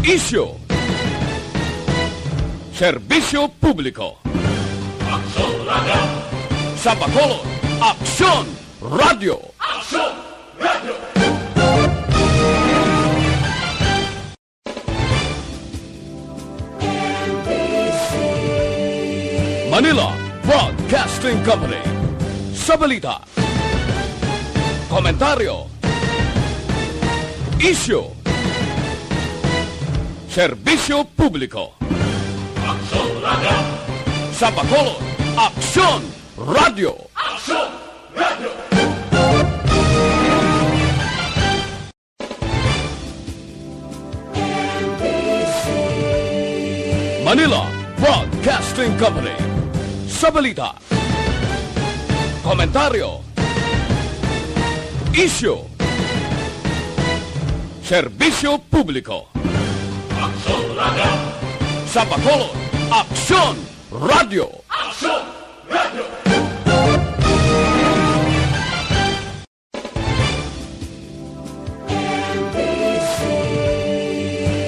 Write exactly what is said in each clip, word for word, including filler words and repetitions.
Isyu. Serbisyo publiko. Aksyon Radio. Sa Bacolod, Aksyon Radio. Aksyon Radio. Manila Broadcasting Company. Sa balita, komentaryo, isyu, serbisyo publiko. Aksyon Radio. Sa Bacolod, Aksyon Radio. Aksyon Radio. Manila Broadcasting Company. Sa balita, komentaryo, isyu, serbisyo publiko. Aksyon Radio. Sa Bacolod, Aksyon Radio. Aksyon Radio.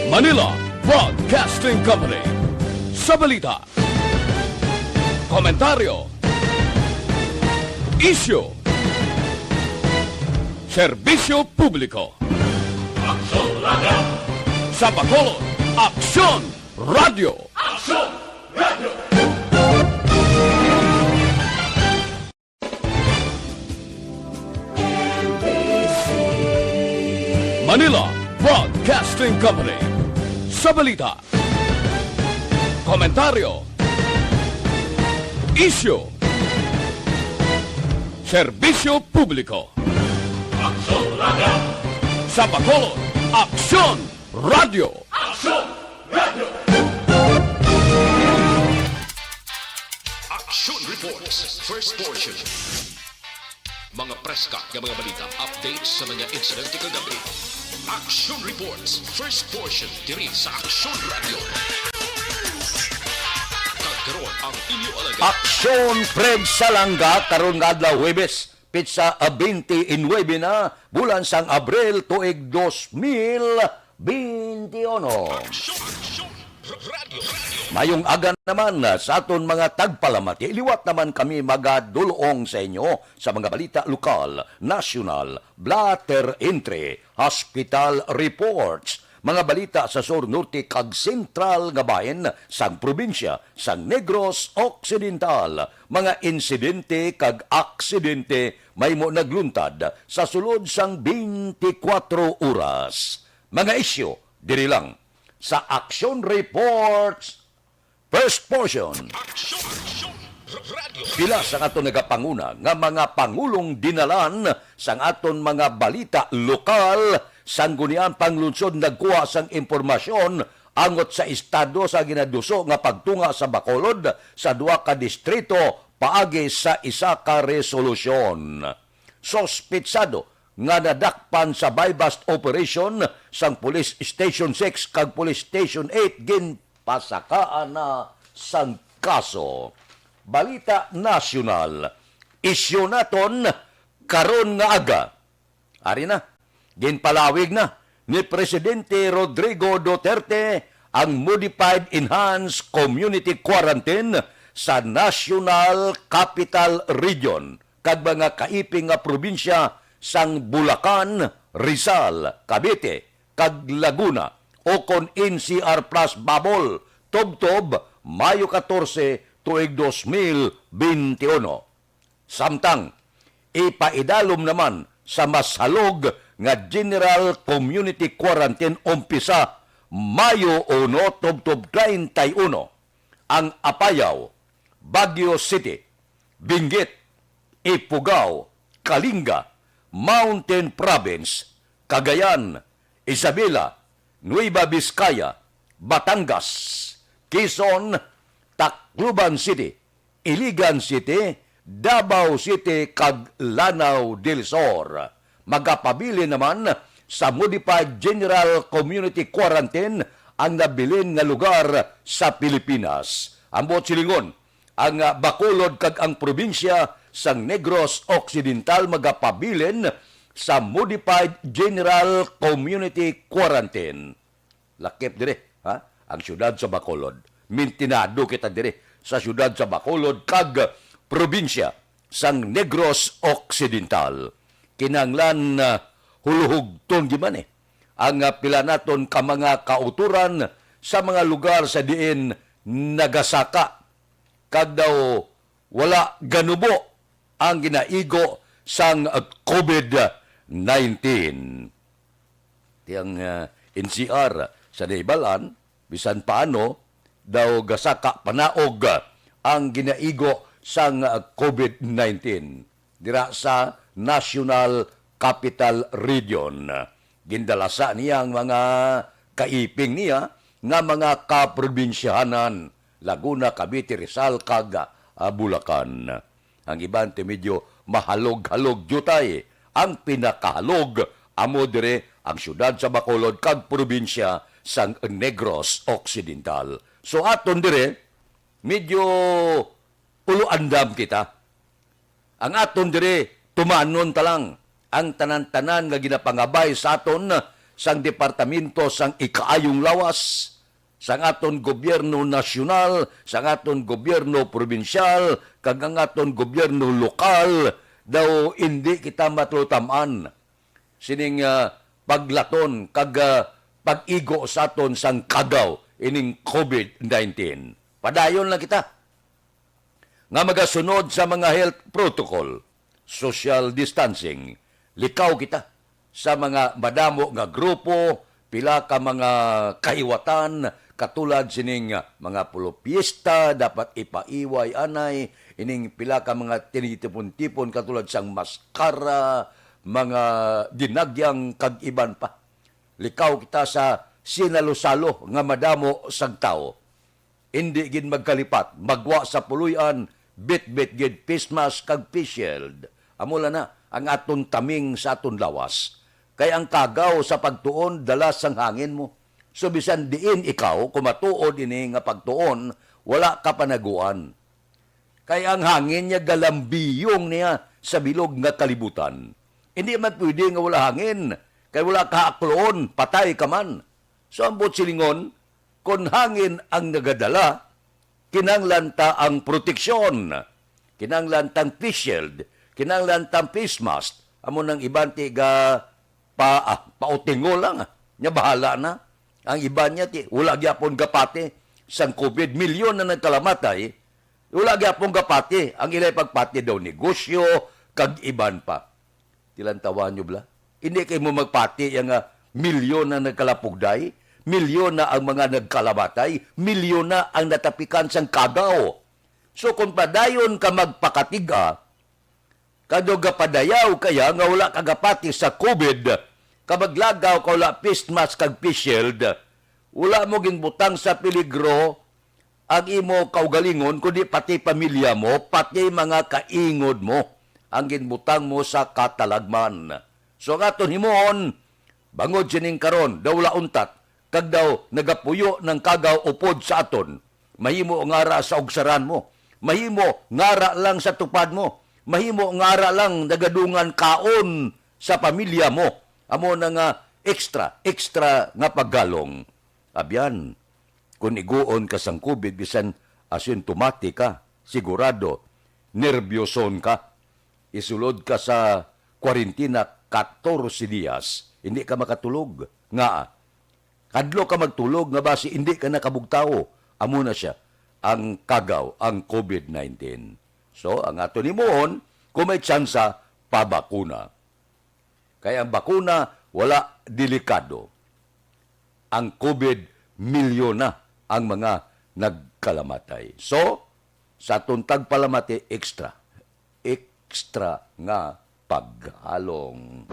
Manila Broadcasting Company. Sa balita, komentaryo, isyu, serbisyo publiko. Aksyon Radio. Sa Bacolod, Aksyon Radio. Aksyon Radio. Manila Broadcasting Company. Sa balita, komentaryo, isyu, serbisyo publiko. Aksyon Radio. Sa Bacolod, Aksyon Radio. Aksyon Radio. Action Reports, first portion. Mga preska nga mga balita, updates sa mga insidente kagabi. Action Reports, first portion, diri sa Action Radio. Kag karon ang inyo alagad. Aksyon, Fred Salanga, karon nga adlaw, Huwebes, petsa, ah, twenty-nine na, bulan sang Abril, tuig dos mil twenty-one. Action, action, r-, radio, radio. Mayong aga naman, ah, sa aton mga tagpalamati. Liwat naman kami magadulong sa inyo sa mga balita lokal, nasyonal, blotter entry, hospital reports, mga balita sa sur, norte, kag sentral nga bahin sang probinsya sang Negros Occidental, mga insidente kag aksidente mahimo nagluntad sa sulod sang twenty-four oras. Mga isyu diri lang sa Action Reports, first portion. Action, action, r-, radio. Pila sang aton nagapanguna nga mga pangulong dinalan sang aton mga balita lokal, Sangguniang Panglungsod nagkuha sang impormasyon angot sa estado sa ginaduso nga pagtunga sa Bacolod sa duha ka distrito paagi sa isa ka resolusyon. Suspitsado nga nadakpan sa buy-bust operation sang Police Station six kag Police Station eight ginpasakaan na sang kaso. Balita nasyonal, isyu naton karon nga aga. Ari na, ginpalawig na ni Presidente Rodrigo Duterte ang Modified Enhanced Community Quarantine sa National Capital Region kag mga kaiping nga probinsya sang Bulacan, Rizal, Cavite, kag Laguna, ukon N C R plus bubble, tubtob Mayo katorse, tuig dos mil benti uno. Samtang ipaidalom naman sa mas halog nga General Community Quarantine umpisa Mayo uno tubtob treinta y uno ang Apayao, Baguio City, Benguet, Ifugao, Kalinga, Mountain Province, Cagayan, Isabela, Nueva Vizcaya, Batangas, Quezon, Tacloban City, Iligan City, Davao City, kag Lanao del Sur. Magapabilin naman sa Modified General Community Quarantine ang nabilin nga lugar sa Pilipinas. Ang buot silingon, ang, ah, Bacolod kag ang probinsya sang Negros Occidental magapabilin sa Modified General Community Quarantine. Lakip diri, ha? Ang siyudad sa Bacolod. Mintinado kita diri sa siyudad sa Bacolod kag probinsya sang Negros Occidental. Kinahanglan, ah, huluhugton gid man, eh, ang, ah, pila naton ka mga kauturan sa mga lugar sa diin nagasaka kag daw wala ganubo ang ginaigo sang COVID nineteen. Ti ang, ah, N C R sa naibalan, bisan paano daw gasaka panaog ang ginaigo sang, ah, COVID nineteen dira sa National Capital Region. Gindalasa niya ang mga kaiping niya nga mga kaprobinsyahanan, Laguna, Cavite, Rizal, kag, ah, Bulacan. Ang iban ti medyo mahalog-halog diutay. Ang pinakahalog amo diri ang siyudad sa Bacolod kag probinsya sang Negros Occidental. So aton diri, medyo ulo andam kita. Ang aton diri, tumanon ta lang ang tanan-tanan nga ginapangabay sa aton sang Departamento sang Ikaayong Lawas, sang aton gobyerno nasyonal, sang aton gobyerno probinsyal, kag ang aton gobyerno lokal, daw indi kita matuloy tam-an sining, ah, paglaton kag, ah, pag-igo sa aton sang kagaw ining COVID nineteen. Padayon lang kita nga magasunod sa mga health protocol, social distancing, likaw kita sa mga madamo nga grupo, pila ka mga kahiwatan, katulad sining mga pulopyesta, dapat ipaiway anay, ining pila ka mga tinitipon-tipon, katulad sang maskara, mga dinagyang, kag iban pa. Likaw kita sa sinalo-salo nga madamo sang tawo. Indi gid magkalipat, magwa sa puloy-an, bitbit gid face mask kag face shield. Amo lang na ang aton taming sa aton lawas. Kay ang kagaw sa pagtuon dala sang hangin mo. So bisan diin ikaw, kung matuod ini nga pagtuon, wala ka panaguan. Kay ang hangin niya galambiyong niya sa bilog nga kalibutan. Hindi man pwede nga wala hangin, kay wala ka akloon, patay ka man. So, ang buot silingon, kon hangin ang nagadala, kinahanglan ta ang proteksyon, kinahanglan tang face shield, kinahanglan tang face mask. Amo nang iban ti ga pa, ah, pautingo lang, ah. Nya bahala na. Ang iban niya ti wala gyapon gapati sang COVID, milyon na nagkalamatay, wala gyapon gapati. Ang ilay pagpati daw negosyo, kag iban pa. Tilantawan nyo bala? Hindi kay mo magpati yang, ah, milyon na nagkalapugday, milyon na ang mga nagkalamatay, milyon na ang natapikan sang kagaw. So kung padayon ka magpakatiga, kag daw gapadayaw kaya nga wala ka gapati sa COVID, ka maglagaw ka wala face mask kag face shield, wala mo ginbutang sa peligro ang imo kaugalingon, kundi pati pamilya mo, pati mga kaingod mo ang ginbutang mo sa katalagman. So, ang aton himuon, bangod sining karon, daw wala untat, kag daw nagapuyo ng kagaw upod sa aton. Mahimo ngara sa ugsaran mo. Mahimo ngara lang sa tupad mo. Mahimo ngara lang nagadungan kaon sa pamilya mo. Amo na nga extra, extra nga paggalong. Abyan, kung iguon ka sang COVID, bisan asymptomatic ka, sigurado, nerbyoson ka, isulod ka sa kwarentina katorse dias, hindi ka makatulog. Nga, kadlo ka magtulog nga basi hindi ka nakabugtaw. Amo na siya, ang kagaw, ang COVID nineteen. So, ang aton himuon, kung may tsansa, pabakuna. Kay ang bakuna, wala delikado. Ang COVID, milyon na ang mga nagkalamatay. So, sa aton tagpalamati, extra. Extra nga paghalong.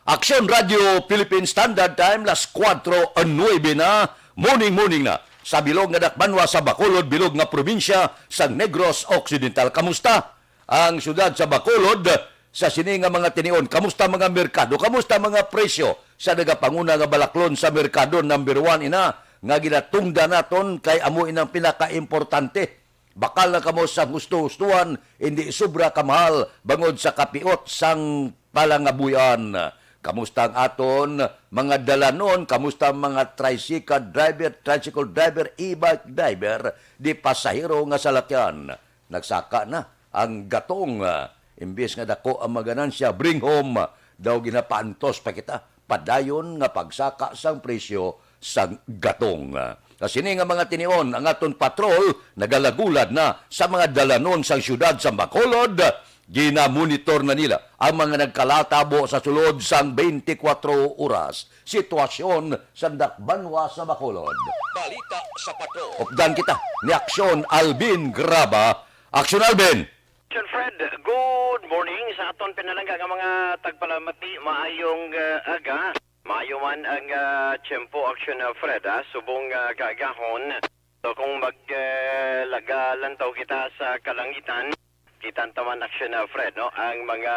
Aksyon Radio Philippine Standard Time, las kuwatro nuebe na, morning, morning na. Sa bilog nga dakbanwa sa Bacolod, bilog nga probinsya sa Negros Occidental. Kamusta ang siyudad sa Bacolod sa sini nga mga tinion? Kamusta mga merkado? Kamusta mga presyo sa nagapanguna nga balaklon sa merkado? Number one ina nga ginatungdan naton kay amo inang pinakaimportante. Bakal na kamo sa husto-hustuhan, hindi sobra kamahal bangod sa kapiot sang palangabuy-an. Kamusta ang aton mga dalanon? Kamusta ang mga tricycle driver, tricycle driver, e-bike driver, di pasahero nga salakyan? Nagsaka na ang gatong. Ah, imbis nga dako ang mga ganansya, bring home. Daw ginapaantos pa kita. Padayon nga pagsaka sang presyo sang gatong. Sa sini nga mga tinion, ang aton patrol nagalagulad na sa mga dalanon sang siyudad sa Bacolod. Ginamonitor na nila ang mga nagkalatabo sa sulod sang twenty-four oras sitwasyon sa dakbanwa sa Bacolod. Balita sa Patrol. Updan kita ni Aksyon Alvin Graba. Aksyon Alvin! Action Fred, good morning sa aton pinalangga nga mga tagpalamati. Maayong, ah, aga. Maayo man ang, ah, tiyempo, Action, ah, Fred, ah. Subong, ah, kaagahon. So, kung mag, ah, lagalan taw kita sa kalangitan, kita ta man, Action, ah, Fred, no? Ang mga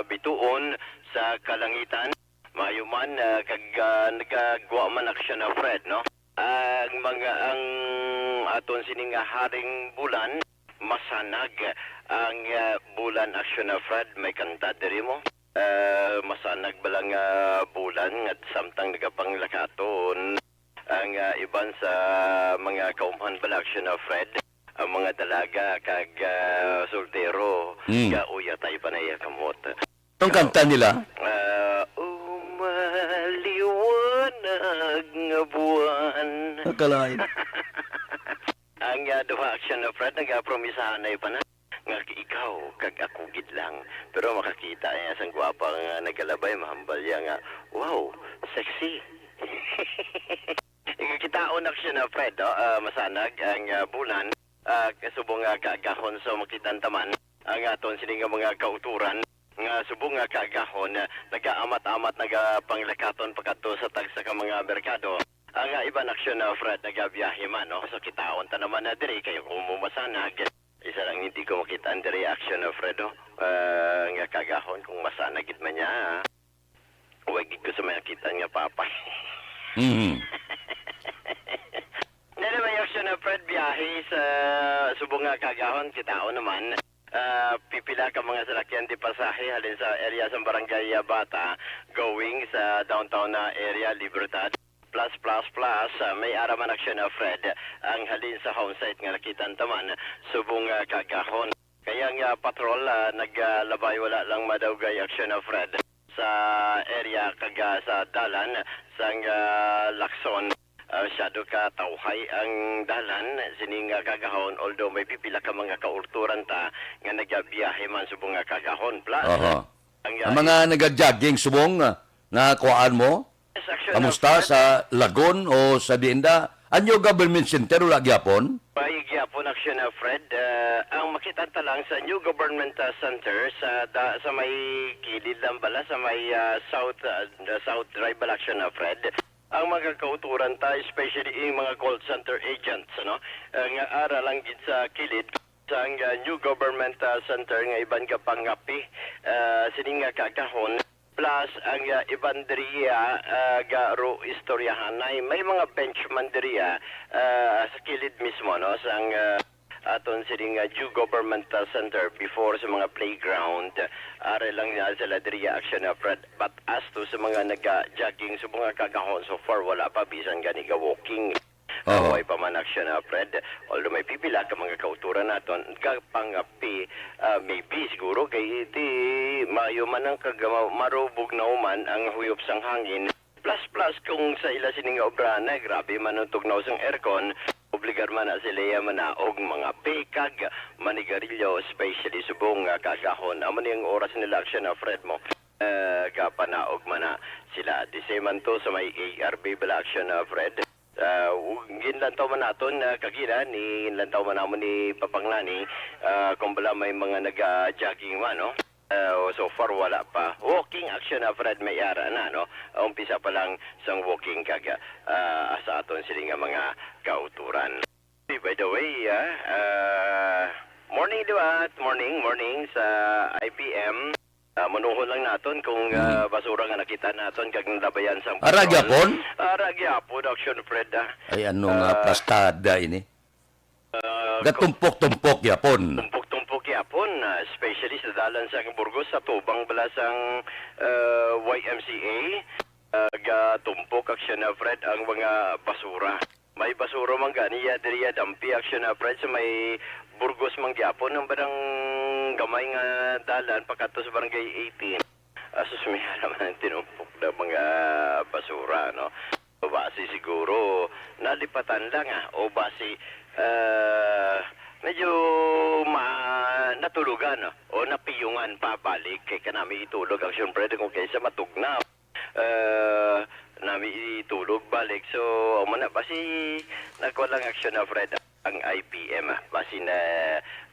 bituon sa kalangitan, maayo man, ah, kag, ah, nagagwa man, Action, ah, Fred, no? Ang mga, ang aton sini nga haring bulan, masanag ang, ah, bulan, Action, ah, Fred, may kanta diri mo. Ah, masanag bala nga bulan nga samtang nagapanglakaton ang, ah, iban sa mga kaumhan bala, Action, ah, Fred, ang mga dalaga kag, ah, soltero, Mm. gauyatay pa na iya kamot. Ang kanta nila? Ah, "Umaliwanag nga buwan." Akalain. Ang, ah, duha, Action, ah, Fred, nagapromisahanay pa na nga ikaw kag ako gid lang. Pero makakita niya sang gwapa nga nagalabay, mahambal niya nga, "Wow, sexy." Ikakitaon, Action, ah, Fred, no? Ah, masanag ang, ah, bulan, ah, subong nga kaagahon sa makitan taman ang aton sini nga mga kauturan nga subong nga kaagahon, ah, nagaamat-amat, nagapanglakaton pakadto sa tagsa ka mga merkado. Ang, ah, iban, Action, ah, Fred, nagabiyahe man, no? So, kitaon ta naman na diri, kayo kung mo masanag. Isa lang hindi ko makita ang diri, Action, ah, Fred, no? Ah, nga kaagahon kung masanag gid man niya, ah. Wa gid ko sa makita nga papa. Mhm. Anyway, Action, ah, Fred, biyahe sa subong nga kaagahon, kitaon naman. Ah, pipila ka mga salakyan di pasahe halin sa area sa Barangay, ah, Bata, going sa downtown na area, Libertad. Plus, plus, plus, ah, may ara man, Action, ah, Fred, ang halin sa home site nga nakitan taman subong, ah, kaagahon. Kaya nga patrol, ah, naglabay wala lang madawgay, Action, ah, Fred, sa area kag, ah, sa dalan sang, ah, Lacson. Ah, masyado ka tawhay ang dalan sining, ah, kaagahon, although may pipila ka mga kauturan ta nga nagabiyahe man subong nga kaagahon. Plus, Aha. ang, ah, Ang mga nagajogging subong, ah, nga kuhaan mo? Yes, Action, Kamusta ah, Fred, sa Lagon o sa diin da? Anyo Government Center, wala gyapon? May gyapon, Action, ah, Fred. Ah, ang makita ta lang sa New Government, ah, Center, sa, da, sa may kilid lang bala, sa may, ah, South, ah, the South Drive bala, Action, ah, Fred. Ang mga kauturan ta, especially yung mga call center agents, ano, ah, nga ara lang gid sa kilid sang, ah, New Government, ah, Center nga iban ka pangapi, ah, sining nga kaagahon. Plus, ang, ah, iban diriya, ah, garo istoryahanay. May mga bench man diriya, ah, sa kilid mismo, no, sang, ah, aton sining, ah, New Government, ah, Center before sa mga playground. Ari lang na sila diriya, Action, ah, Fred. But as to sa mga naga-jogging sa mga kaagahon, so far, wala pa bisan gani ga-walking. Oho. Away pa man, Action, ah, Fred. Although may pipila ka mga kauturan naton, gapangapi, ah, maybe, siguro, kay di maayo man ang kag-, ma-, marubog na uman ang huyop sang hangin. Plus, plus, kung sa ila sining nga obra na, grabe man ang tugnaw sang aircon, obligar man na sila ya manaog mga pekag, manigarilyo, especially subong nga kaagahon. Amo ni ang oras nila, Action, ah, Fred, mo. Eh, gapanaog man na sila. The same man to sa may A R B bala, Action, ah, Fred. Ah, ug ginlantaw man naton, ah, kagina, ni ginlantaw man namon ni Papanglani, ah, kung bala may mga naga-jogging man, no? Ah, so far, wala pa. Walking, Action, ah, Fred, may ara na, no? Umpisa pa lang sang walking kag, ah, sa aton sini nga mga kauturan. By the way, ah, ah, morning, di ba? Morning, morning sa I P M. Ah, manuhon lang naton kung, ah, Mm. basura nga nakita naton kag nalabayan sang Ara patrol. Gyapon? Ara gyapon, Action Fred, ah. Ay, ano nga Ah, plastada ini? Ah, Gatumpok-tumpok gyapon. Tumpok-tumpok gyapon. Especially sa dalan sang Burgos, sa tubang bala sang, ah, Y M C A, ah, gatumpok, Action, ah, Fred, ang mga basura. May basura man gani ya diri ya dampi, Action, ah, Fred, sa may Burgos man gyapon, ang barang gamay nga dalan pakadto sa Barangay eighteen. Asus, may ara man tinumpok na mga basura, no? O basi siguro nalipatan lang, ah, o basi, ah, medyo ma-, natulugan, no? O napiyungan pa balik kay kanami itulog ang siyempre kung kaysa matugnaw. Ah, nami itulog balik. So, amo na, basi nagkuha lang action na, Fred, ang I P M, ah. Basi na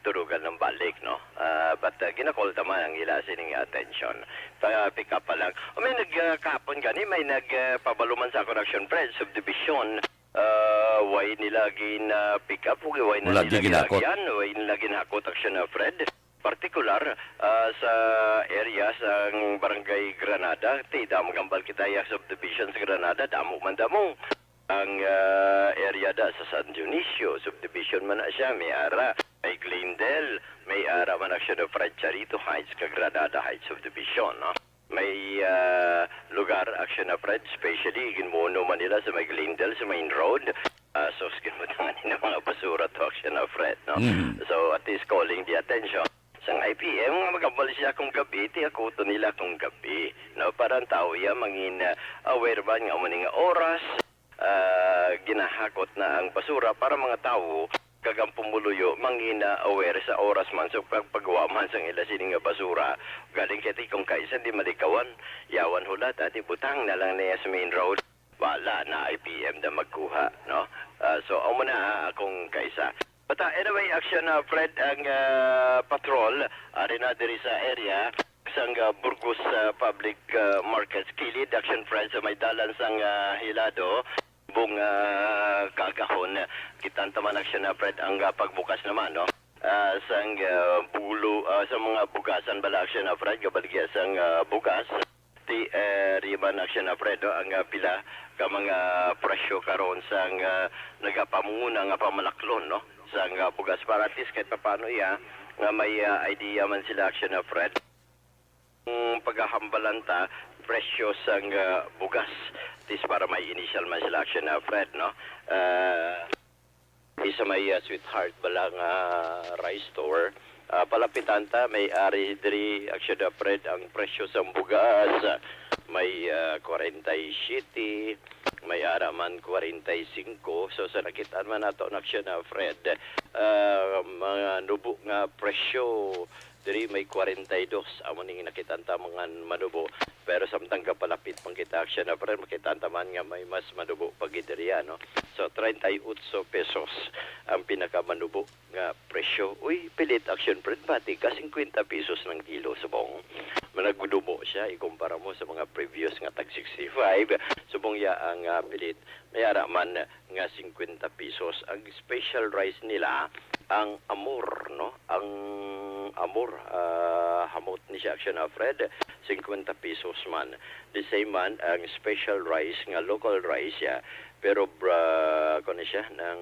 tulugan ng balik, no? Ah, but, ah, ginakol ta man ang ila sining attention. Pa-, pick up pa lang. O, may nag, ah, kahapon gani, may nag, ah, pabalo man sa akon action, Fred, subdivision. Ah, why nila gin, ah, pick up? Why na Wala nila di ginakot. ginagyan? Why nila ginakot action na, Fred? Partikular, ah, sa area sang Barangay Granada, ti damo gambal kita ya subdivision sa Granada, damo man damo. Ang, ah, area da sa San Dionisio subdivision man na siya, may ara, may Glendale, may ara man action of Fred Charito Heights kag Granada Heights subdivision, no? May, ah, lugar action of Fred, especially ginmuno man nila sa may Glendale, sa main road. Ah, sus, ginbutangan nila mga basura to action of Fred, no? Mm. So, at least calling the attention. Sang I P M, nga magambal siya kung gabi, ti akuton nila kung gabi, no? Para ang tao iya mangin, ah, aware ba nga amo ni nga oras, ah, ginahakot na ang basura para mga tawo kag ang pumuluyo mangin, ah, aware sa oras man sa pagpagawa man sang ila sini nga basura. Galing kay ti kung kaisa di malikawan, yawan hulat, ati butang na lang niya sa main road. Wala na I P M na magkuha, no? Ah, so, amo na, ah, akong kaisa. But, ah, anyway, action, ah, Fred, ang, ah, patrol, ari na diri sa area, sang, ah, Burgos, ah, Public, ah, Markets, kilid, action, Fred, sa may dalan sang, ah, Hilado, bung, ah, kagahon, kitan taman, action, ah, Fred, ang, ah, pagbukas naman, no? Ah, sang, ah, bulo, ah, sa mga bugasan bala, action, ah, Fred, kabaligya sang, ah, bugas. Ti, eh, riba na siya na, Fred, no? Ang, ah, pila ka mga presyo karon sang, ah, nagapamunguna nga pamalaklon, no? Sang, ah, bugas para at least kahit papaano iya nga may, ah, idea man sila action na, Fred. Ang paghahambalan ta, presyo sang, ah, bugas, at least para may initial man sila action na, Fred, no? Ah, Di sa may, ah, Sweetheart bala nga rice store, ah, palapitan ta, may ari diri, actually, Fred, ang presyo sang bugas. May, ah, kwarenta y siyete, may ara man kwarenta y singko. So, sa nakitaan man nato na siya na, Fred, ah, mga nubo nga presyo, diri may kwarenta y dos, amo ning nakitaan ta mga manubo. Pero samtang gapalapit man kita action na, pre, makitaan ta man nga may mas manubo pa gid diri, ano? So, treinta y ocho pesos ang pinakamanubo nga presyo. Uy, pilit action, pre, pati ka cincuenta pesos ng kilo, subong. Managdubo siya, ikumpara mo sa mga previous nga tag sixty-five. Subong ya ang, ah, pilit. May ara man nga cincuenta pesos. Ang special rice nila, ang Amor, no? Ang Amor, ah, hamot ni siya, action na, Fred, cincuenta pesos man. The same man, ang special rice nga local rice siya, pero bra-, kuwan siya, ng,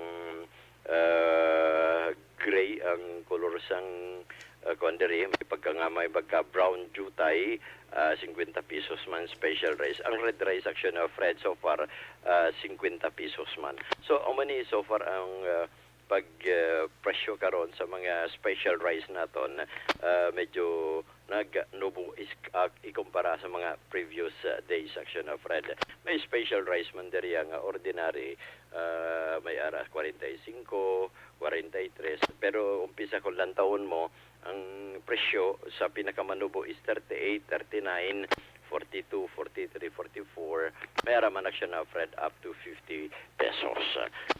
ah, gray ang kolor sang, ah, kuwan diri. May pagka nga, may pagka brown jutay, ah, cincuenta pesos man special rice. Ang red rice, action na, Fred, so far, ah, cincuenta pesos man. So, amo ni so far ang, ah, pag, ah, presyo karon sa mga special rice naton, ah, medyo nagnubo is, ah, ikumpara sa mga previous, ah, days, action na, Fred. May special rice man diri nga ordinary, ah, may ara kwarenta y singko, kwarenta y tres. Pero umpisa kung lantawon mo, ang presyo sa pinakamanubo is thirty-eight, thirty-nine, forty-two, forty-three, forty-four. May ara man na siya na, Fred, up to fifty pesos.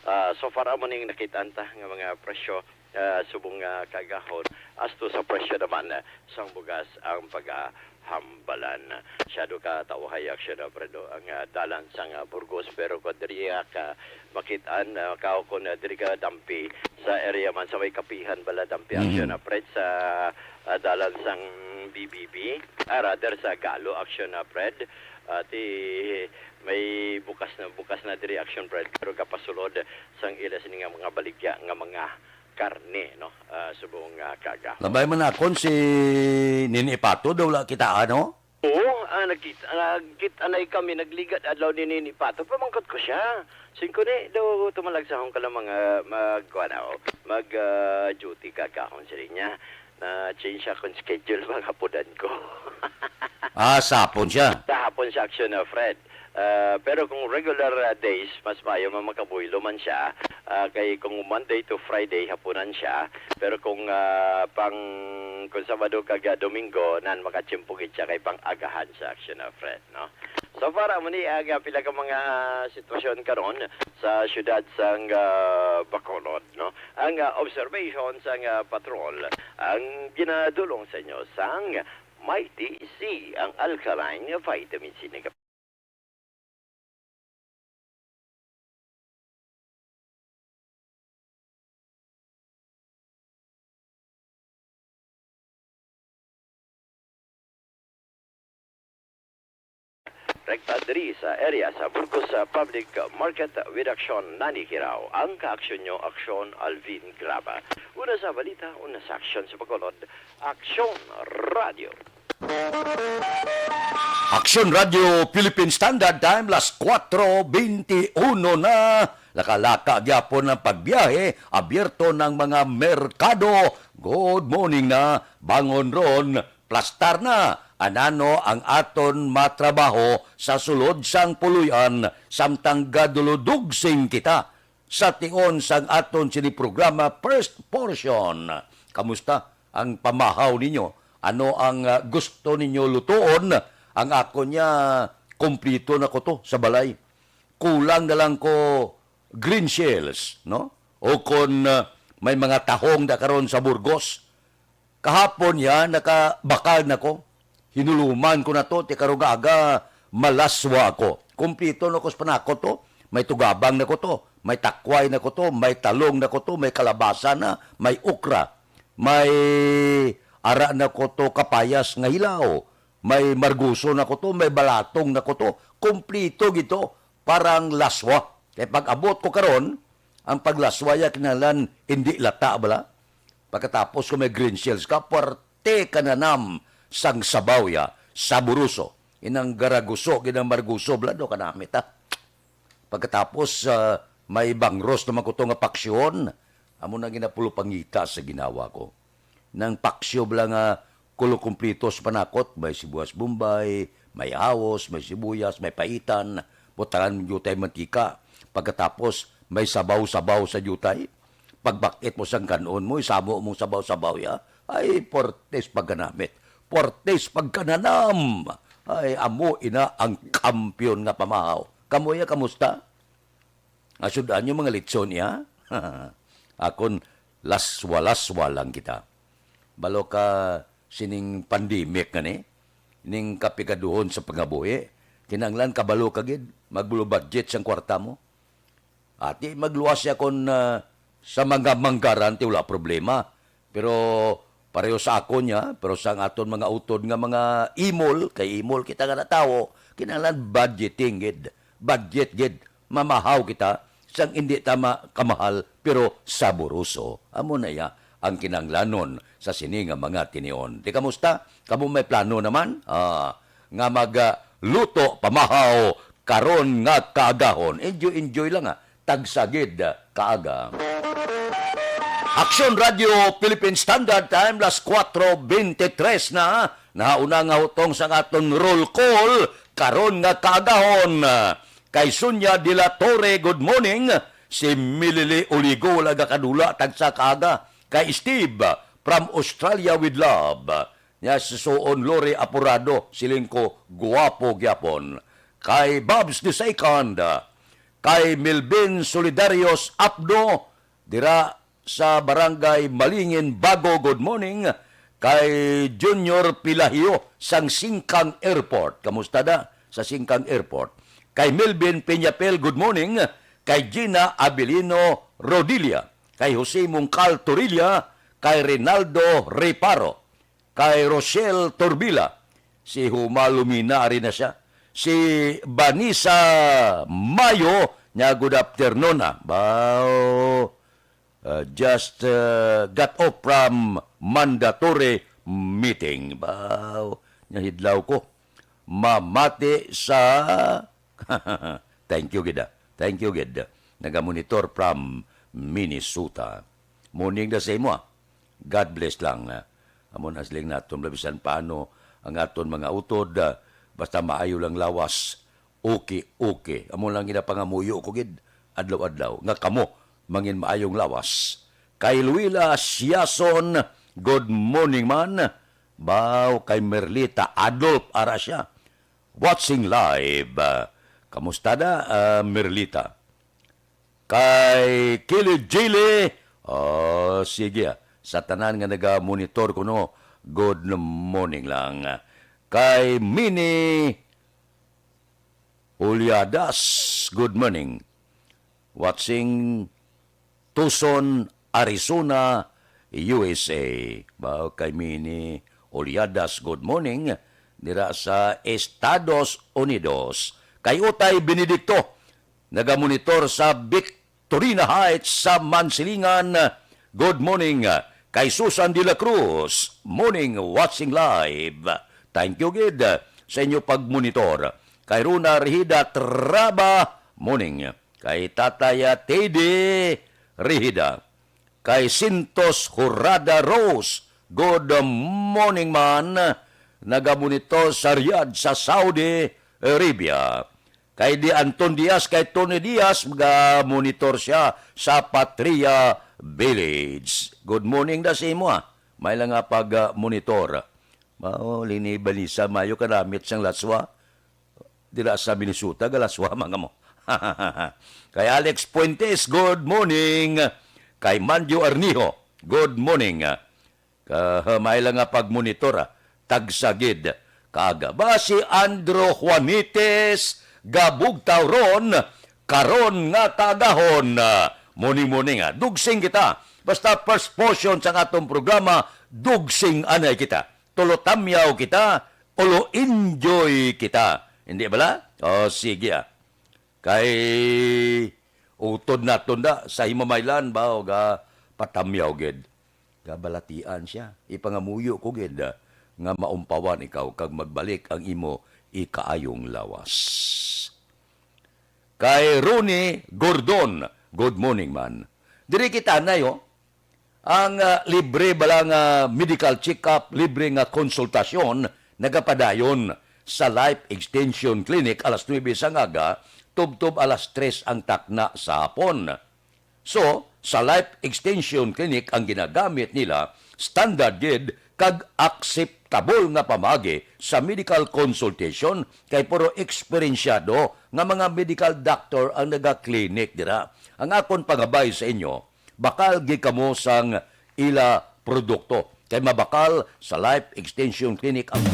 Ah, so far, amo ning nakitaan ta nga mga presyo, ah, subong nga kagahon, as to sa presyo naman, ah, sang bugas ang paghahambalan. Masyado ka tauhay action na, Fred, no? Ang, ah, dalan sang, ah, Burgos, pero kung diri ka makitaan, ah, kao ko na diri ka dampi sa area man sa may kapihan bala dampi Mhm. action na, Fred, sa, ah, dalan sang B B B, ah, rather sa Galo action na, Fred. Ah, ti may bukas na, bukas na diri action, Fred, pero gapasulod sang ila sini nga mga baligya nga mga karne, no? Ah, subong, ah, kaga. Labay man akon si Nini Pato daw la kita, ano? Oo, ah, nagkita, nagkita na kami, nagligad adlaw ni Nini Pato. Pamangkot ko siya. Singko ni, daw tumalag sa akong kalamang, ah, mag, kuwan ako, mag, ah, duty ka kahon, siling niya. Na-change akong schedule, mga hapunan ko. Ah, sa hapon siya? Sa hapon siya, action na, Fred. Ah, pero kung regular, ah, days, mas maayo man makabuylo man siya. Ah, kay kung Monday to Friday, hapunan siya. Pero kung, ah, pang, kung Sabado kag, ah, Domingo, nan makatiyempo gid siya kay pang-agahan sa action na, Fred, no? So far, amo ni ang, ah, pila ka mga, ah, sitwasyon karon sa siyudad sang, ah, Bacolod, no? Ang, ah, observation sang, ah, patrol ang ginadulong sa inyo sang Mighty C, ang alkaline vitamin C. Rekta diri sa area sa Burgos, sa Public Market with Action Nani Kirao. Ang kaaksyon nyo, Aksyon Alvin Graba. Una sa balita, una sa aksyon sa Bacolod, Aksyon Radio. Aksyon Radio Philippine Standard Time, las kuwatro bente uno na. Lakalaka gyapon ang pagbiyahe, abierto ng mga merkado. Good morning na, bangon ron, plastar na. Anano ang aton matrabaho sa sulod sang puloy-an samtang gaduludugsing kita sa tion sang aton sini programa, first portion. Kamusta ang pamahaw ninyo? Ano ang, ah, gusto ninyo lutoon? Ang akon niya, kompleto na ko to sa balay. Kulang na lang ko green shells, no? O kon, ah, may mga tahong da karon sa Burgos. Kahapon ya, nakabakal na ko. Hinuluman ko na to, ti karong aga, malaswa ako. Kumplito na ko sa panakot to. May tugabang na ko to. May takway na ko to. May talong na ko to. May kalabasa na. May okra. May ara na ko to kapayas nga hilaw. May marguso na ko to. May balatong na ko to. Kumplito gito. Parang laswa. Kay pag-abot ko karon, ang paglaswa ya kinahanglan hindi lata bala. Pagkatapos ko may green shells ka, puwerte ka nanam sang sabaw ya, saburuso. Inang garaguso, ginamarguso, bala do kanamit, ha. Pagkatapos, ah, may bangros naman ko to nga paksyon. Amo na ginapulupangita sa ginawa ko. Nang paksyo bala nga kulo kumplito sa panakot, may sibuyas Bombay, may awos, may sibuyas, may paitan, butangan mo jutay mantika. Pagkatapos, may sabaw-sabaw sa jutay. Pagbakit mo sang kan-on mo, isamo mong sabaw-sabaw ya. Ay, portes pagkanamit. Portes pagkananam. Ay, amo ina ang kampiyon nga pamahaw. Kamo ya, kamusta? Nga sud-an yung mga litson iya? Akon, laswa-laswa lang kita. Balo ka sining pandemic nga ni, ning kapigaduhon sa pangabuhi, kinahanglan kabalo ka gid, maglo-budget sang kwarta mo. Ati, magluwas siya kon, ah, sa mga manggaran, ti wala problema. Pero pareho sa akon niya, pero sa aton mga utod nga mga imol, kay imol kita nga natawo, kinahanglan budgeting gid. Budget gid. Mamahaw kita sang indi ta ma-, kamahal, pero saburuso. Amo na iya ang kinahanglanon sa sini nga mga tinion. Di kamusta? Kamo may plano naman? Ah, nga mag, ah, luto, pamahaw, karon nga kaagahon. Enjoy, enjoy lang, ah. Tagsa gid, ah, kaaga. Aksyon Radio Philippine Standard Time, las kuwatro bente tres na. Nahauna nga hutong sa aton roll call, karon nga kaagahon. Kay Sonia de la Torre, good morning. Si Milili Oligo, wala gakadula, tagsa kaaga. Kay Steve, from Australia with love. Nya si Suon Lori Apurado, siling ko, guwapo gyapon. Kay Babs the Second, kay Melvin Solidarios Apdo, dira sa Barangay Malingin, Bago, good morning. Kay Junior Pilahio sang Singkang Airport. Kamusta da sa Singkang Airport? Kay Melvin Peñapel, good morning. Kay Gina Abilino Rodilla. Kay Jose Mungkal Torilla. Kay Rinaldo Reparo. Kay Rochelle Torbila. Si Huma Lumina, ari na siya. Si Vanessa Mayo, nya, good afternoon, ah. Bao. uh, just, uh, got off from mandatory meeting. Baw, nahidlaw ko. Mamati sa Thank you gid, ah. Thank you gid. Nagamonitor from Minnesota. Morning da sa imo, ah. God bless lang, ah. Amo na siling naton, bisan paano ang aton mga utod, ah, basta maayo lang lawas. Okay, okay. Amo lang ginapangamuyo ko gid adlaw-adlaw nga kamo mangin maayong lawas. Kay Luila Siason, good morning man. Baw kay Merlita Adolf, ara siya. Watching live. Ah, kamusta na, ah, Merlita? Kay Kili Jili, oh, sige, ah. Sa tanan nga naga-monitor kuno, good morning lang. Kay Mini Uliadas, good morning. Watching Tucson, Arizona, U S A. Ba, kay Mini Oliadas, good morning. Dira sa Estados Unidos. Kay Utay Benedicto, nagamonitor sa Victorina Heights sa Mansilingan. Good morning. Kay Susan de la Cruz, morning, watching live. Thank you gid sa inyo pagmonitor. Kay Runa Rehida Traba, morning. Kay Tatay, ah, Teddy Rehida. Kay Sintos Hurada Rose, good morning man. Nagamonitor sa Riyadh sa Saudi Arabia. Kay Di Anton Diaz, kay Tony Diaz, magamonitor siya sa Patria Village. Good morning da sa imo, ah. May lang nga pag, ah, monitor. Mao, lini Balisa, mayo ka namit sang laswa. Dira sa Minnesota, galaswa, mga mo. Kay Alex Fuentes, good morning. Kay Manjo Arnijo, good morning. Kahamay lang nga pagmonitor, ah. Tagsagid. Kaga ba si Andro Juanites, gabugtaw ron, karon nga kaagahon, ah, morning, morning, ah. Dugsing kita. Basta first portion sang atong programa, dugsing anay kita. Tulo tamyaw kita, ulo enjoy kita. Hindi bala? O, sige, ah. Kay utod naton da sa himamaylan ba, o ga patamyaw gid. Gabalatian siya. Ipangamuyo ko gid, ah, nga maumpawan ikaw kag magbalik ang imo ikaayong lawas. Kay Ronnie Gordon, good morning man. Diri kita, nay, oh. Ang, ah, libre bala nga medical check-up, libre nga konsultasyon, nagapadayon sa Life Extension Clinic alas nuebe sang aga, tubtob alas tres ang takna sa hapon. So, sa Life Extension Clinic ang ginagamit nila, standard gid kag akseptable nga pamaagi sa medical consultation, kay puro eksperensyado nga mga medical doctor ang naga-clinic dira. Ang akon pangabay sa inyo, bakal gid kamo sang ila produkto, kay mabakal sa Life Extension Clinic ang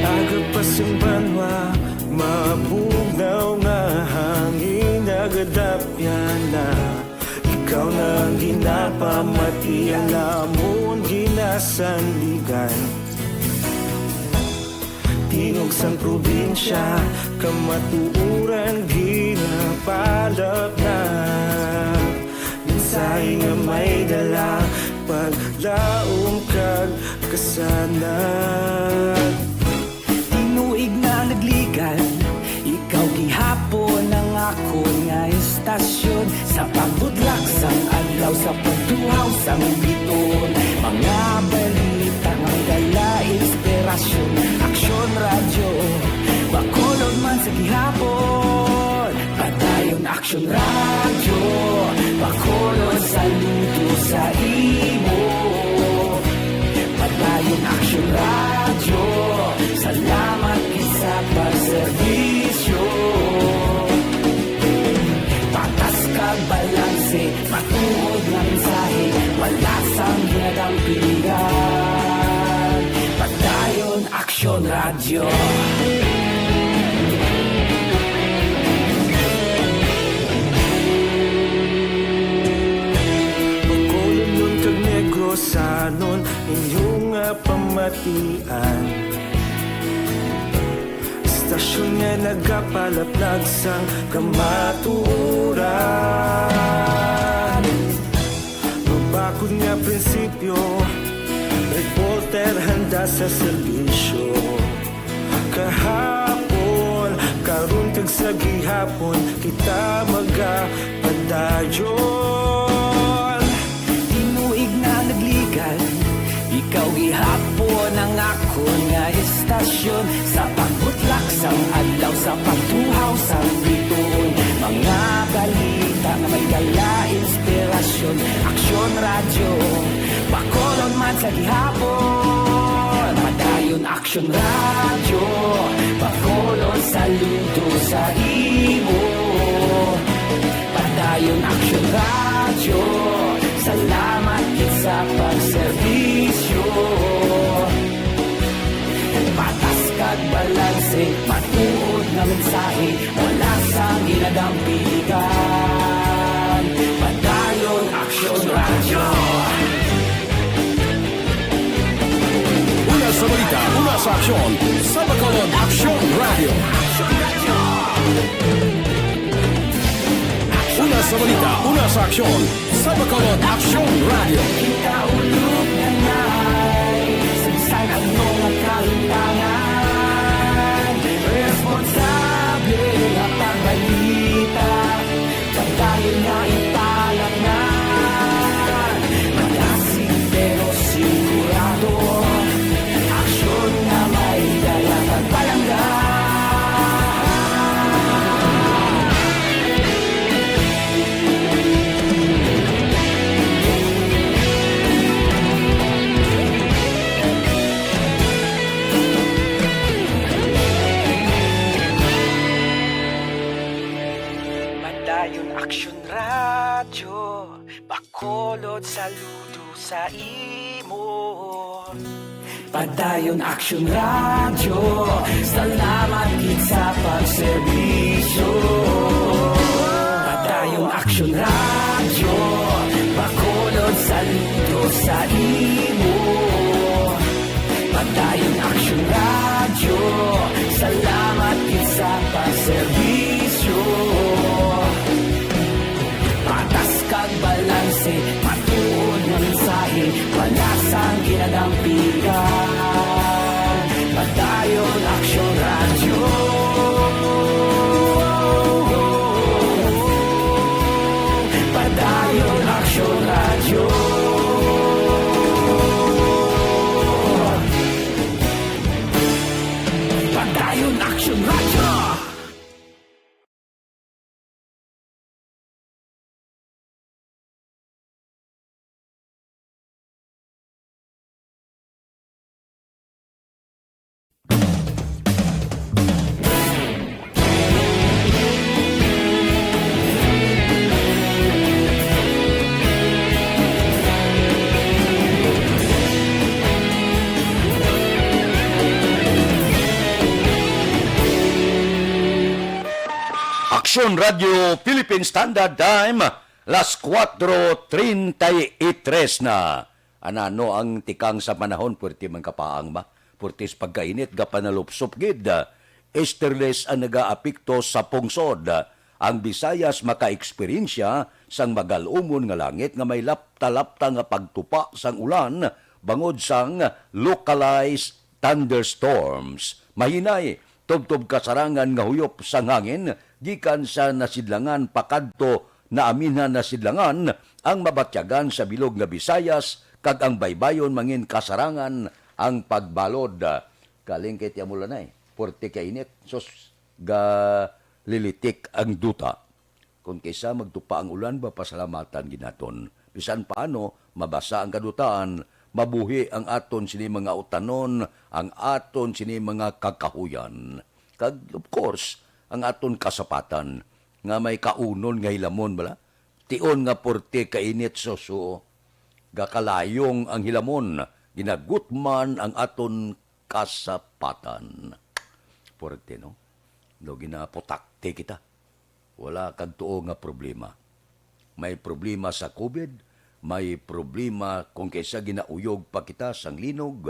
Aga pa sing banwa, mabugnaw nga hangin, nagadapyan na. Ikaw na ang ginapamati, ang amon ginasandigan. Tingog sang probinsya, kamatuoran ginapalapnag. Mensahe nga may dala, paglaom kag kasanag. Tinuig na nagligan, ikaw gihapon ang akon nga istasyon. Sa pagbudlak sang adlaw, sa pagduhaw sang biton, mga balita nga may dala inspirasyon. Aksyon Radyo, Bacolod man sa gihapon. Padayon Aksyon Radyo, Bacolod, saludo sa imo. Padayon Aksyon Radyo, salamat gid sa pagserbisyo. Patas kag balanse, matuod nga mensahe, wala sang ginadampigan. Padayon Aksyon Radyo. Sanon inyong nga pamatian. Istasyon nga nagapalaplag sang kamatuoran. Mabakod nga prinsipyo, reporter handa sa serbisyo. Kahapon, karon kag sa gihapon, kita magapadayon. Tinuig na nagligan, ikaw gihapon ang akon nga istasyon. Sa pagbutlak sang adlaw, sa pagtuhaw sang bituon, mga balita nga may dala inspirasyon. Aksyon Radyo, Bacolod man sa gihapon. Padayon Aksyon Radyo, Bacolod, saludo sa imo. Padayon Aksyon Radyo, salamat gid sa pagserbisyo. Patas kag balanse, matuod nga mensahe, wala sang ginadampigan. Padayon Aksyon Radyo. Una sa balita, una sa aksyon, sa Bacolod Aksyon Radyo. Una sa balita, una sa aksyon, sa Bacolod Aksyon Radyo. Kita ulog na nay, sa bisan ano nga kahimtangan, responsable nga pagbalita. Padayon nga ipalangnan, malasig pero sigurado. Aksyon nga may dala kag palangga. Padayon Aksyon Radyo, Bacolod, saludo sa imo. Padayon Aksyon Radyo, salamat gid sa pagserbisyo. Padayon Aksyon Radyo, Bacolod, saludo sa imo. Padayon Aksyon Radyo, salamat gid sa pagserbisyo. Patas kag balanse, matuod nga mensahe, wala sang ginadampigan. Padayon Aksyon Radyo. Padayon Aksyon Radyo. Padayon Aksyon Radyo. Aksyon Radio Philippine Standard Time, las kuwatro treinta y tres na. Anano ang tikang sa panahon? Puwerte man kapaang ba? Puwerte sa pagkainit, gapanalupsop gid. Esterles ang nagaapekto sa pungsod. Ang Visayas makaeksperyensya sang magal-umon nga langit nga may lapta-lapta nga pagtupa sang ulan bangod sang localized thunderstorms. Mahinay, tubtob kasarangan nga huyop sang hangin gikan sa nasidlangan pakadto naaminhan nasidlangan ang mabatyagan sa bilog nga Visayas, kag ang baybayon mangin kasarangan ang pagbalod. Kaling kay ti amo lanay, puwerte ka init, sus, galilitik ang duta. Kon kaysa magtupa ang ulan ba, pasalamatan gid naton. Bisan paano, mabasa ang kadutaan, mabuhi ang aton sini mga utanon, ang aton sini mga kakahuyan. Kag, of course, ang aton kasapatan nga may kaunon nga hilamon bala. Tion nga porte kainit sa suo, gakalayong ang hilamon, ginagutman ang aton kasapatan. Porte, no? No, ginaputakti kita. Wala kag tuo nga problema. May problema sa COVID, May problema kon kay sa ginauyog pa kita sang linog,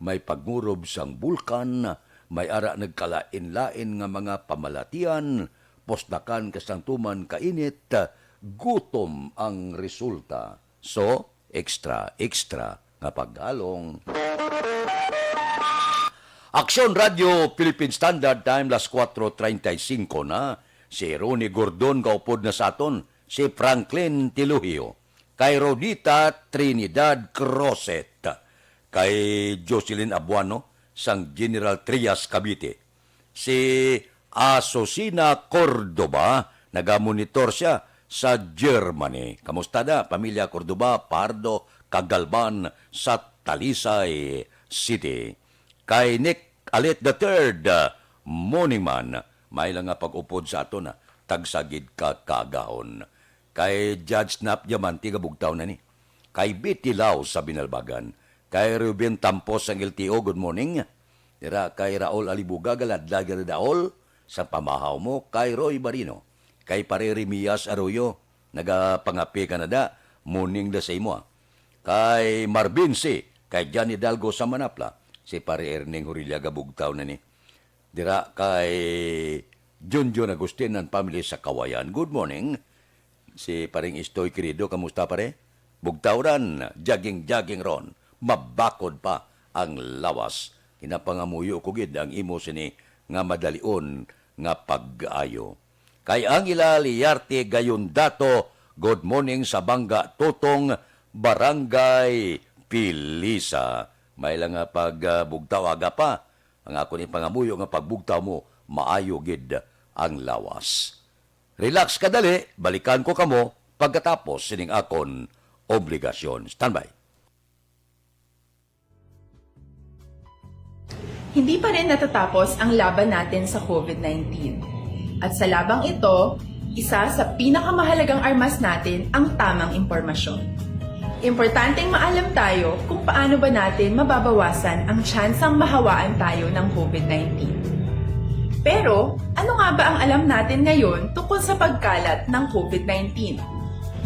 may pagmurob sang bulkan, may ara nagkalain-lain nga mga pamalatian, pusdakan ka sang tuman ka init, gutom ang resulta. So, extra, extra nga paghalong. Aksyon Radio Philippine Standard Time, las kuwatro treinta y cinco na. Si Ronnie Gordon kaupod na sa aton, si Franklin Tilugio, kay Rodita Trinidad Crozet, kay Jocelyn Abuano sang General Trias, Cavite, si Asusina Cordoba, nagamonitor siya sa Germany. Kamusta da, pamilya Cordoba, Pardo, Cagalban sa Talisay City. Kay Nick Alit the third, ah, morning man, may lang nga pag-upod sa aton, ah, tagsa gid ka kaagahon. Kay Judge Snap Diamante nga bugtaw na ni. Kay Betty Lau sa Binalbagan. Kay Ruben Tampos sang L T O, good morning. Dira kay Raul Alibuga, galadlad nga Raul, sa pamahaw mo, kay Roy Barino. Kay Pare Remias Arroyo, nagapangape ka na da, morning da sa imo, ah. Kay Marvin C, kay Johnny Dalgo sa Manapla, si Pare Erning Hurillaga bugtaw na ni. Dira kay Junjun Agustin and family sa Kawayan. Good morning. Si Paring Istoy Querido, kamusta, pare? Bugtawran, jogging-jogging ron. Mabakod pa ang lawas. Ginapangamuyo ko gid ang imo sini nga madalion nga pag-ayo. Kay Angela Liarte Gayondato, good morning sa Bangga Totong, Barangay Pilisa. May lang nga pag, ah, bugtaw aga pa. Ang akon ipangamuyo nga pagbugtaw mo, maayo gid ang lawas. Relax ka dali, balikan ko kamo pagkatapos sining akon obligasyon. Standby. Hindi pa rin natatapos ang laban natin sa COVID nineteen. At sa labang ito, isa sa pinakamahalagang armas natin ang tamang impormasyon. Importanteng maalam tayo kung paano ba natin mababawasan ang tsansang mahawaan tayo ng COVID nineteen. Pero, ano nga ba ang alam natin ngayon tungkol sa pagkalat ng COVID nineteen?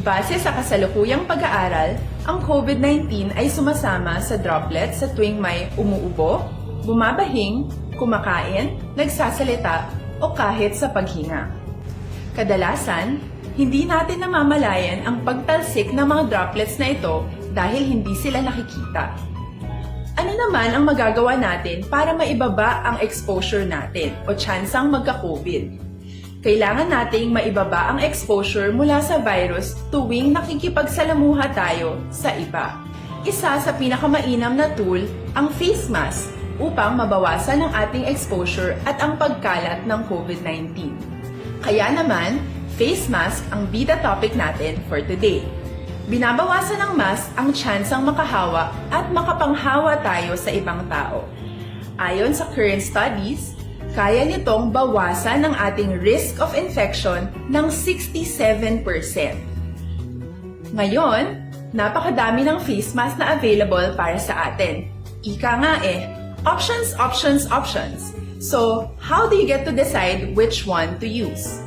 Base sa kasalukuyang pag-aaral, ang COVID nineteen ay sumasama sa droplets sa tuwing may umuubo, bumabahing, kumakain, nagsasalita, o kahit sa paghinga. Kadalasan, hindi natin namamalayan ang pagtalsik ng mga droplets na ito dahil hindi sila nakikita. Ano naman ang magagawa natin para maibaba ang exposure natin o tsansang magka-COVID? Kailangan nating maibaba ang exposure mula sa virus tuwing nakikipagsalamuha tayo sa iba. Isa sa pinakamainam na tool ang face mask upang mabawasan ang ating exposure at ang pagkalat ng COVID nineteen. Kaya naman, face mask ang bida topic natin for today. Binabawasan ng mask ang tsansang makahawa at makapanghawa tayo sa ibang tao. Ayon sa current studies, kaya nitong bawasan ang ating risk of infection ng sixty-seven percent. Ngayon, napakadami ng face mask na available para sa atin. Ika nga eh, options, options, options. So, how do you get to decide which one to use?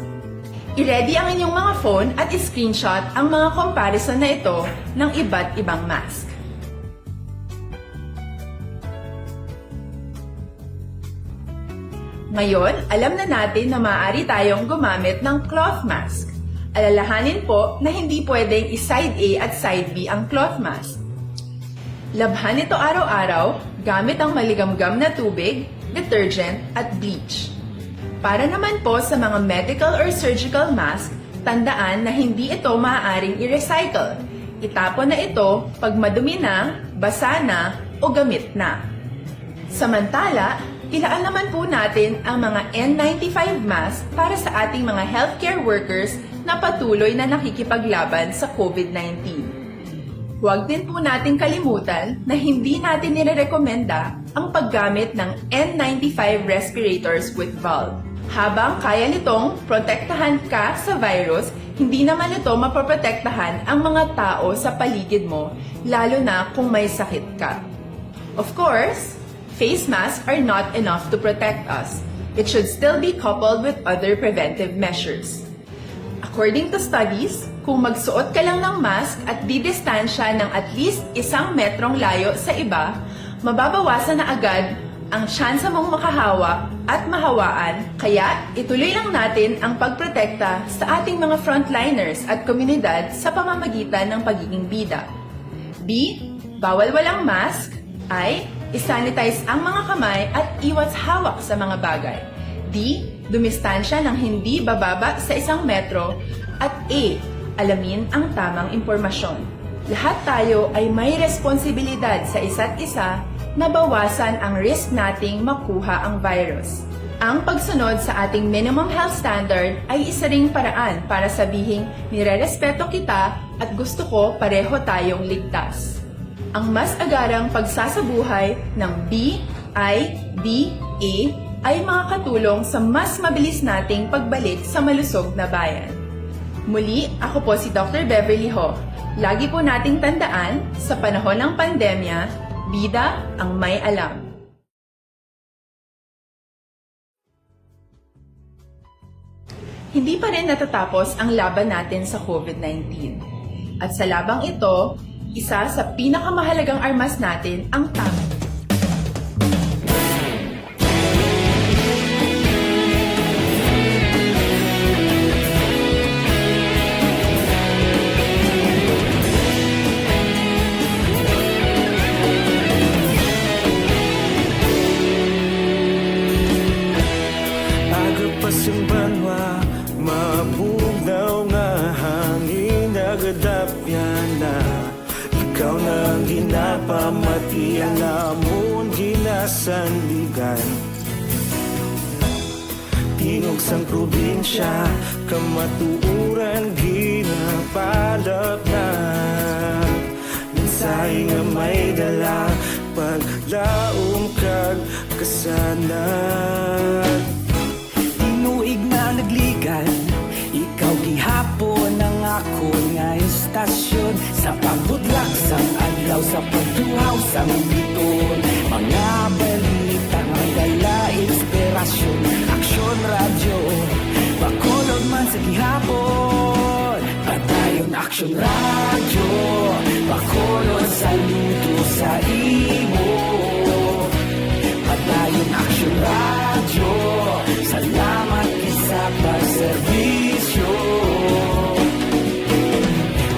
I-ready ang inyong mga phone at i-screenshot ang mga comparison na ito ng iba't ibang mask. Ngayon, alam na natin na maaari tayong gumamit ng cloth mask. Alalahanin po na hindi pwedeng i-side A at side B ang cloth mask. Labhan ito araw-araw gamit ang maligamgam na tubig, detergent, at bleach. Para naman po sa mga medical or surgical mask, tandaan na hindi ito maaaring i-recycle. Itapon na ito pag madumi na, basa na, o gamit na. Samantala, ilaan naman po natin ang mga N ninety-five mask para sa ating mga healthcare workers na patuloy na nakikipaglaban sa COVID nineteen. Huwag din po nating kalimutan na hindi natin nirerekomenda ang paggamit ng N ninety-five respirators with valve. Habang kaya nitong protektahan ka sa virus, hindi naman ito mapoprotektahan ang mga tao sa paligid mo, lalo na kung may sakit ka. Of course, face masks are not enough to protect us. It should still be coupled with other preventive measures. According to studies, Kung magsuot ka lang ng mask at didistansya ng at least isang metrong layo sa iba, mababawasan na agad ang tsansa mong makahawa at mahawaan, kaya ituloy lang natin ang pagprotekta sa ating mga frontliners at komunidad sa pamamagitan ng pagiging bida. B, bawal walang mask. I, isanitize ang mga kamay at iwas hawak sa mga bagay. D, dumistansya ng hindi bababa sa isang metro. At A, alamin ang tamang impormasyon. Lahat tayo ay may responsibilidad sa isa't isa na bawasan ang risk nating makuha ang virus. Ang pagsunod sa ating minimum health standard ay isa ring paraan para sabihing nirerespeto kita at gusto ko pareho tayong ligtas. Ang mas agarang pagsasabuhay ng B I D A ay makakatulong sa mas mabilis nating pagbalik sa malusog na bayan. Muli, ako po si Doctor Beverly Ho. Lagi po nating tandaan, sa panahon ng pandemya, bida ang may alam. Hindi pa rin natatapos ang laban natin sa COVID nineteen. At sa labang ito, isa sa pinakamahalagang armas natin ang tamang Aga pa sing banwa, mabugnaw nga hangin, nagadapyan na. Ikaw na ang ginapamati, ang amon ginasandigan. Tingog sang probinsya, kamatuoran ginapalapnag. Mensahe nga may dala, paglaom kag kasanag. Tinuig na nagligan, ikaw gihapon ang akon nga istasyon. Sa pagbudlak sang adlaw, sa pagtuhaw sang biton, mga balita may dala inspirasyon. Aksyon Radyo, Bacolod man sa gihapon. Padayon Aksyon Radyo, Bacolod, saludo sa imo. Padayon Aksyon Radyo, salamat gid sa pagserbisyo.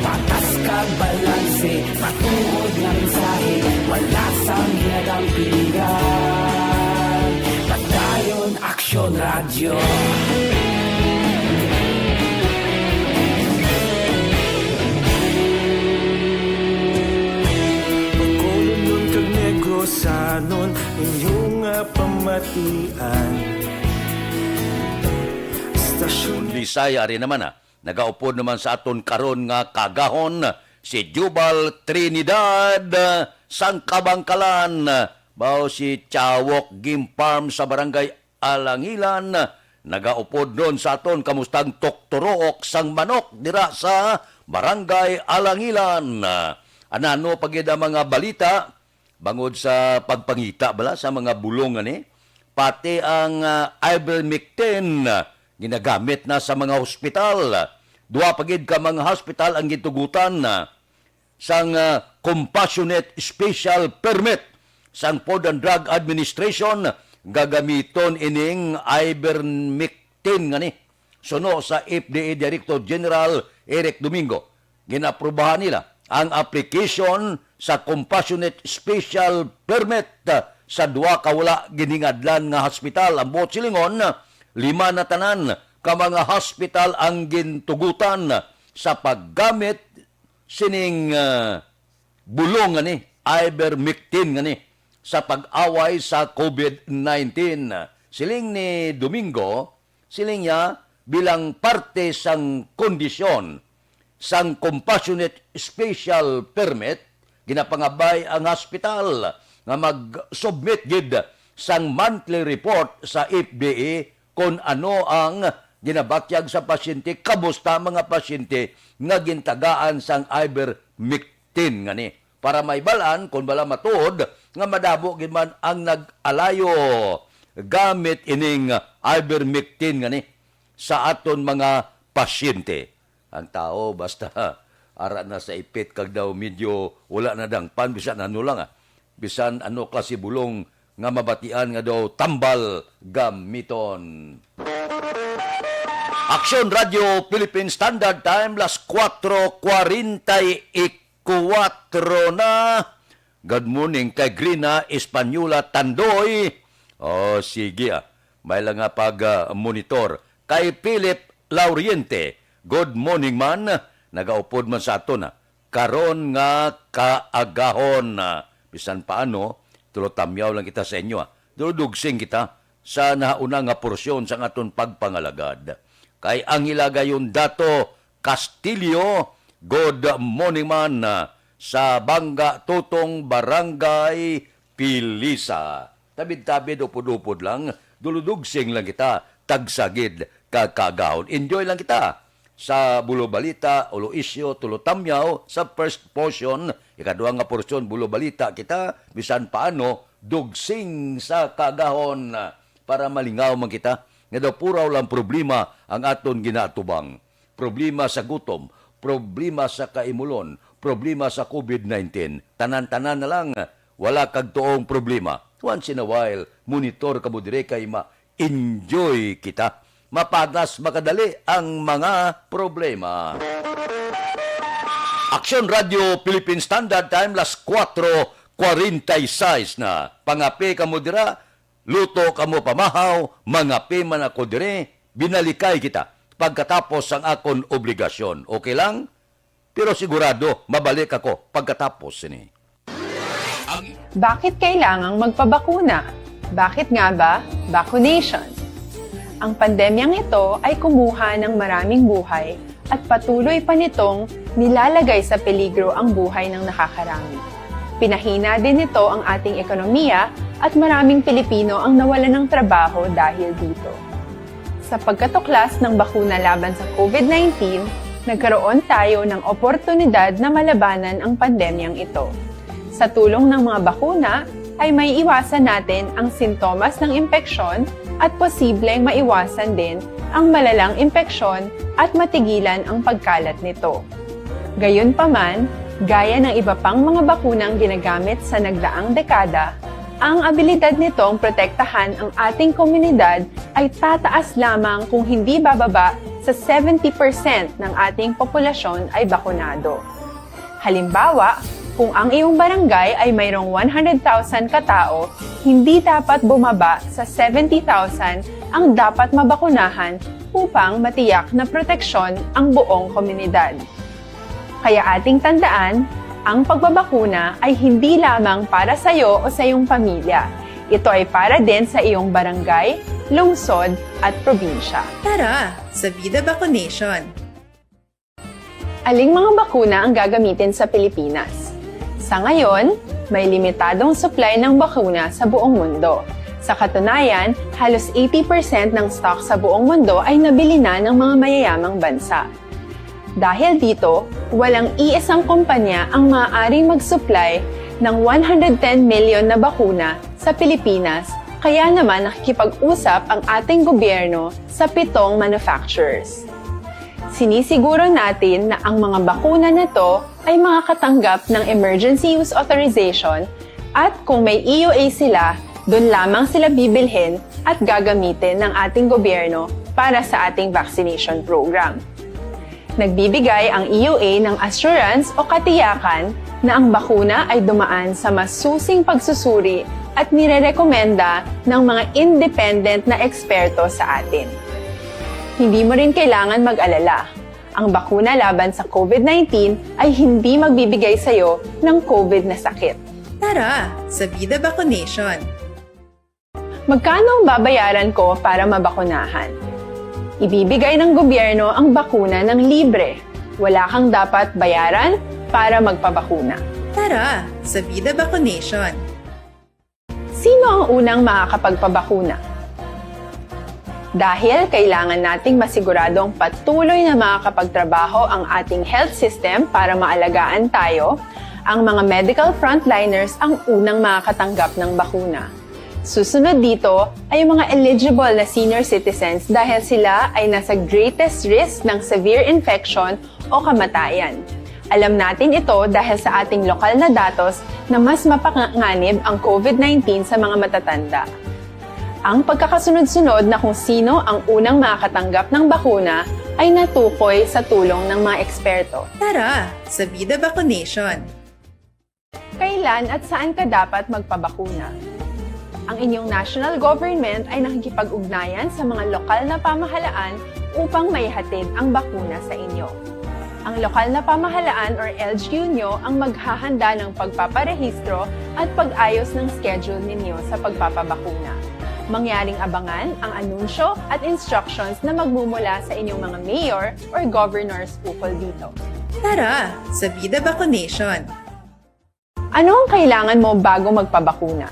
Patas kag balanse, matuod nga mensahe, wala sang ginadampingan. Padayon Aksyon Radyo. Bacolodnon kag Negrosanon, inyo nga pamatian. Istasyon Bisaya, ari naman, ah. Nagaupod naman sa aton karon nga kagahon si Jubal Trinidad, ah, sang Kabangkalan, ah, bao si Chawok Game Farm sa Barangay Alangilan, nagaupod ron sa aton kamustang tukturook sang manok dira sa Barangay Alangilan. Anano pa gid ang mga balita bangod sa pagpangita bala sa mga bulong ani? Pati ang, ah, ivermectin, ah, ginagamit na sa mga hospital. Duha pa gid ka mga hospital ang gintugutan, ah, sang, ah, Compassionate Special Permit sang Food and Drug Administration, gagamiton ining ivermectin ngani. Suno sa F D A Director General Eric Domingo, ginaprubahan nila ang application sa Compassionate Special Permit, ah, sa duha ka wala ginhingadlan nga hospital. Ang buot silingon, lima na tanan ka mga hospital ang gintugutan sa paggamit sining, ah, bulong ngani, ivermectin ngani, sa pag-away sa COVID nineteen. Siling ni Domingo, siling niya, bilang parte sang kondisyon sang Compassionate Special Permit, ginapangabay ang hospital nga mag-submit gid sang monthly report sa F D A kon ano ang ginabatyag sa pasyente, kamusta ang mga pasyente nga gintagaan sang ivermectin ngani, para maibal-an kon bala matuod nga madamo gid man ang nag-alayo gamit ining ivermectin ngani sa aton mga pasyente. Ang tao, basta ara na sa ipit kag daw medyo wala na dangpan, bisan ano lang, ah. Bisan ano klase bulong nga mabatian nga daw tambal gamiton. Aksyon Radio Philippine Standard Time, las cuatro cuarenta y cuatro na. Good morning kay Grina Española Tandoy. Oh, sige, ah. May lang nga pag, ah, monitor. Kay Philip Lauriente, good morning man. Nagaupod man sa aton, ah. Karon nga kaagahon, ah, bisan paano, tulo tamyaw lang kita sa inyo, ah. Duludugsing kita sa nahauna nga porsyon sang aton pagpangalagad. Kay Angela Gayon Dato Castillo, good morning man, ah, sa Bangga Tutong, Barangay Pilisa. Tabid-tabid, upod-upod lang, duludugsing lang kita, tagsagid ka kaagahon. Enjoy lang kita sa Bulo Balita, Ulo Isyu, Tulo Tamyaw, sa first portion, ikaduha nga portion, Bulo Balita kita, bisan paano, dugsing sa kaagahon, para malingaw man kita, nga daw puraw lang problema ang aton ginaatubang. Problema sa gutom, problema sa kaimulon, problema sa covid nineteen. Tanan-tanan na lang, wala kag tuong problema. Once in a while, monitor kamo dire kay ma-enjoy kita. Mapatas makadali ang mga problema. Aksyon Radio Philippine Standard Time, las cuatro cuarenta y seis na. Pangape kamo dira, luto kamo pamahaw, mangape man ako diri, binalikay kita pagkatapos sang akon obligasyon. Okay lang? Pero sigurado, mabalik ako pagkatapos sini. Bakit kailangang magpabakuna? Bakit nga ba vaccination? Ang pandemyang ito ay kumuha ng maraming buhay at patuloy pa nitong nilalagay sa peligro ang buhay ng nakakarami. Pinahina din nito ang ating ekonomiya at maraming Pilipino ang nawalan ng trabaho dahil dito. Sa pagkatuklas ng bakuna laban sa covid nineteen, nagkaroon tayo ng oportunidad na malabanan ang pandemyang ito. Sa tulong ng mga bakuna, ay maiiwasan natin ang sintomas ng impeksyon at posibleng maiwasan din ang malalang impeksyon at matigilan ang pagkalat nito. Gayunpaman, gaya ng iba pang mga bakunang ginagamit sa nagdaang dekada, ang abilidad nitong protektahan ang ating komunidad ay tataas lamang kung hindi bababa sa seventy percent ng ating populasyon ay bakunado. Halimbawa, kung ang iyong barangay ay mayroong one hundred thousand katao, hindi dapat bumaba sa seventy thousand ang dapat mabakunahan upang matiyak na proteksyon ang buong komunidad. Kaya ating tandaan, ang pagbabakuna ay hindi lamang para sa iyo o sa iyong pamilya. Ito ay para din sa iyong barangay, lungsod, at probinsya. Tara, sa Vida Vaccination! Aling mga bakuna ang gagamitin sa Pilipinas? Sa ngayon, may limitadong supply ng bakuna sa buong mundo. Sa katunayan, halos eighty percent ng stock sa buong mundo ay nabili na ng mga mayayamang bansa. Dahil dito, walang iisang kumpanya ang maaaring mag-supply ng one hundred ten million na bakuna sa Pilipinas, kaya naman nakikipag-usap ang ating gobyerno sa pitong manufacturers. Sinisiguro natin na ang mga bakuna na to ay makakatanggap ng Emergency Use Authorization at kung may E U A sila, doon lamang sila bibilhin at gagamitin ng ating gobyerno para sa ating vaccination program. Nagbibigay ang E U A ng assurance o katiyakan na ang bakuna ay dumaan sa masusing pagsusuri at nirerekomenda ng mga independent na eksperto sa atin. Hindi mo rin kailangan mag-alala. Ang bakuna laban sa covid nineteen ay hindi magbibigay sa iyo ng covid na sakit. Tara, sa Vida Vaccination! Magkano ang babayaran ko para mabakunahan? Ibibigay ng gobyerno ang bakuna ng libre. Wala kang dapat bayaran para magpabakuna. Tara, sa Vida Vaccination! Sino ang unang makakapagpabakuna? Dahil kailangan nating masiguradong patuloy na makakapagtrabaho ang ating health system para maalagaan tayo, ang mga medical frontliners ang unang makakatanggap ng bakuna. Susunod dito ay yung mga eligible na senior citizens dahil sila ay nasa greatest risk ng severe infection o kamatayan. Alam natin ito dahil sa ating lokal na datos na mas mapanganib ang COVID nineteen sa mga matatanda. Ang pagkakasunod-sunod na kung sino ang unang makakatanggap ng bakuna ay natukoy sa tulong ng mga eksperto. Tara sa Vida Vaccination! Kailan at saan ka dapat magpabakuna? Ang inyong national government ay nakikipag-ugnayan sa mga lokal na pamahalaan upang maihatid ang bakuna sa inyo. Ang lokal na pamahalaan or L G U nyo ang maghahanda ng pagpaparehistro at pag-ayos ng schedule ninyo sa pagpapabakuna. Mangyaring abangan ang anunsyo at instructions na magmumula sa inyong mga mayor or governors ukol dito. Tara sa Vida Vaccination! Ano ang kailangan mo bago magpabakuna?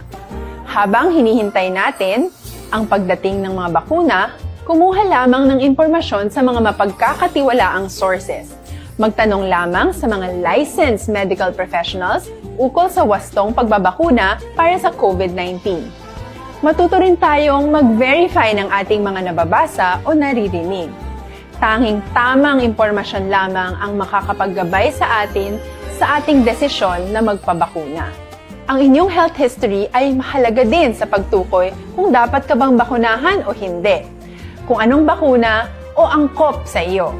Habang hinihintay natin ang pagdating ng mga bakuna, kumuha lamang ng impormasyon sa mga mapagkakatiwalaang sources. Magtanong lamang sa mga licensed medical professionals ukol sa wastong pagbabakuna para sa COVID nineteen. Matuto rin tayong mag-verify ng ating mga nababasa o naririnig. Tanging tamang impormasyon lamang ang makakapaggabay sa atin sa ating desisyon na magpabakuna. Ang inyong health history ay mahalaga din sa pagtukoy kung dapat ka bang bakunahan o hindi, kung anong bakuna o angkop sa iyo.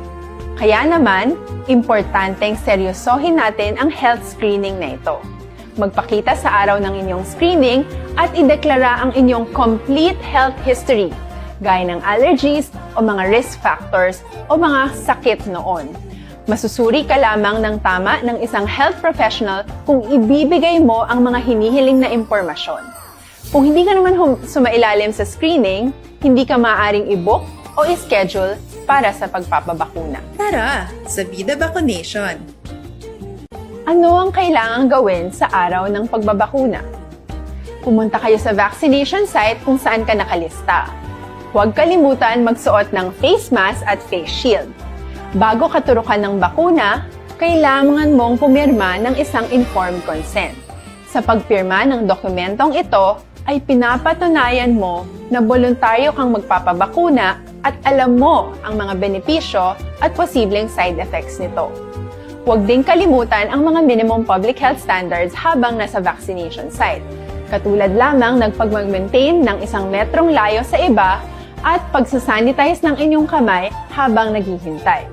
Kaya naman, importanteng seryosohin natin ang health screening na ito. Magpakita sa araw ng inyong screening at ideklara ang inyong complete health history, gaya ng allergies o mga risk factors o mga sakit noon. Masusuri ka lamang ng tama ng isang health professional kung ibibigay mo ang mga hinihiling na impormasyon. Kung hindi ka naman hum- sumailalim sa screening, hindi ka maaaring i-book o i-schedule para sa pagpapabakuna. Tara sa Vida Vaccination! Ano ang kailangang gawin sa araw ng pagbabakuna? Pumunta kayo sa vaccination site kung saan ka nakalista. Huwag kalimutan magsuot ng face mask at face shield. Bago katurukan ng bakuna, kailangan mong pumirma ng isang informed consent. Sa pagpirma ng dokumentong ito, ay pinapatunayan mo na boluntaryo kang magpapabakuna at alam mo ang mga benepisyo at posibleng side effects nito. Huwag din kalimutan ang mga minimum public health standards habang nasa vaccination site, katulad lamang ng pagmag-maintain ng isang metrong layo sa iba at pagsasanitize ng inyong kamay habang naghihintay.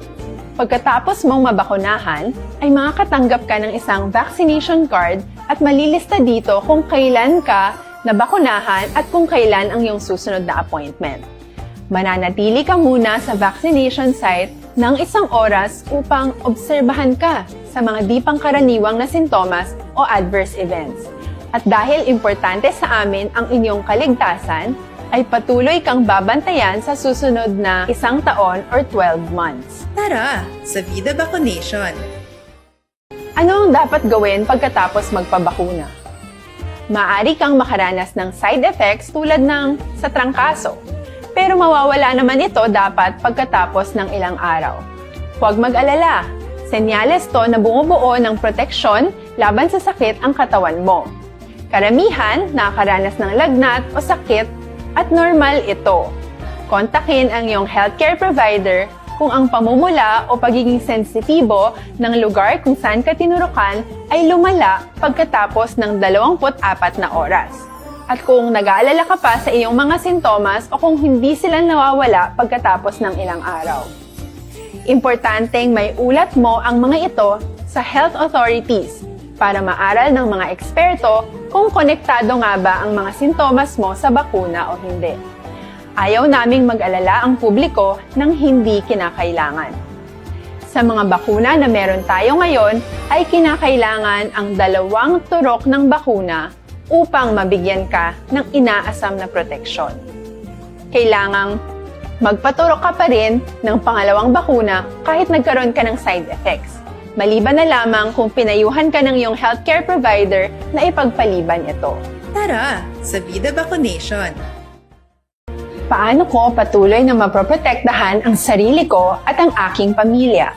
Pagkatapos mong mabakunahan, ay makakatanggap ka ng isang vaccination card at malilista dito kung kailan ka nabakunahan at kung kailan ang iyong susunod na appointment. Mananatili ka muna sa vaccination site ng isang oras upang obserbahan ka sa mga di pangkaraniwang na sintomas o adverse events. At dahil importante sa amin ang inyong kaligtasan, ay patuloy kang babantayan sa susunod na isang taon or twelve months. Tara sa Vida Vaccination! Ano ang dapat gawin pagkatapos magpabakuna? Maaari kang makaranas ng side effects tulad ng sa trangkaso, pero mawawala naman ito dapat pagkatapos ng ilang araw. Huwag mag-alala, senyales to na bumubuo ng proteksyon laban sa sakit ang katawan mo. Karamihan nakakaranas ng lagnat o sakit at normal ito. Kontakin ang iyong healthcare provider kung ang pamumula o pagiging sensitibo ng lugar kung saan ka tinurukan ay lumala pagkatapos ng dalawampu't apat na oras. At kung nag-aalala ka pa sa iyong mga sintomas o kung hindi sila nawawala pagkatapos ng ilang araw. Importanteng may ulat mo ang mga ito sa health authorities para maaral ng mga eksperto kung konektado nga ba ang mga sintomas mo sa bakuna o hindi. Ayaw naming mag-alala ang publiko ng hindi kinakailangan. Sa mga bakuna na meron tayo ngayon, ay kinakailangan ang dalawang turok ng bakuna upang mabigyan ka ng inaasam na proteksyon. Kailangang magpaturok ka pa rin ng pangalawang bakuna kahit nagkaroon ka ng side effects, maliban na lamang kung pinayuhan ka ng iyong healthcare provider na ipagpaliban ito. Tara sa Vida Vaccination! Paano ko patuloy na maproprotektahan ang sarili ko at ang aking pamilya?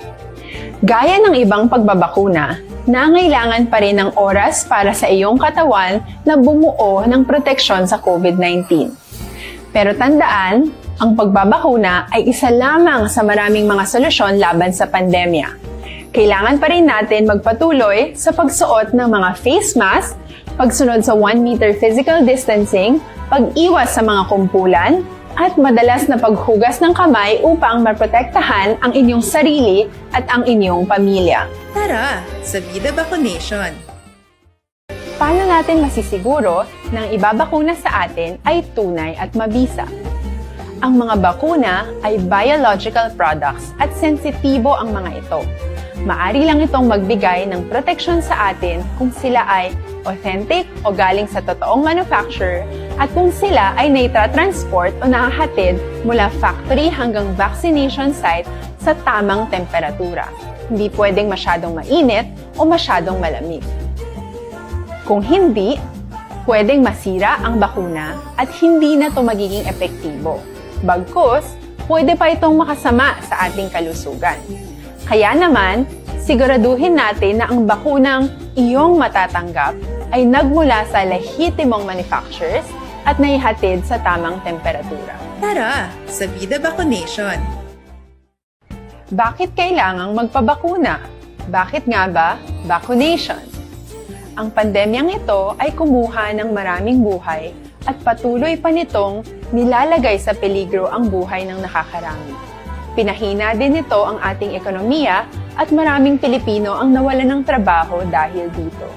Gaya ng ibang pagbabakuna, nangailangan pa rin ng oras para sa iyong katawan na bumuo ng proteksyon sa COVID nineteen. Pero tandaan, ang pagbabakuna ay isa lamang sa maraming mga solusyon laban sa pandemya. Kailangan pa rin natin magpatuloy sa pagsuot ng mga face mask, pagsunod sa one meter physical distancing, pag-iwas sa mga kumpulan, at madalas na paghugas ng kamay upang maprotektahan ang inyong sarili at ang inyong pamilya. Tara sa Vida Vaccination! Paano natin masisiguro na ang ibabakuna sa atin ay tunay at mabisa? Ang mga bakuna ay biological products at sensitibo ang mga ito. Maari lang itong magbigay ng proteksyon sa atin kung sila ay authentic o galing sa totoong manufacturer at kung sila ay naitra-transport o nahahatid mula factory hanggang vaccination site sa tamang temperatura. Hindi pwedeng masyadong mainit o masyadong malamig. Kung hindi, pwedeng masira ang bakuna at hindi na ito magiging epektibo. Bagkus, pwede pa itong makasama sa ating kalusugan. Kaya naman, siguraduhin natin na ang bakunang iyong matatanggap ay nagmula sa lehitimong manufacturers at naihatid sa tamang temperatura. Tara sa Vida Vaccination! Bakit kailangang magpabakuna? Bakit nga ba vaccination? Ang pandemyang ito ay kumuha ng maraming buhay at patuloy pa nitong nilalagay sa peligro ang buhay ng nakakarami. Pinahina din nito ang ating ekonomiya at maraming Pilipino ang nawalan ng trabaho dahil dito.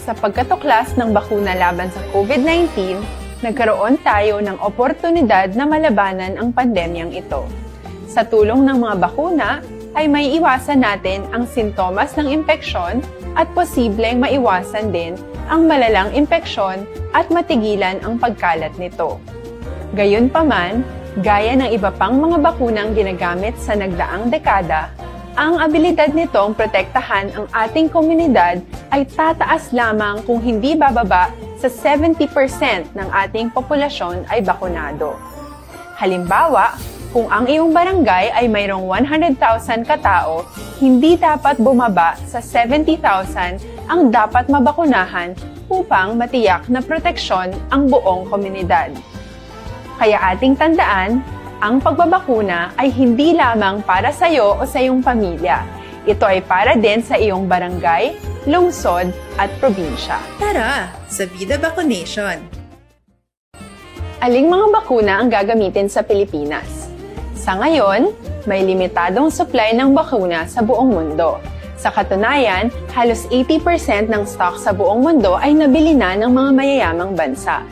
Sa pagkatuklas ng bakuna laban sa COVID nineteen, nagkaroon tayo ng oportunidad na malabanan ang pandemyang ito. Sa tulong ng mga bakuna, ay maiiwasan natin ang sintomas ng impeksyon at posibleng maiwasan din ang malalang impeksyon at matigilan ang pagkalat nito. Gayunpaman, gaya ng iba pang mga bakunang ginagamit sa nagdaang dekada, ang abilidad nitong protektahan ang ating komunidad ay tataas lamang kung hindi bababa sa seventy percent ng ating populasyon ay bakunado. Halimbawa, kung ang iyong barangay ay mayroong one hundred thousand ka tawo, hindi dapat bumaba sa seventy thousand ang dapat mabakunahan upang matiyak na proteksyon ang buong komunidad. Kaya ating tandaan, ang pagbabakuna ay hindi lamang para sa iyo o sa iyong pamilya. Ito ay para din sa iyong barangay, lungsod, at probinsya. Tara sa Vida Vaccination! Aling mga bakuna ang gagamitin sa Pilipinas? Sa ngayon, may limitadong supply ng bakuna sa buong mundo. Sa katunayan, halos eighty percent ng stock sa buong mundo ay nabili na ng mga mayayamang bansa.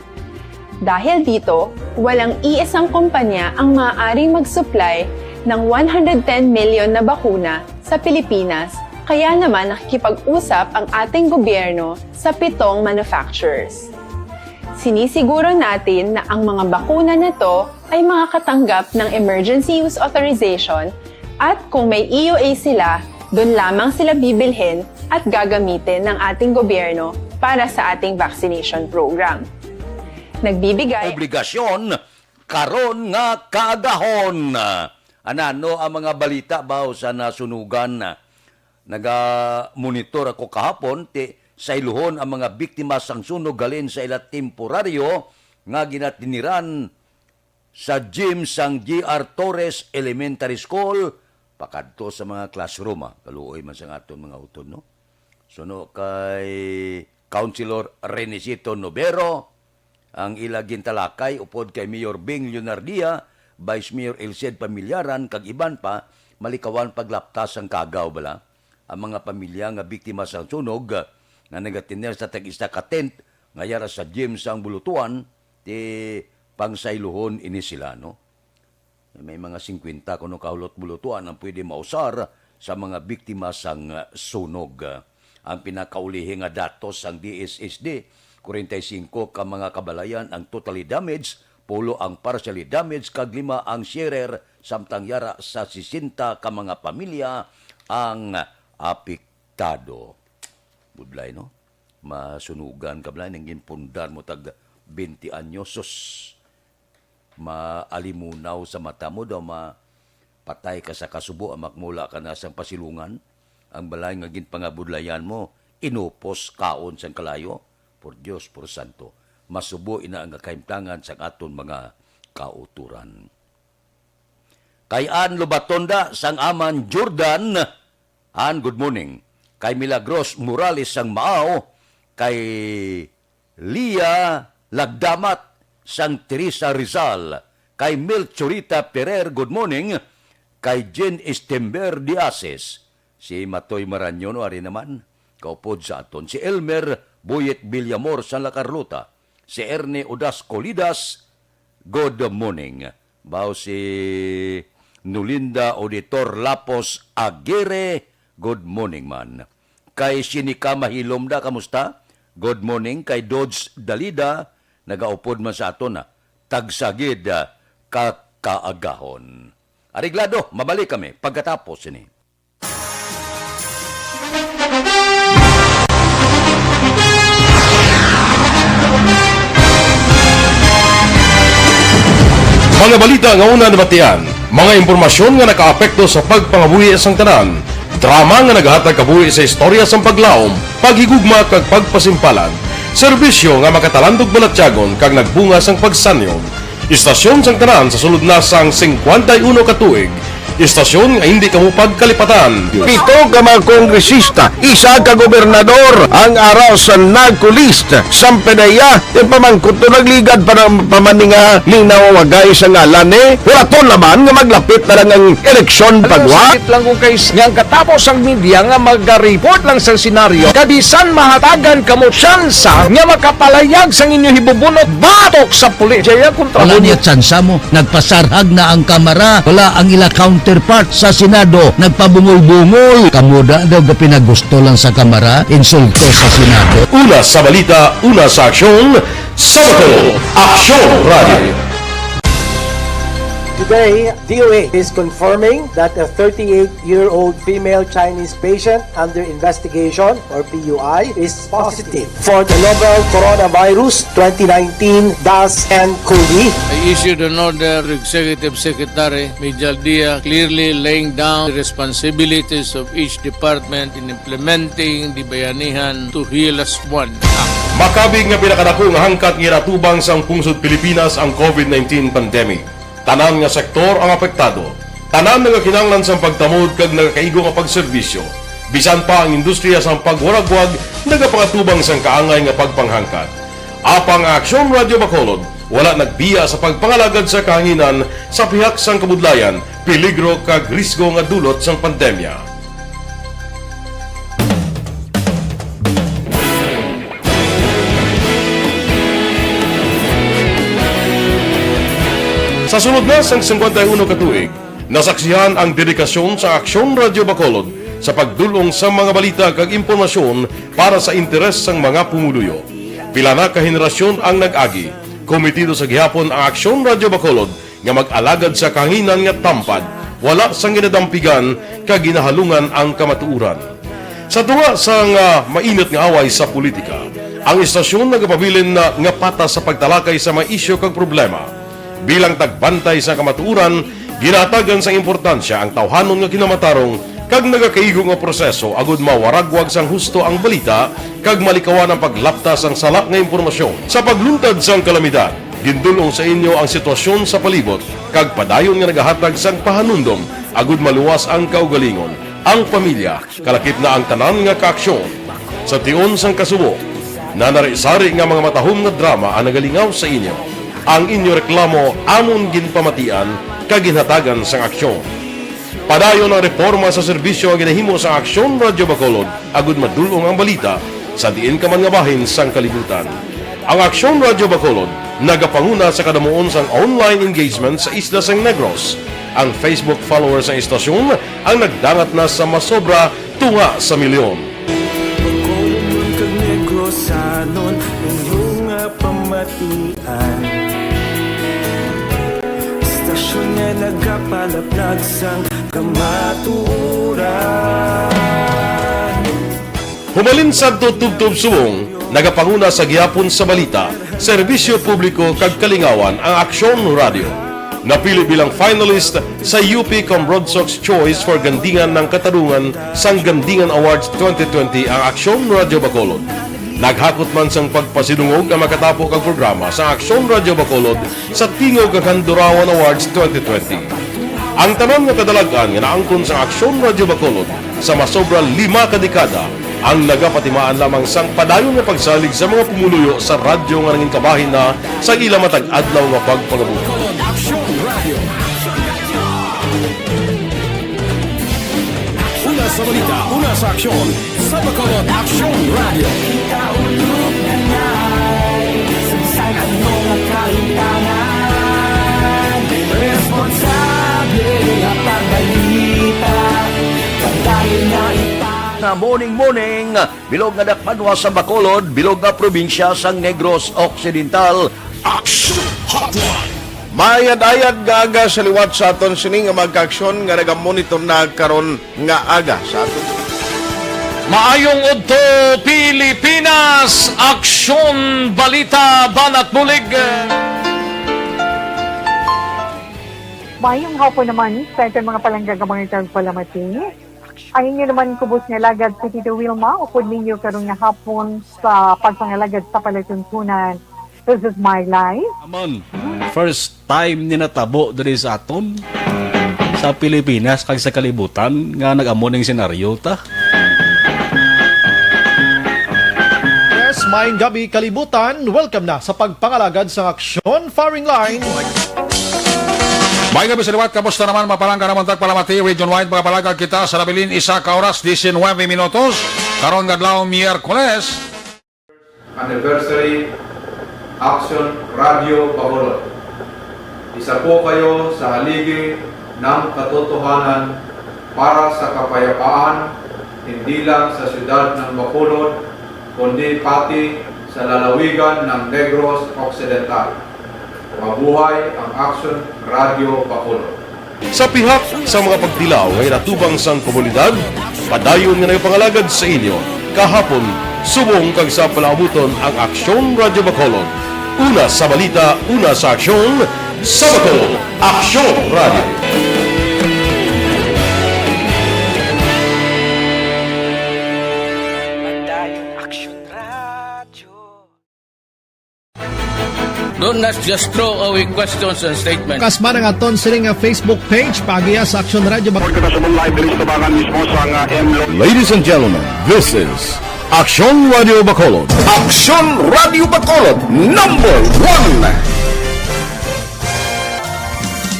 Dahil dito, walang iisang kumpanya ang maaaring mag-supply ng one hundred ten million na bakuna sa Pilipinas, kaya naman nakikipag-usap ang ating gobyerno sa pitong manufacturers. Sinisiguro natin na ang mga bakuna na to ay makakatanggap ng emergency use authorization at kung may E U A sila, doon lamang sila bibilhin at gagamitin ng ating gobyerno para sa ating vaccination program. Nagbibigay obligasyon karon nga kaagahon. Anano ang mga balita ba sa nasunugan? Naga-monitor ako kahapon, ti sayluhon ang mga biktima sang sunog halin sa ila temporaryo nga ginatiniran sa gym sang G R Torres Elementary School pakadto sa mga classroom, ah. Kaluoy man sang aton mga utod, no? Suno kay Councilor Renisito Novero, ang ila gintalakay upod kay Mayor Bing Leonardia, Vice Mayor Elced Pamillaran, kag iban pa, malikawan paglaptas sang kagaw bala. Ang mga pamilya nga biktima sang sunog, ah, nga nagatiner sa tag-isa ka tent nga yara sa gym sang Bulutuan, ti pangsayluhon ini sila, no? May mga singkwenta kuno ka hulot Bulutuan ang pwede mausar sa mga biktima sang, ah, sunog. Ang pinakaulihi nga datos sang D S S D, kwarenta y singko ka mga kabalayan ang totally damaged, pulo ang partially damaged, kag lima ang sharer, samtang yara sa sesenta ka mga pamilya ang apektado. Budlay, no? Masunugan ka, Blay, nang ginpundar mo tag twenty anyos. Sus, maalimunaw sa mata mo daw, ma-, Patay ka sa kasubo, amak, mula ka na sang pasilungan. Ang balay nga ginpangabudlayan mo, inupos kaon sang kalayo. Por Dios, por santo, masubo ina nga kahimtangan sang aton mga kauturan. Kay Ann Lubatonda sang Aman, Jordan, Ann, good morning. Kay Milagros Morales sang Maao, kay Lia Lagdamat sang Teresa, Rizal, kay Mil Chorita Perer, good morning, kay Jean Estember Diases, si Matoy Marañon, ari naman, kaupod sa aton, si Elmer Boyet Villamor sang La Carlota, si Ernie Odas Colidas, good morning. Bao si Nulinda Auditor Lapos Aguirre, good morning man. Kay Sinika Mahilom da, kamusta? Good morning. Kay Dodge Dalida, nagaupod man sa aton, ah, tagsa gid, ah, ka kaagahon. Areglado, mabalik kami pagkatapos sini. Mga balita nga una nabatian, mga impormasyon nga nakaapekto sa pagpangabuhi sang tanan, drama nga nagahatag kabuhi sa istorya sang paglaom, paghigugma kag pagpasimpalan, serbisyo nga makatalandog balatyagon kag nagbunga sang pagsanyon. Istasyon sang tanan sa sulod na sang singkwenta y uno ka tuig. Istasyon nga hindi kamo pagkalipatan. Pito ka mga kongresista, isa ka gobernador ang ara sa NAGCO list. Sampanaya, ipamangkot to nagligad pa ng pamaninga ning nawawagay sa ngalan ni. Wala to laman nga maglapit na lang ang eleksyon pagwa. Sakit lang kung kay nga ang katapos ang media nga mag-report lang sa senaryo, kabisan mahatagan kamo tsansa nga makapalayag sang inyo hibubunot batok sa pulis. Jaya kontra Wala mo. Niya tsansa mo. Nagpasarhag na ang kamara. Wala ang ila counterpart sa Senado. Nagpabungol-bungol. Kamo da daw ga pinagusto lang sa kamara. Insulto sa Senado. Una sa balita, una sa aksyon, sa Bacolod, Aksyon Radio. Today, D O A is confirming that a thirty-eight-year-old female Chinese patient under investigation, or P U I, is positive for the novel Coronavirus twenty nineteen dash N cov. I issued an order to Executive Secretary Major Dia, clearly laying down the responsibilities of each department in implementing the Bayanihan to Heal Us One Act. Makabig nga pinakadako nga hangkat nga ginatubang sang pungsod Pilipinas ang COVID nineteen pandemic. Tanan nga sektor ang apektado. Tanan nagakinahanglan sang pagtamod kag nagakaigo nga pagserbisyo. Bisan pa ang industriya sang pagwaragwag nagapangatubang sang kaangay nga pagpanghangkat. Apang ang Aksyon Radio Bacolod wala nagbiya sa pagpangalagad sa kahanginan sa pihak sang kabudlayan, peligro kag risgo nga dulot sang pandemya. Sa sulod na sang singkwenta y uno ka tuig, nasaksihan ang dedikasyon sa Aksyon Radio Bacolod sa pagdul-ong sa mga balita kag impormasyon para sa interes sang mga pumuluyo. Pila na ka henerasyon ang nag-agi. Komitido sa gihapon ang Aksyon Radio Bacolod nga mag-alagad sa kahanginan nga tampad, wala sang ginadampigan kag ginahalungan ang kamatuoran. Sa tunga sang, ah, mainit nga away sa politika, ang istasyon nagapabilin na nga patas sa pagtalakay sa mga isyu kag problema. Bilang tagbantay sa kamatuoran, ginahatagan sang importansya ang tawhanon nga kinamatarong kag nagakaigo nga proseso agud mawaragwag sang husto ang balita kag malikawan ang paglapta sang sala nga impormasyon. Sa pagluntad sang kalamidad, gindul-ong sa inyo ang sitwasyon sa palibot kag padayon nga nagahatag sang pahanumdom agud maluwas ang kaugalingon, ang pamilya, kalakip na ang tanan nga kaaksyon. Sa tion sang kasubo, nanari-sari nga mga matahom nga drama ang nagalingaw sa inyo. Ang inyo reklamo amon ginpamatian kag ginhatagan sang aksyon. Padayon ang reporma sa serbisyo nga ginahimo sang Aksyon Radio Bacolod agud madul-ong ang balita sa diin ka man nga bahin sang kalibutan. Ang Aksyon Radio Bacolod nagapanguna sa kadamuon sang online engagement sa isla sang Negros. Ang Facebook followers sang istasyon ang nagdangat na sa masobra tunga sa milyon. Bacolodnon kag Negrosanon, inyo nga pamatian. Istasyon nga nagapalaplag sang kamatuoran. Humalin sadto tubtob subong, nagapanguna sa gihapon sa balita, serbisyo publiko kag kalingawan ang Aksyon Radio. Napili bilang finalist sa U P Cambrodsoc's Choice for Gandingan ng Katarungan sang Gandingan Awards twenty twenty ang Aksyon Radyo Bacolod. Naghakot man sang pagpasidungog ang makatapo kag programa sa Aksyon Radyo Bacolod sa Tingog kag Handurawan Awards twenty twenty. Ang tanan nga kadalag-an nga naangkon sa Aksyon Radyo Bacolod sa masobra lima ka dekada ang nagapatimaan lamang sang padayon nga pagsalig sa mga pumuluyo sa radyo nga nangin kabahin na sa ila matag adlaw nga pagpangabuhi. Aksyon Radio. Una sa balita, una sa aksyon, sa Bacolod Aksyon Radio. Sa ano nga kahimtangan, responsable nga pagbalita, pagdali na ipa- Na morning, morning, bilog nga dakpanwa sa Bacolod, bilog nga probinsya sang Negros Occidental. Action Hotline. Mayad-ayad nga aga sa liwat sa aton sini nga mga kaaksyon nga nagamonitor na karon nga aga sa aton. Maayong udto, Pilipinas! Aksyon, balita, banat bulig. Mayong hapon naman sa aton mga palangga nga mga tagpalamati. Ang inyo naman kubos nga alagad si Tito Wilma, upod ninyo karon nga hapon sa pagpangalagad sa palatuntunan. This is my life. Amon, first time ni natabo diri sa aton, sa Pilipinas kag sa kalibutan, nga nag-amo ning senaryo ta. Yes, maayong gabi, kalibutan. Welcome na sa pagpangalagad sang aksyon, firing line. May gabi sa liwat, kamusta naman, mapalangga naman tagpalamati, region-wide, mga palagag kita sa nabilin, isa ka oras, diecinuebe minutos, karon nga adlaw, Miyerkules. Anniversary, Action Radio Bacolod. Isa po kayo sa haligi ng katotohanan para sa kapayapaan, hindi lang sa siyudad ng Bacolod, kundi pati sa lalawigan ng Negros Occidental. Mabuhay ang Action Radio Bacolod. Sa pihak sa mga pagtilaw nga ginatubang sang komunidad, padayon nga nagapangalagad sa inyo kahapon, subong kag sa palaabuton ang Aksyon Radyo Bacolod. Una sa balita, una sa aksyon, sa Bacolod, Aksyon Radyo. Padayon Aksyon Radyo. Do not just throw away questions and statements. Kasma ang aton sini nga Facebook page, paagiha sa Aksyon Radyo Bac- Report kita sa mga live diri sa tubangan mismo sa nga M L O. Ladies and gentlemen, this is Aksyon Radio Bacolod. Aksyon Radio Bacolod, number one.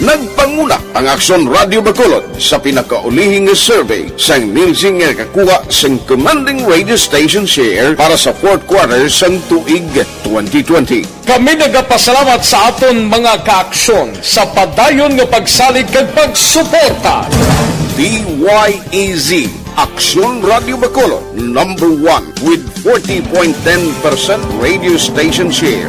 Nagpanguna ang Aksyon Radio Bacolod sa pinakaulihi nga survey sang Nielsen nga nakakuha sang commanding radio station share para sa fourth quarter sang tuig twenty twenty. Kami nagapasalamat sa aton mga kaaksyon sa padayon nga pagsalig kag pagsuporta. D Y E Z, Aksyon Radio Bacolod, number one with forty point ten percent radio station share.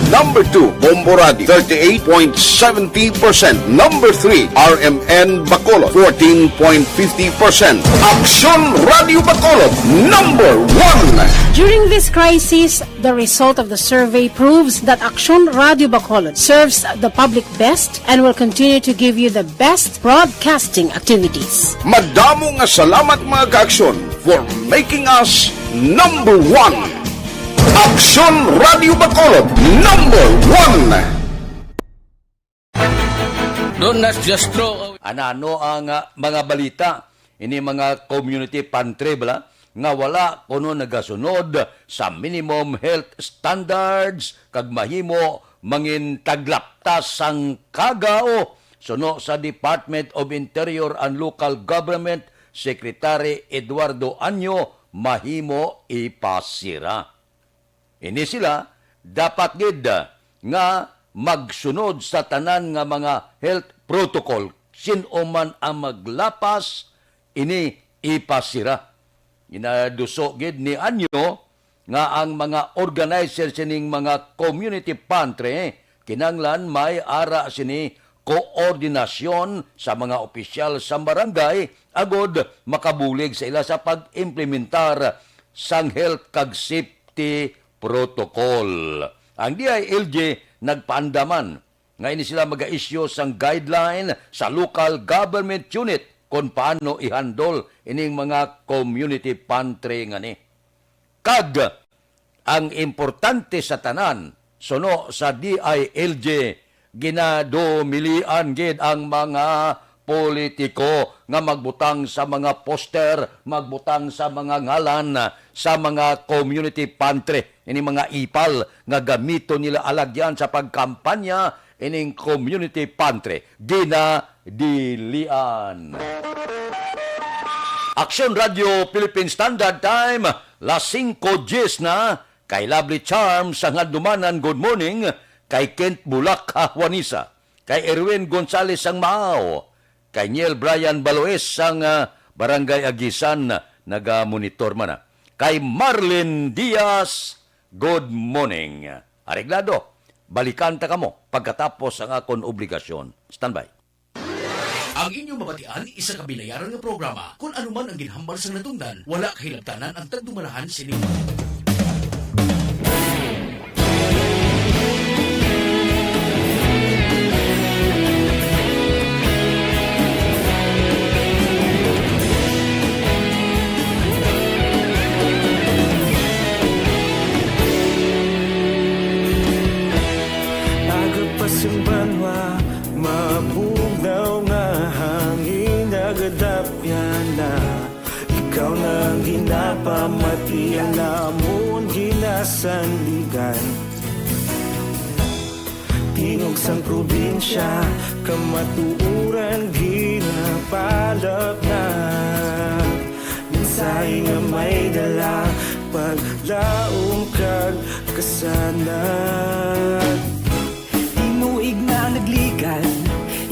Number two, Bombo Radio, thirty-eight point seventy percent. Number three, R M N Bacolod, fourteen point fifty percent. Aksyon Radio Bacolod, number one. During this crisis, the result of the survey proves that Aksyon Radio Bacolod serves the public best and will continue to give you the best broadcasting activities. Madamo nga salamat, mga kaaksyon, for making us number one. Aksyon Radio Bacolod, number one. Do not just throw away. Anano ang, ah, mga balita? Ini mga community pantry bala nga wala kuno nagasunod sa minimum health standards kag mahimo mangin taglaptas sang kagaw. Suno sa Department of Interior and Local Government Secretary Eduardo Anyo, mahimo ipasira. Ini sila dapat gid nga magsunod sa tanan nga mga health protocol. Sin-o man ang maglapas, ini ipasira. Ginaduso gid ni Anyo nga ang mga organizer sining mga community pantry kinahanglan may ara sini koordinasyon sa mga opisyal sa barangay agod makabulig sa ila sa pag-implementar sang health kag safety protocol. Ang D I L G nagpaandaman nga ini sila maga-issue sang guideline sa local government unit kon paano i-handle ining mga community pantry nga ni. Kag ang importante sa tanan, suno sa D I L G, ginadumilian gid ang mga politiko nga magbutang sa mga poster, magbutang sa mga ngalan sa mga community pantry, ini mga ipal nga gamiton nila alagyan sa pagkampanya, ining community pantry ginadilian. Aksyon Radio Philippine Standard Time, las singko diyes na. Kay Lovely Charm sang Handumanan, good morning. Kay Kent Bulak, Juanisa. Kay Erwin Gonzales sang Mao. Kay Niel Brian Baloes sang, ah, Barangay Agisan, naga-monitor man, ah. Kay Marlin Diaz, good morning. Areglado, balikan ta kamo pagkatapos ang akon obligasyon. Standby. Ang inyo mabatian, isa ka binayaran nga programa. Kon ano man ang ginhambal sang natungdan, wala kahilabtanan ang tagdumalahan sini. Aga pa sang banwa, mabugnaw nga hangin nagadapyan na. Ikaw na ang ginapamatian namon, ginasandigan. Tingog sang probinsya, kamatuoran ginapalapnag. Mensahe nga may dala, paglaom kag kasanag. Tinuig na nagligad,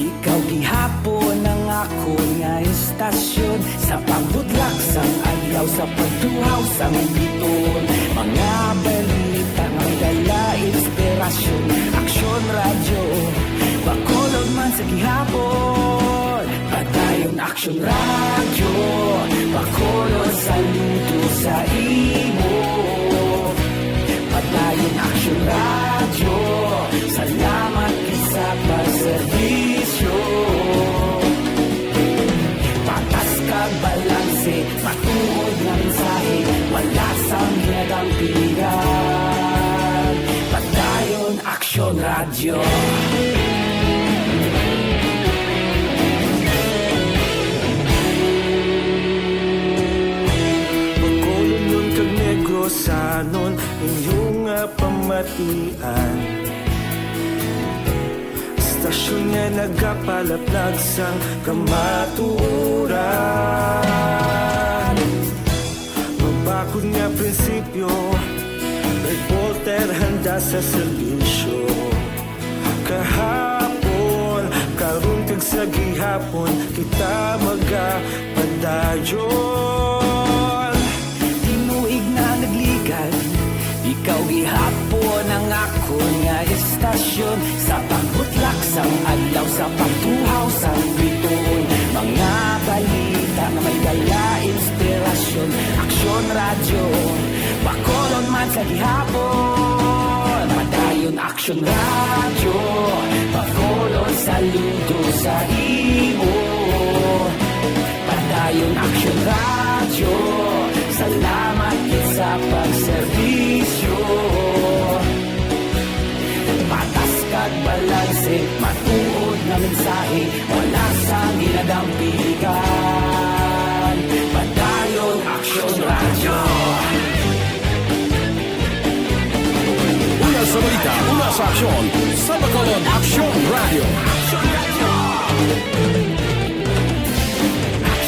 ikaw gihapon ang akon nga istasyon. Sa pagbutlak sang adlaw, sa pagtuhaw sang biton, mga balita nga may dala inspirasyon. Aksyon Radyo, Bacolod man sa gihapon. Padayon Aksyon Radyo, Bacolod, saludo sa imo. Padayon Aksyon Radyo, salamat gid sa pagserbisyo. Patas kag balanse, matuod nga mensahe, wala sang ginadampigan. Padayon Aksyon Radyo. Bacolodnon kag Negrosanon, inyo nga pamatian. Istasyon nga nagapalaplag sang kamatuoran. Mabakod nga prinsipyo, reporter handa sa serbisyo. Kahapon, karon kag sa gihapon, kita magapadayon. Tinuig na nagligad, ikaw gihapon ang akon nga istasyon. Sa pagbutlak sang adlaw, sa pagtuhaw sang bituon, mga balita nga may dala inspirasyon. Aksyon Radyo, Bacolod man sa gihapon. Padayon Aksyon Radyo, Bacolod, saludo sa imo. Padayon Aksyon Radyo, salamat gid sa pagserbisyo. Patas kag balanse, matuod nga mensahe, wala sang ginadampigan. Padayon Aksyon Radyo. Una sa balita, una sa aksyon, sa Bacolod Aksyon Radyo.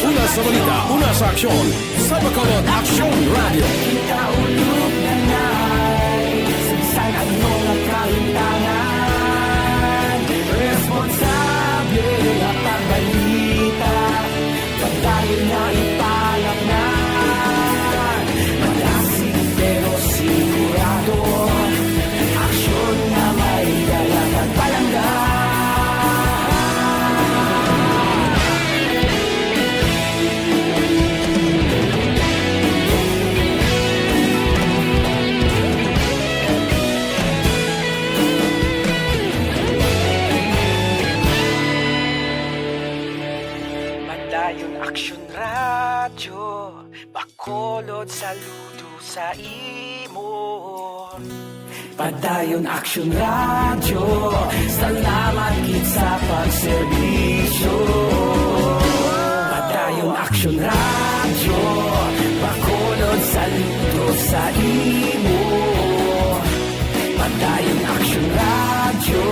Una sa balita, una sa aksyon, sa Bacolod Aksyon Radyo. Ikaulog na na'y sa bisan ano nga kahimtangan, responsable nga pagbalita. Padayon nga ipalapngan, malasig pero sigurado, aksyon nga may dala kag palangga. Ayon Aksyon Radyo, Bacolod, saludo sa imo. Padayon Aksyon Radyo, salamat gid sa pagserbisyo. Padayon Aksyon Radyo, Bacolod, saludo sa imo. Padayon Aksyon Radyo,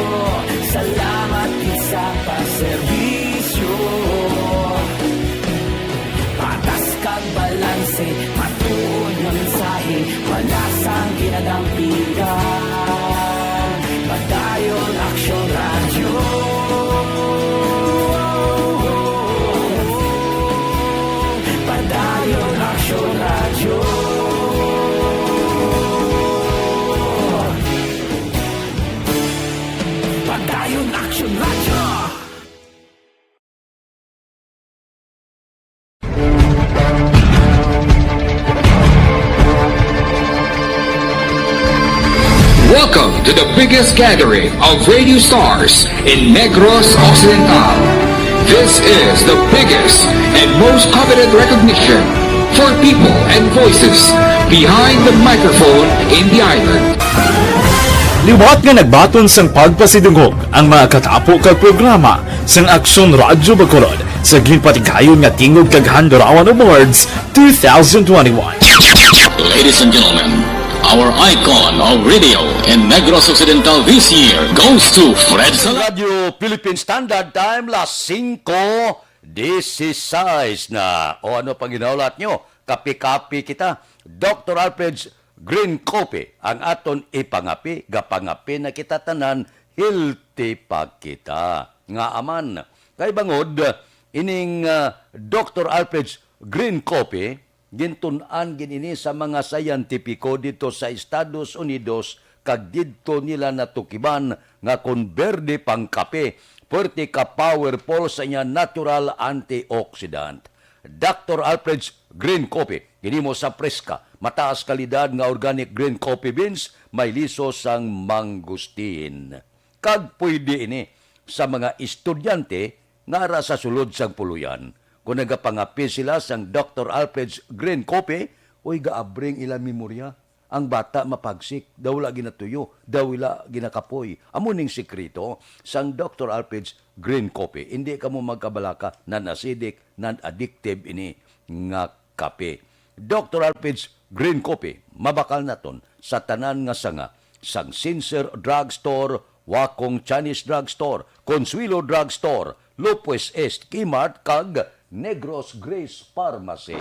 salamat gid sa pagserbisyo. Patas kag balanse, matuod nga mensahe, wala sang ginadampigan. Padayon Aksyon Radyo. Padayon Aksyon Radyo. Padayon Aksyon Radyo. Welcome to the biggest gathering of radio stars in Negros Occidental. This is the biggest and most coveted recognition for people and voices behind the microphone in the island. Liwat nga nagbaton sang pagpasidungog ang mga katapo kag programa sang Aksyon Radyo Bacolod sa ginpatigayon nga Tingog kag Handurawan Awards two thousand twenty-one. Ladies and gentlemen, our icon of radio in Negros Occidental this year goes to Fred Sal- Radyo Philippine Standard Time, las singko dieciséis na. O ano pang ginaulat nyo? Kapi-kapi kita. Doctor Alfred's Green Coffee ang aton ipangapi. Gapangapi na kita tanan, healthy pa kita. Nga aman. Kay bangod, ining ah, Doctor Alfred's Green Coffee, gintun-an gid ini sa mga siyentipiko didto sa Estados Unidos, kag didto nila natukiban nga kon berde pang kape, puwerte ka powerful sa iya natural antioxidant. Doctor Alfred's Green Coffee, ginhimo sa preska, mataas kalidad nga organic green coffee beans, may liso sang mangosteen. Kag pwede ini sa mga estudyante nga ara sa sulod sang puloy-an. Kon nagapangape sila sang Doctor Alfred's Green Coffee, uy, gaabring ila memorya. Ang bata mapagsik, daw wala ginatuyo, daw wala ginakapoy. Amo ning sikreto sang Doctor Alfred's Green Coffee. Indi kamo magkabalaka, non-acidic, non-addictive ini nga kape. Doctor Alfred's Green Coffee, mabakal naton sa tanan nga sanga, sang Sincere Drug Store, Wakong Chinese Drug Store, Consuelo Drug Store, Lopez East Kmart, kag Negros Grace Pharmacy.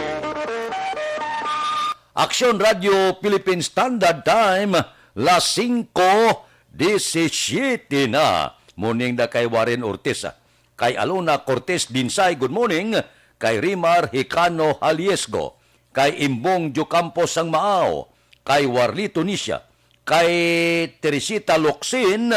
Aksyon Radyo Philippine Standard Time, las singko diecisiete na. Morning na kay Warren Ortiz, ah. Kay Alona Cortez Dinsay, good morning. Kay Rimar Hicano Haliesgo. Kay Imbong Diocampo sang Maao. Kay Warlito Nisha. Kay Teresita Locsin.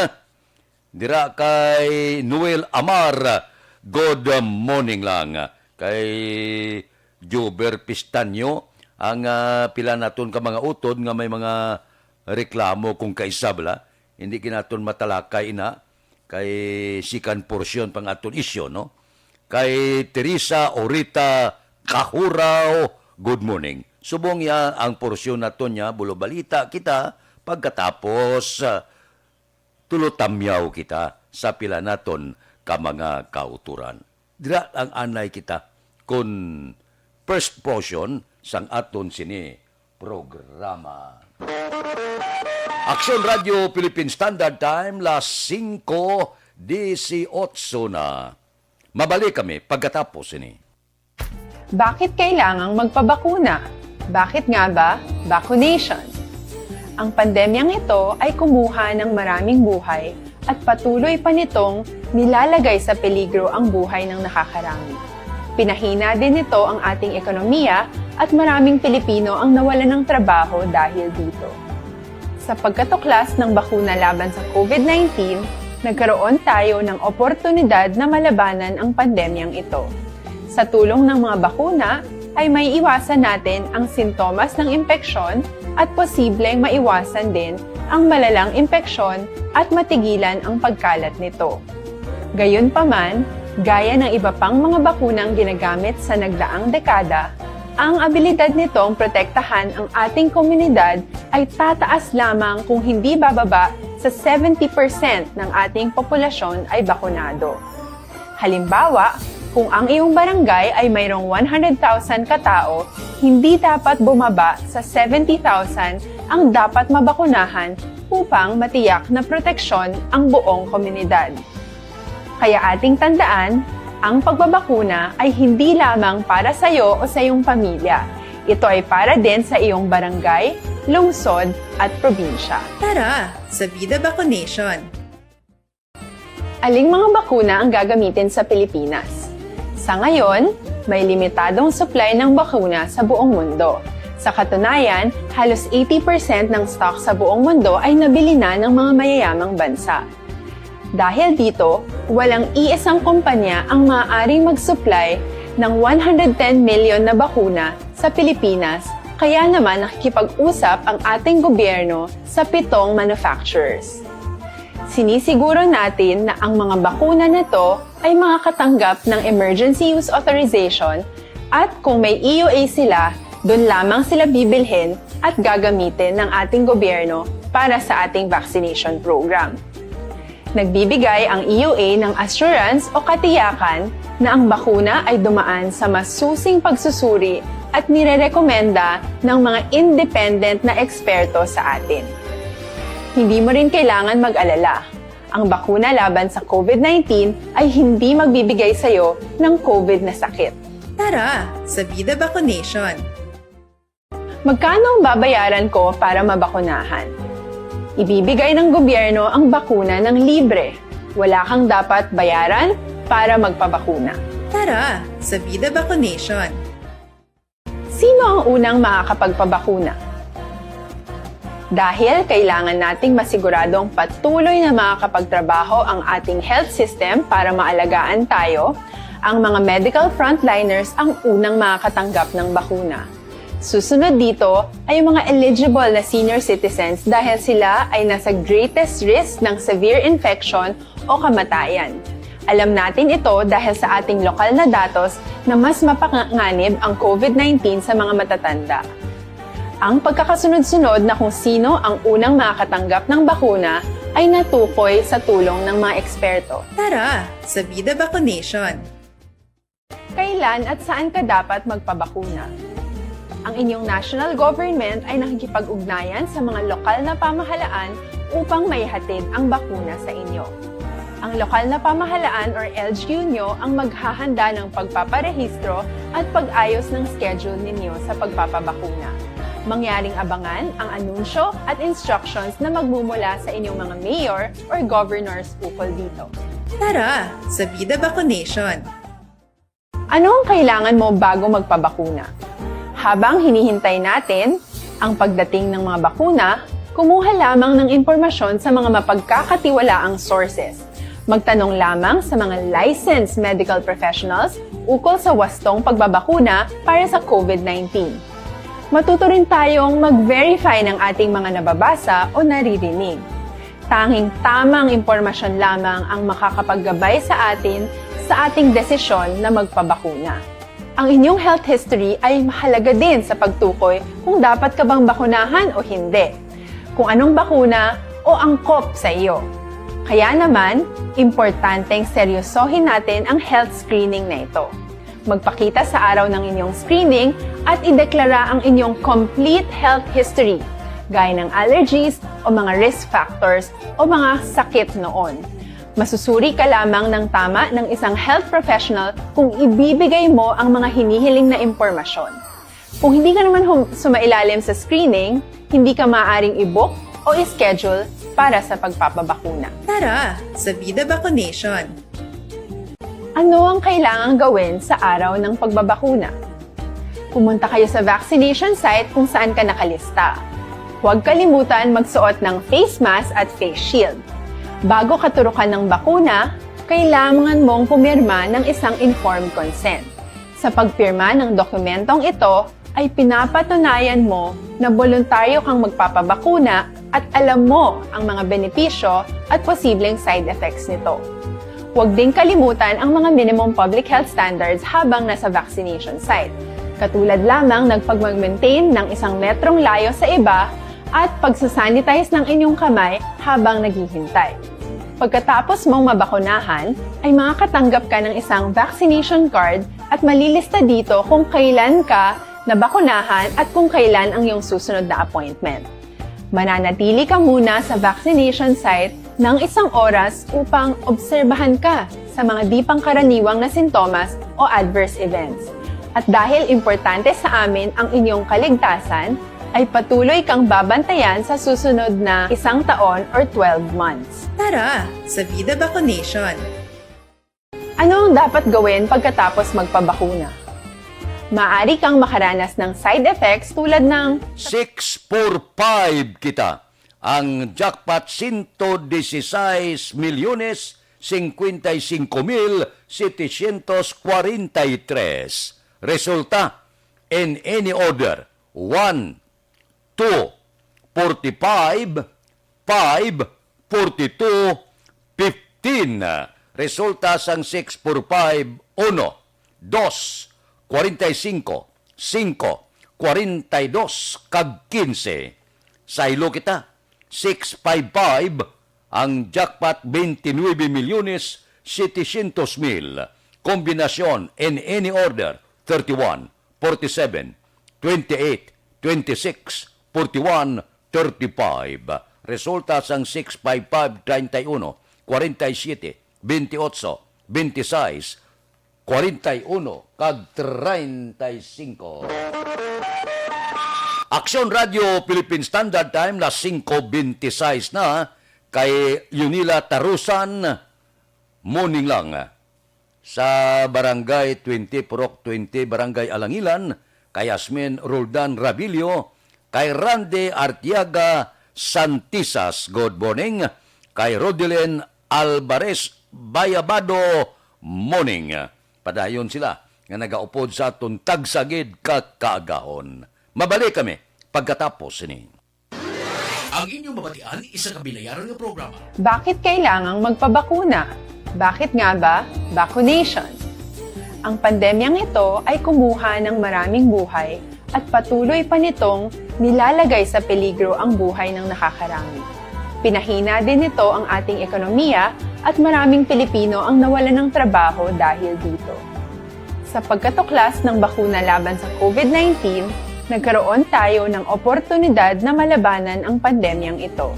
Dira kay Noel Amar, good morning lang. Kay Juber Pistanyo, ang ah, pila naton ka mga utod nga may mga reklamo kung kaisa bala. Hindi gid naton matalakay ina. Kay sikan porsyon pang aton isyu, no? Kay Teresa Orita Kahuraw, good morning. Subong ya ang porsyon naton niya, bulo balita kita, pagkatapos ah, tulotamyaw kita sa pila naton ka mga kauturan. Dira ang anay kita kun first portion sang aton sini programa. Aksyon Radyo Philippine Standard Time, las singko dieciocho na. Mabalik kami pagkatapos sini. Bakit kailangang magpabakuna? Bakit nga ba vaccination? Ang pandemyang ito ay kumuha ng maraming buhay at patuloy pa nitong nilalagay sa peligro ang buhay ng nakakarami. Pinahina din nito ang ating ekonomiya at maraming Pilipino ang nawalan ng trabaho dahil dito. Sa pagkatuklas ng bakuna laban sa COVID nineteen, nagkaroon tayo ng oportunidad na malabanan ang pandemyang ito. Sa tulong ng mga bakuna, ay may iwasan natin ang sintomas ng impeksyon at posibleng maiwasan din ang malalang impeksyon at matigilan ang pagkalat nito. Gayunpaman, Gaya ng iba pang mga bakunang ginagamit sa nagdaang dekada, ang abilidad nitong protektahan ang ating komunidad ay tataas lamang kung hindi bababa sa seventy percent ng ating populasyon ay bakunado. Halimbawa, kung ang iyong barangay ay mayroong one hundred thousand katao, hindi dapat bumaba sa seventy thousand ang dapat mabakunahan upang matiyak na proteksyon ang buong komunidad. Kaya ating tandaan, ang pagbabakuna ay hindi lamang para sa iyo o sa iyong pamilya. Ito ay para din sa iyong barangay, lungsod, at probinsya. Tara, sa Vida Vaccination! Aling mga bakuna ang gagamitin sa Pilipinas? Sa ngayon, may limitadong supply ng bakuna sa buong mundo. Sa katunayan, halos eighty percent ng stock sa buong mundo ay nabili na ng mga mayayamang bansa. Dahil dito, walang iisang kumpanya ang maaaring mag-supply ng one hundred ten million na bakuna sa Pilipinas, kaya naman nakikipag-usap ang ating gobyerno sa pitong manufacturers. Sinisiguro natin na ang mga bakuna na to ay makakatanggap ng emergency use authorization at kung may E U A sila, doon lamang sila bibilhin at gagamitin ng ating gobyerno para sa ating vaccination program. Nagbibigay ang E U A ng assurance o katiyakan na ang bakuna ay dumaan sa masusing pagsusuri at nirerekomenda ng mga independent na eksperto sa atin. Hindi mo rin kailangan mag-alala. Ang bakuna laban sa COVID nineteen ay hindi magbibigay sa iyo ng COVID na sakit. Tara, sa Vida Vaccination! Magkano ang babayaran ko para mabakunahan? Ibibigay ng gobyerno ang bakuna ng libre. Wala kang dapat bayaran para magpabakuna. Tara, sa Vida Vaccination! Sino ang unang makakapagpabakuna? Dahil kailangan nating masiguradong patuloy na makakapagtrabaho ang ating health system para maalagaan tayo, ang mga medical frontliners ang unang makakatanggap ng bakuna. Susunod dito ay ang mga eligible na senior citizens dahil sila ay nasa greatest risk ng severe infection o kamatayan. Alam natin ito dahil sa ating lokal na datos na mas mapanganib ang COVID nineteen sa mga matatanda. Ang pagkakasunod-sunod na kung sino ang unang makakatanggap ng bakuna ay natukoy sa tulong ng mga eksperto. Tara, sa Vida Vaccination! Kailan at saan ka dapat magpabakuna? Ang inyong national government ay nakikipag-ugnayan sa mga lokal na pamahalaan upang maihatid ang bakuna sa inyo. Ang lokal na pamahalaan or L G U nyo ang maghahanda ng pagpaparehistro at pag-ayos ng schedule ninyo sa pagpapabakuna. Mangyaring abangan ang anunsyo at instructions na magmumula sa inyong mga mayor or governors ukol dito. Tara, sa Vida Vaccination! Ano ang kailangan mo bago magpabakuna? Habang hinihintay natin ang pagdating ng mga bakuna, kumuha lamang ng impormasyon sa mga mapagkakatiwalaang sources. Magtanong lamang sa mga licensed medical professionals ukol sa wastong pagbabakuna para sa COVID nineteen. Matuto rin tayong mag-verify ng ating mga nababasa o naririnig. Tanging tamang impormasyon lamang ang makakapaggabay sa atin sa ating desisyon na magpabakuna. Ang inyong health history ay mahalaga din sa pagtukoy kung dapat ka bang bakunahan o hindi, kung anong bakuna o angkop sa iyo. Kaya naman, importanteng seryosohin natin ang health screening na ito. Magpakita sa araw ng inyong screening at ideklara ang inyong complete health history, gaya ng allergies o mga risk factors o mga sakit noon. Masusuri ka lamang ng tama ng isang health professional kung ibibigay mo ang mga hinihiling na impormasyon. Kung hindi ka naman hum- sumailalim sa screening, hindi ka maaaring i-book o i-schedule para sa pagpapabakuna. Tara, sa Vida Vaccination! Ano ang kailangang gawin sa araw ng pagbabakuna? Pumunta kayo sa vaccination site kung saan ka nakalista. Huwag kalimutan magsuot ng face mask at face shield. Bago katurukan ng bakuna, kailangan mong pumirma ng isang informed consent. Sa pagpirma ng dokumentong ito, ay pinapatunayan mo na boluntaryo kang magpapabakuna at alam mo ang mga benepisyo at posibleng side effects nito. Huwag ding kalimutan ang mga minimum public health standards habang nasa vaccination site, katulad lamang ng pagmag-maintain ng isang metrong layo sa iba at pagsasanitize ng inyong kamay habang naghihintay. Pagkatapos mong mabakunahan, ay makakatanggap ka ng isang vaccination card at malilista dito kung kailan ka nabakunahan at kung kailan ang iyong susunod na appointment. Mananatili ka muna sa vaccination site ng isang oras upang obserbahan ka sa mga di pangkaraniwang na sintomas o adverse events. At dahil importante sa amin ang inyong kaligtasan, ay patuloy kang babantayan sa susunod na isang taon or twelve months. Tara, sa Vida Vaccination! Ano ang dapat gawin pagkatapos magpabakuna? Maaari kang makaranas ng side effects tulad ng six four five kita. Ang jackpot, sento disisais milyones singkwenta y singko mil setecientos kwarenta y tres. Resulta, in any order, one, two, forty-five, five, forty-two, fifteen. Resulta sang six four five, uno, dos, kwarenta y singko, singko, kwarenta y dos, kag kinse. Saylo kita, six five five, ang jackpot, twenty-nueve milyones setecientos mil. Kombinasyon in any order, thirty-one, forty-seven, twenty-eight, twenty-six, forty-one, thirty-five. Resulta sang six five five, treinta y uno, kwarenta y siete, veintiocho, veintiseis, kwarenta y uno, kag treinta y cinco. Aksyon Radio Philippine Standard Time, las singko beintiseis na, kay Yunila Tarusan, morning lang. Sa Barangay twenty, Purok twenty, Barangay Alangilan, kay Asmin Roldan Rabillo, kay Randy Artiaga Santisas, good morning, kay Rodelin Alvarez Bayabado, morning. Padayon sila nga nagaupod sa aton tagsagid ka kaagahon. Mabalik kami pagkatapos sini. Ang inyong mabatian, isa ka binayaran nga programa. Bakit kailangang magpabakuna? Bakit nga ba vaccination? Ang pandemyang ito ay kumuha ng maraming buhay at patuloy pa nitong nilalagay sa peligro ang buhay ng nakakarami. Pinahina din nito ang ating ekonomiya at maraming Pilipino ang nawalan ng trabaho dahil dito. Sa pagkatuklas ng bakuna laban sa COVID nineteen, nagkaroon tayo ng oportunidad na malabanan ang pandemyang ito.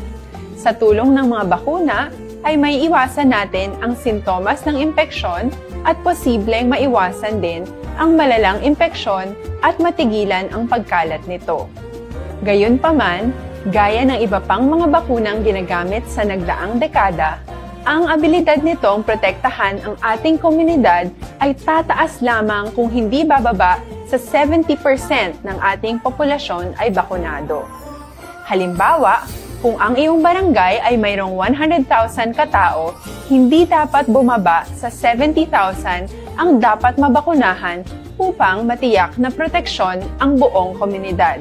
Sa tulong ng mga bakuna, ay maiiwasan natin ang sintomas ng impeksyon at posibleng maiwasan din ang malalang impeksyon at matigilan ang pagkalat nito. Gayunpaman, gaya ng iba pang mga bakunang ginagamit sa nagdaang dekada, ang abilidad nitong protektahan ang ating komunidad ay tataas lamang kung hindi bababa sa seventy percent ng ating populasyon ay bakunado. Halimbawa, kung ang iyong barangay ay mayroong one hundred thousand ka tao, hindi dapat bumaba sa seventy thousand ang dapat mabakunahan upang matiyak na proteksyon ang buong komunidad.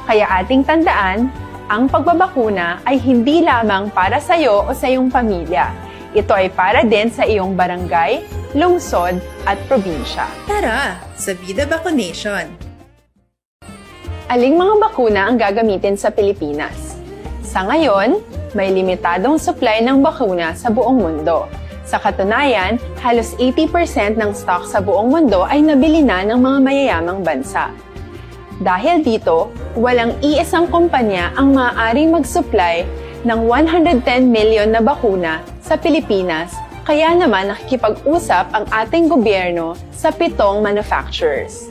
Kaya ating tandaan, ang pagbabakuna ay hindi lamang para sa iyo o sa iyong pamilya. Ito ay para din sa iyong barangay, lungsod, at probinsya. Tara, sa Vida Vaccination! Aling mga bakuna ang gagamitin sa Pilipinas? Sa ngayon, may limitadong supply ng bakuna sa buong mundo. Sa katunayan, halos eighty percent ng stock sa buong mundo ay nabili na ng mga mayayamang bansa. Dahil dito, walang iisang kumpanya ang maaaring mag-supply ng one hundred ten million na bakuna sa Pilipinas, kaya naman nakikipag-usap ang ating gobyerno sa pitong manufacturers.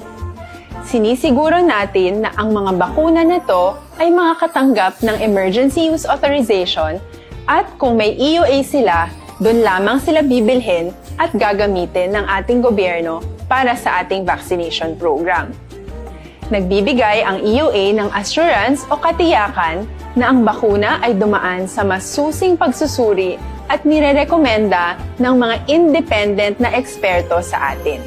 Sinisiguro natin na ang mga bakuna na to ay makakatanggap ng emergency use authorization at kung may E U A sila, doon lamang sila bibilhin at gagamitin ng ating gobyerno para sa ating vaccination program. Nagbibigay ang E U A ng assurance o katiyakan na ang bakuna ay dumaan sa masusing pagsusuri at nirerekomenda ng mga independent na eksperto sa atin.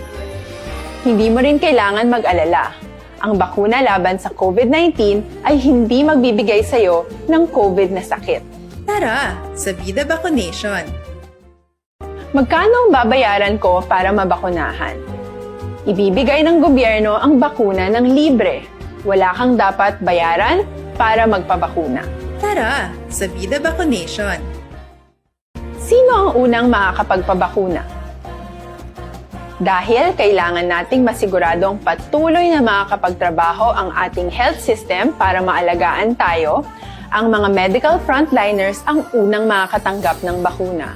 Hindi mo rin kailangan mag-alala. Ang bakuna laban sa COVID nineteen ay hindi magbibigay sa iyo ng COVID na sakit. Tara, sa Vida Vaccination! Magkano ang babayaran ko para mabakunahan? Ibibigay ng gobyerno ang bakuna ng libre. Wala kang dapat bayaran para magpabakuna. Tara sa Vida Vacunation! Sino ang unang makakapagpabakuna? Dahil kailangan nating masiguradong patuloy na makakapagtrabaho ang ating health system para maalagaan tayo, ang mga medical frontliners ang unang makakatanggap ng bakuna.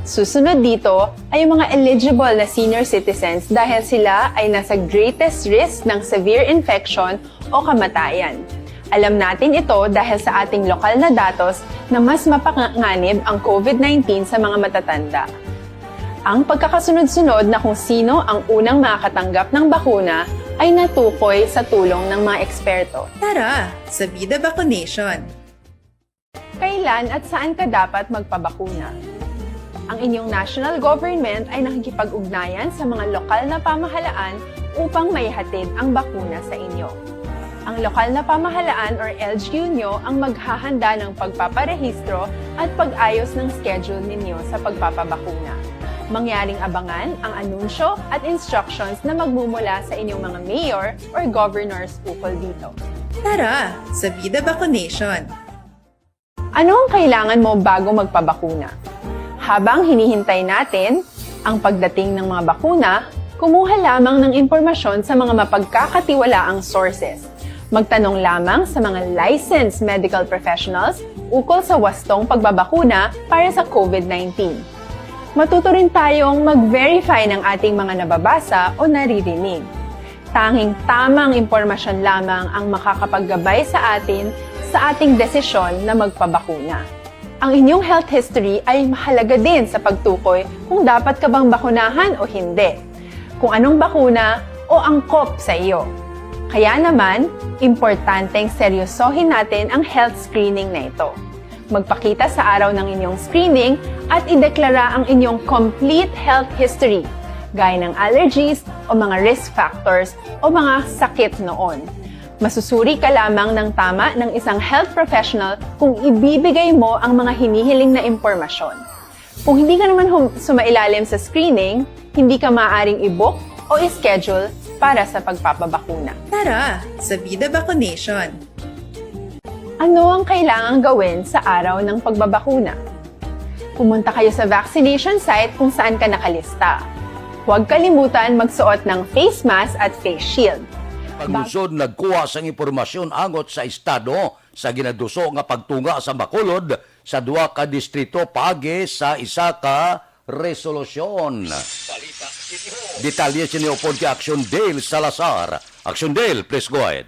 Susunod dito ay ang mga eligible na senior citizens dahil sila ay nasa greatest risk ng severe infection o kamatayan. Alam natin ito dahil sa ating lokal na datos na mas mapanganib ang COVID nineteen sa mga matatanda. Ang pagkakasunod-sunod na kung sino ang unang makakatanggap ng bakuna ay natukoy sa tulong ng mga eksperto. Tara sa Vida Vacunation! Kailan at saan ka dapat magpabakuna? Ang inyong national government ay nakikipag-ugnayan sa mga lokal na pamahalaan upang maihatid ang bakuna sa inyo. Ang lokal na pamahalaan or L G U nyo ang maghahanda ng pagpaparehistro at pag-ayos ng schedule ninyo sa pagpapabakuna. Mangyaring abangan ang anunsyo at instructions na magmumula sa inyong mga mayor or governors ukol dito. Tara sa Vida Vacunation! Ano ang kailangan mo bago magpabakuna? Habang hinihintay natin ang pagdating ng mga bakuna, kumuha lamang ng impormasyon sa mga mapagkakatiwalaang sources. Magtanong lamang sa mga licensed medical professionals ukol sa wastong pagbabakuna para sa COVID nineteen. Matuto rin tayong mag-verify ng ating mga nababasa o naririnig. Tanging tamang impormasyon lamang ang makakapaggabay sa atin sa ating desisyon na magpabakuna. Ang inyong health history ay mahalaga din sa pagtukoy kung dapat ka bang bakunahan o hindi, kung anong bakuna o angkop sa iyo. Kaya naman, importanteng seryosohin natin ang health screening na ito. Magpakita sa araw ng inyong screening at ideklara ang inyong complete health history, gaya ng allergies o mga risk factors o mga sakit noon. Masusuri ka lamang ng tama ng isang health professional kung ibibigay mo ang mga hinihiling na impormasyon. Kung hindi ka naman hum- sumailalim sa screening, hindi ka maaaring i-book o i-schedule para sa pagpapabakuna. Tara sa Vida Vacunation! Ano ang kailangang gawin sa araw ng pagbabakuna? Pumunta kayo sa vaccination site kung saan ka nakalista. Huwag kalimutan magsuot ng face mask at face shield. Paglusod nagkuha sang impormasyon angot sa estado sa ginaduso nga pagtunga sa Bacolod sa duha ka distrito paagi sa isa ka resolusyon. Detalye sini upod kay Action Dale Salazar. Action Dale, please go ahead.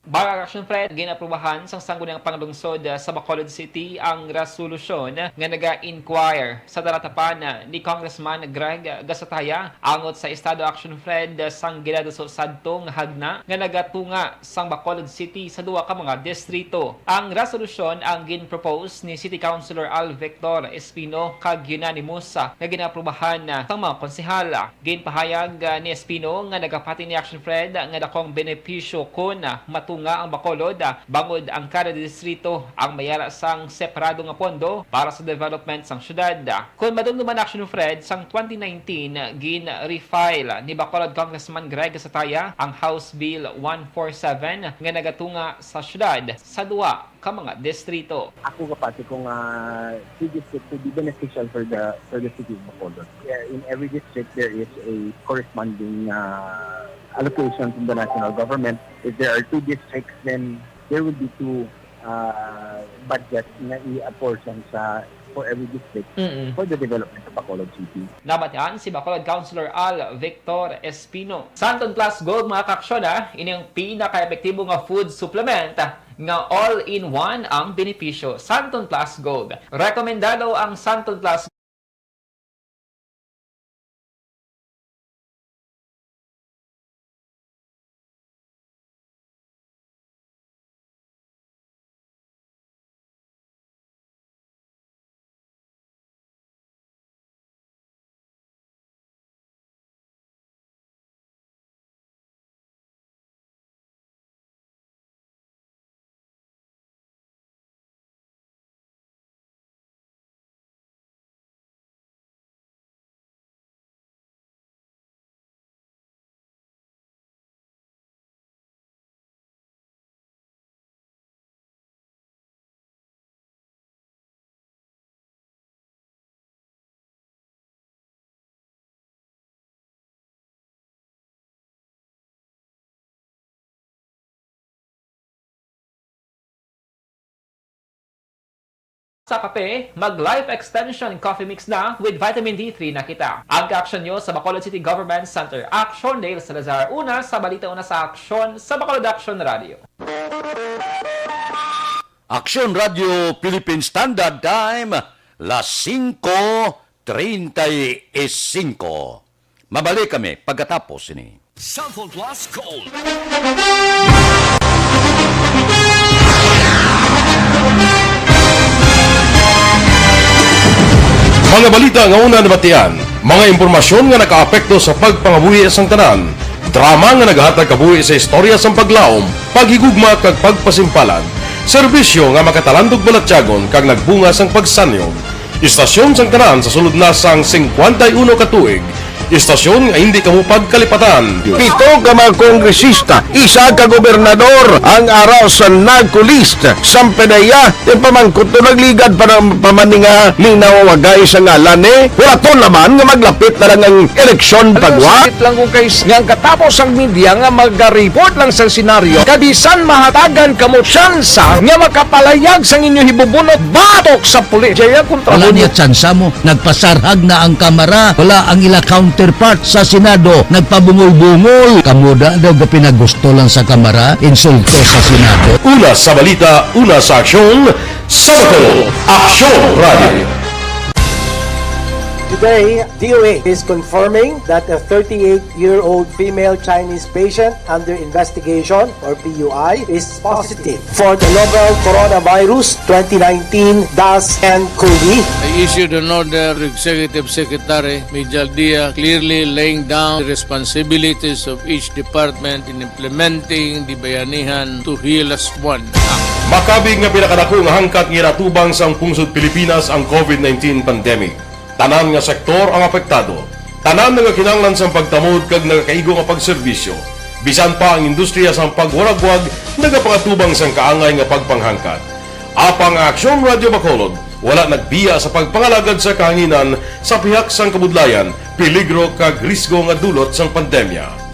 Bag-o, Action Fred, ginaprubahan sang Sangguniang Panglungsod sa Bacolod City ang resolusyon nga naga-inquire sa daratapan ni Congressman Greg Gasataya angot sa estado, Action Fred, sang ginaduso sadto nga hagna nga nagatunga sang Bacolod City sa duha ka mga distrito. Ang resolusyon ang ginpropose ni City Councilor Al Victor Espino kag unanimous nga ginaprubahan sang mga konsehal. Ginpahayag, ah, ni Espino nga nagapati ni Action Fred nga dakong benepisyo kon, ah, matunga ang Bacolod, ah, bangod ang kada distrito ang mayara sang separado nga pondo para sa development sang syudad. Kon madumduman, Action Fred, sang twenty nineteen, gin-refile ni Bacolod Congressman Greg Sataya ang House Bill one four seven nga nagatunga sa syudad sa duha ka mga distrito. Ako kapati ko nga three districts would be beneficial for the, for the city of Bacolod. Yeah, in every district, there is a corresponding, uh, allocation from the national government. If there are two districts, then there would be two, uh, budget na i-apportion sa, for every district Mm-mm. for the development of Bacolod City. Nabatian si Bacolod Councilor Al Victor Espino. Santon Plus Gold, mga kaaksyon, ah, ini ang pinaka-epektibo nga food supplement, ah, nga all-in-one ang benepisyo. Santon Plus Gold. Rekomendado ang Santon Plus Sa kape, mag-Life Extension Coffee Mix na with Vitamin D three na kita. Ang kaaksyon nyo sa Bacolod City Government Center. Aksyon, Dale Salazar. Una sa balita, una sa aksyon sa Bacolod Aksyon Radio. Aksyon Radio Philippine Standard Time, las singko treinta y cinco. Mabalik kami pagkatapos sini. Cellphone Plus Gold. Mga balita nga una nabatian, mga impormasyon nga nakaapekto sa pagpangabuhi sang tanan, drama nga nagahatag kabuhi sa istorya sang paglaom, paghigugma kag pagpasimpalan, serbisyo nga makatalandog balatyagon kag nagbunga sang pagsanyog. Istasyon sang tanan sa sulod na sang singkwenta y uno ka tuig. Istasyon nga hindi kamo pagkalipatan. Pito ka mga kongresista, isa ka gobernador ang ara sa NAGCO list. Sampanaya, ti pamangkot to nagligad pa na, pa man ni nga linawagay sa ngalan, eh. Wala to naman nga maglapit na lang ang eleksyon pagwa. Sakit lang kung kay nga ang katapos ang media nga mag-report lang sa senaryo, kabisan mahatagan kamo tsansa nga makapalayag sang inyo hibubunot batok sa pulis. Jaya kontra Wala mo. Niya tsansa mo. Nagpasarhag na ang Kamara. Wala ang ila counterpart sa Senado. Nagpabungol-bungol. Kamo da daw ga pinagusto lang sa Kamara. Insulto sa Senado. Una sa balita, una sa aksyon, sa Bacolod, Aksyon Radio. Today, D O A is confirming that a thirty-eight-year-old female Chinese patient under investigation, or P U I, is positive for the novel coronavirus twenty nineteen dash N cov. I issued an order to Executive Secretary Mijal Dia, clearly laying down the responsibilities of each department in implementing the Bayanihan to Hilas One Act. Makabig nga pinakadako nga hangkat nga ginatubang sang pungsod Pilipinas ang covid nineteen pandemic. Tanan nga sektor ang apektado. Tanan nagakinahanglan sang pagtamod kag nagakaigo nga pagserbisyo. Bisan pa ang industriya sang pagwaragwag nagapangatubang sang kaangay nga pagpanghangkat. Apang ang Aksyon Radio Bacolod wala nagbiya sa pagpangalagad sa kahanginan sa pihak sang kabudlayan, peligro kag risgo nga dulot sang pandemya.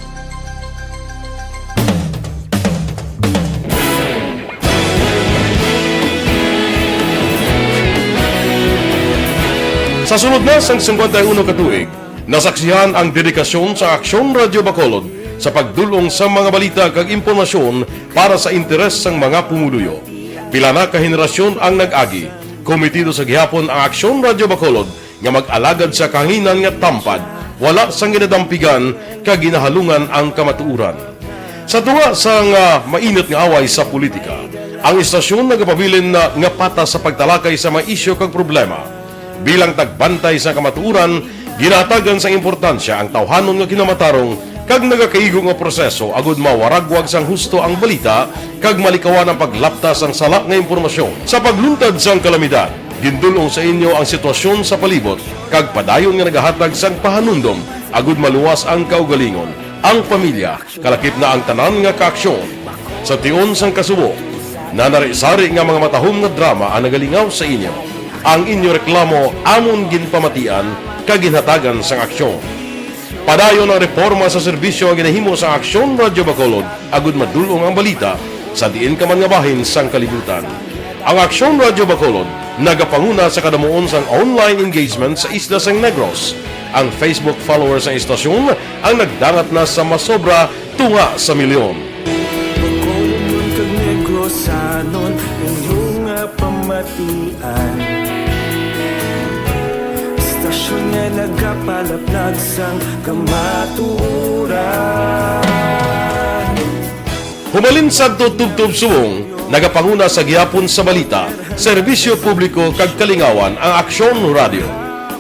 Sa sulod na sang singkwenta y uno ka tuig, nasaksihan ang dedikasyon sa Aksyon Radio Bacolod sa pagdul-ong sa mga balita kag impormasyon para sa interes sang mga pumuluyo. Pila na ka henerasyon ang nag-agi. Komitido sa gihapon ang Aksyon Radio Bacolod nga mag-alagad sa kahanginan nga tampad, wala sang ginadampigan kag ginahalungan ang kamatuoran. Sa tunga sang, ah, mainit nga away sa politika, ang istasyon nagapabilin na nga patas sa pagtalakay sa mga isyu kag problema. Bilang tagbantay sa kamatuoran, ginahatagan sang importansya ang tawhanon nga kinamatarong kag nagakaigo nga proseso agud mawaragwag sang husto ang balita kag malikawan ang paglapta sang sala nga impormasyon. Sa pagluntad sang kalamidad, gindul-ong sa inyo ang sitwasyon sa palibot kag padayon nga nagahatag sang pahanumdom agud maluwas ang kaugalingon, ang pamilya, kalakip na ang tanan nga kaaksyon. Sa tion sang kasubo, nanari-sari nga mga matahom nga drama ang nagalingaw sa inyo. Ang inyo reklamo amon ginpamatian kag ginhatagan sang aksyon. Padayon ang reporma sa serbisyo nga ginahimo sang Aksyon Radio Bacolod agud madul-ong ang balita sa diin ka man nga bahin sang kalibutan. Ang Aksyon Radio Bacolod nagapanguna sa kadamuon sang online engagement sa isla sang Negros. Ang Facebook followers sang istasyon ang nagdangat na sa masobra tunga sa milyon. Bacolodnon kag Negrosanon, inyo nga pamatian. Istasyon nga nagapalaplag sang kamatuoran. Humalin sadto tubtob subong, nagapanguna sa gihapon sa balita, serbisyo publiko kag kalingawan ang Aksyon Radio.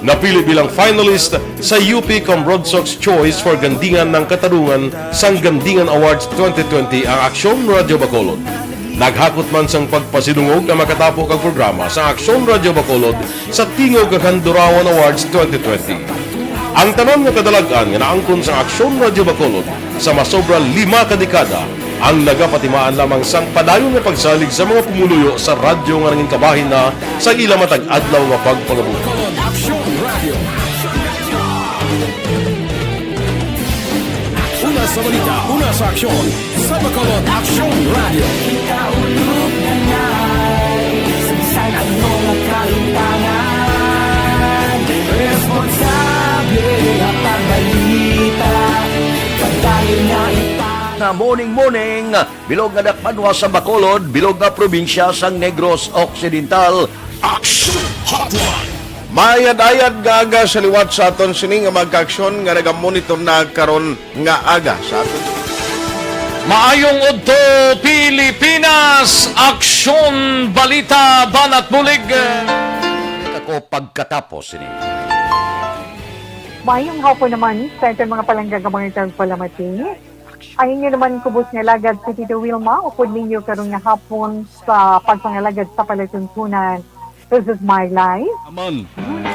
Napili bilang finalist sa U P Comrade Sox Choice for Gandingan ng Katarungan sang Gandingan Awards twenty twenty ang Aksyon Radio Bacolod. Naghakot man sang pagpasidungog ang makatapo kag programa sa Aksyon Radio Bacolod sa Tingog kag Handurawan Awards twenty twenty. Ang tanan nga kadalag-an nga naangkon sang Aksyon Radio Bacolod sa masobra lima ka dekada ang nagapatimaan lamang sang padayon nga pagsalig sa mga pumuluyo sa radyo nga nangin kabahin na sa ila matag adlaw nga pagpangabuhi. Aksyon Radio. Una sa balita, una sa aksyon, sa Bacolod Aksyon Radio. Tanan, responsable nga pagbalita, pagdali nga ipang- Nga morning, morning, bilog nga dakpanwa sa Bacolod, bilog nga probinsya sang Negros Occidental. Action Hotline. Maayad-ayad nga aga sa liwat sa aton sini nga magkaaksyon nga nagamonitor na karon nga aga sa aton. Maayong udto, Pilipinas! Aksyon, balita, banat bulig. Ako pagkatapos sini. Mayong hapon naman sa aton mga palangga nga mga tagpalamati. Ang inyo naman kubos nga lagad si Tito Wilma, upod ninyo karon nga hapon sa pagpangalagad sa palatuntunan. This is my life. Amon,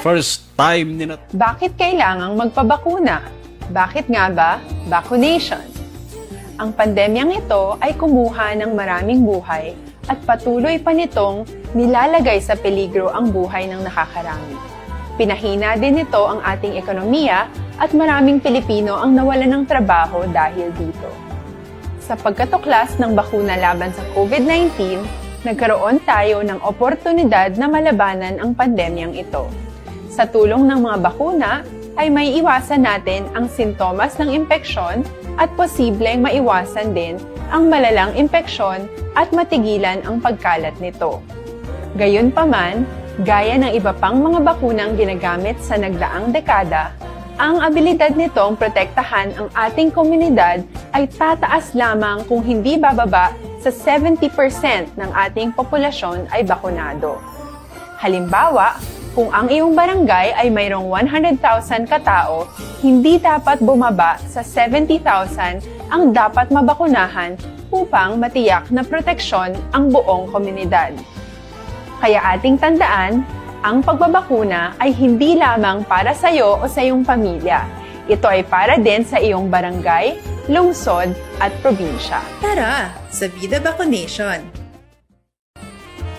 first time ni nat- Bakit kailangang magpabakuna? Bakit nga ba vaccination? Ang pandemyang ito ay kumuha ng maraming buhay at patuloy pa nitong nilalagay sa peligro ang buhay ng nakakarami. Pinahina din nito ang ating ekonomiya at maraming Pilipino ang nawalan ng trabaho dahil dito. Sa pagkatuklas ng bakuna laban sa COVID nineteen, nagkaroon tayo ng oportunidad na malabanan ang pandemyang ito. Sa tulong ng mga bakuna, ay maiiwasan natin ang sintomas ng impeksyon at posibleng maiwasan din ang malalang impeksyon at matigilan ang pagkalat nito. Gayunpaman, gaya ng iba pang mga bakunang ginagamit sa nagdaang dekada, ang abilidad nitong protektahan ang ating komunidad ay tataas lamang kung hindi bababa sa seventy percent ng ating populasyon ay bakunado. Halimbawa, kung ang iyong barangay ay mayroong one hundred thousand katao, hindi dapat bumaba sa seventy thousand ang dapat mabakunahan upang matiyak na proteksyon ang buong komunidad. Kaya ating tandaan, ang pagbabakuna ay hindi lamang para sa iyo o sa iyong pamilya. Ito ay para din sa iyong barangay, lungsod, at probinsya. Tara, sa Vida Vaccination!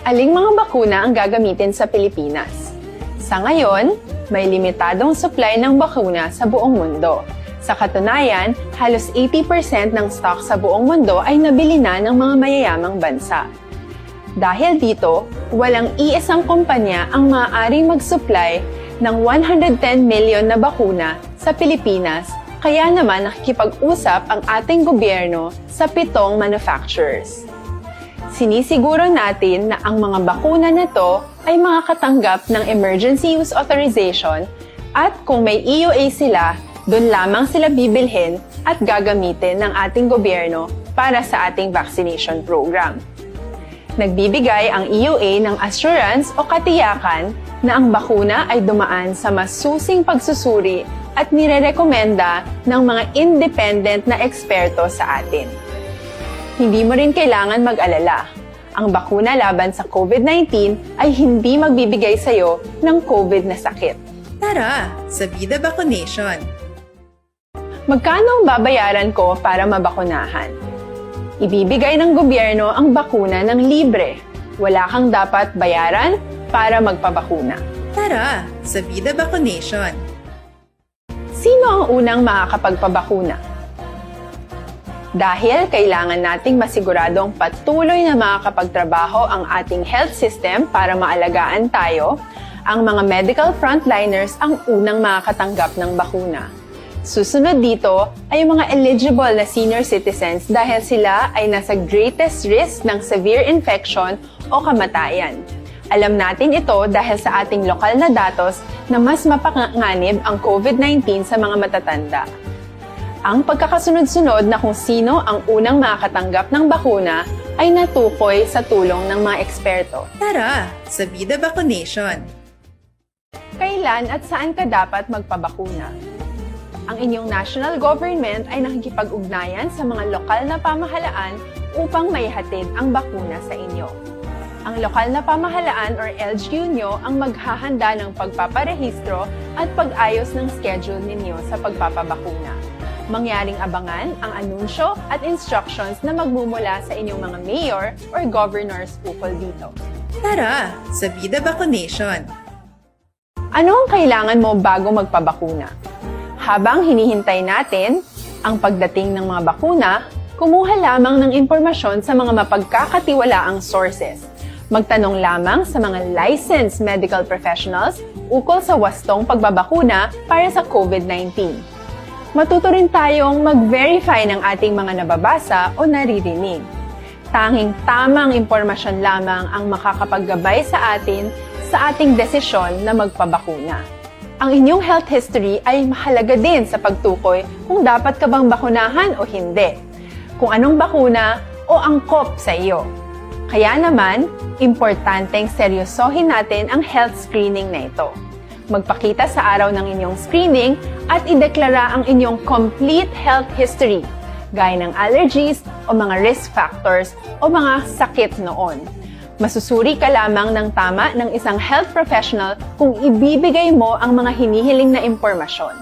Aling mga bakuna ang gagamitin sa Pilipinas? Sa ngayon, may limitadong supply ng bakuna sa buong mundo. Sa katunayan, halos eighty percent ng stock sa buong mundo ay nabili na ng mga mayayamang bansa. Dahil dito, walang iisang kumpanya ang maaaring mag-supply ng one hundred ten million na bakuna sa Pilipinas, kaya naman nakikipag-usap ang ating gobyerno sa pitong manufacturers. Sinisiguro natin na ang mga bakuna na to ay makakatanggap ng emergency use authorization at kung may E U A sila, doon lamang sila bibilhin at gagamitin ng ating gobyerno para sa ating vaccination program. Nagbibigay ang E U A ng assurance o katiyakan na ang bakuna ay dumaan sa masusing pagsusuri at nirerekomenda ng mga independent na eksperto sa atin. Hindi mo rin kailangan mag-alala. Ang bakuna laban sa COVID nineteen ay hindi magbibigay sa iyo ng COVID na sakit. Tara, sa Vida Vaccination! Magkano ang babayaran ko para mabakunahan? Ibibigay ng gobyerno ang bakuna ng libre. Wala kang dapat bayaran para magpabakuna. Tara, sa Vida Vaccination! Sino ang unang makakapagpabakuna? Dahil kailangan nating masiguradong patuloy na makakapagtrabaho ang ating health system para maalagaan tayo, ang mga medical frontliners ang unang makakatanggap ng bakuna. Susunod dito ay ang mga eligible na senior citizens dahil sila ay nasa greatest risk ng severe infection o kamatayan. Alam natin ito dahil sa ating lokal na datos na mas mapanganib ang COVID nineteen sa mga matatanda. Ang pagkakasunod-sunod na kung sino ang unang makakatanggap ng bakuna ay natukoy sa tulong ng mga eksperto. Tara, sa Vida Vaccination! Kailan at saan ka dapat magpabakuna? Ang inyong national government ay nakikipag-ugnayan sa mga lokal na pamahalaan upang maihatid ang bakuna sa inyo. Ang lokal na pamahalaan or L G U nyo ang maghahanda ng pagpaparehistro at pag-ayos ng schedule ninyo sa pagpapabakuna. Mangyaring abangan ang anunsyo at instructions na magmumula sa inyong mga mayor or governors ukol dito. Tara, sa Vida Vaccination! Ano ang kailangan mo bago magpabakuna? Habang hinihintay natin ang pagdating ng mga bakuna, kumuha lamang ng impormasyon sa mga mapagkakatiwalaang sources. Magtanong lamang sa mga licensed medical professionals ukol sa wastong pagbabakuna para sa COVID nineteen. Matuto rin tayong mag-verify ng ating mga nababasa o naririnig. Tanging tamang impormasyon lamang ang makakapaggabay sa atin sa ating desisyon na magpabakuna. Ang inyong health history ay mahalaga din sa pagtukoy kung dapat ka bang bakunahan o hindi, kung anong bakuna o angkop sa iyo. Kaya naman, importanteng seryosohin natin ang health screening na ito. Magpakita sa araw ng inyong screening at ideklara ang inyong complete health history, gaya ng allergies o mga risk factors o mga sakit noon. Masusuri ka lamang ng tama ng isang health professional kung ibibigay mo ang mga hinihiling na impormasyon.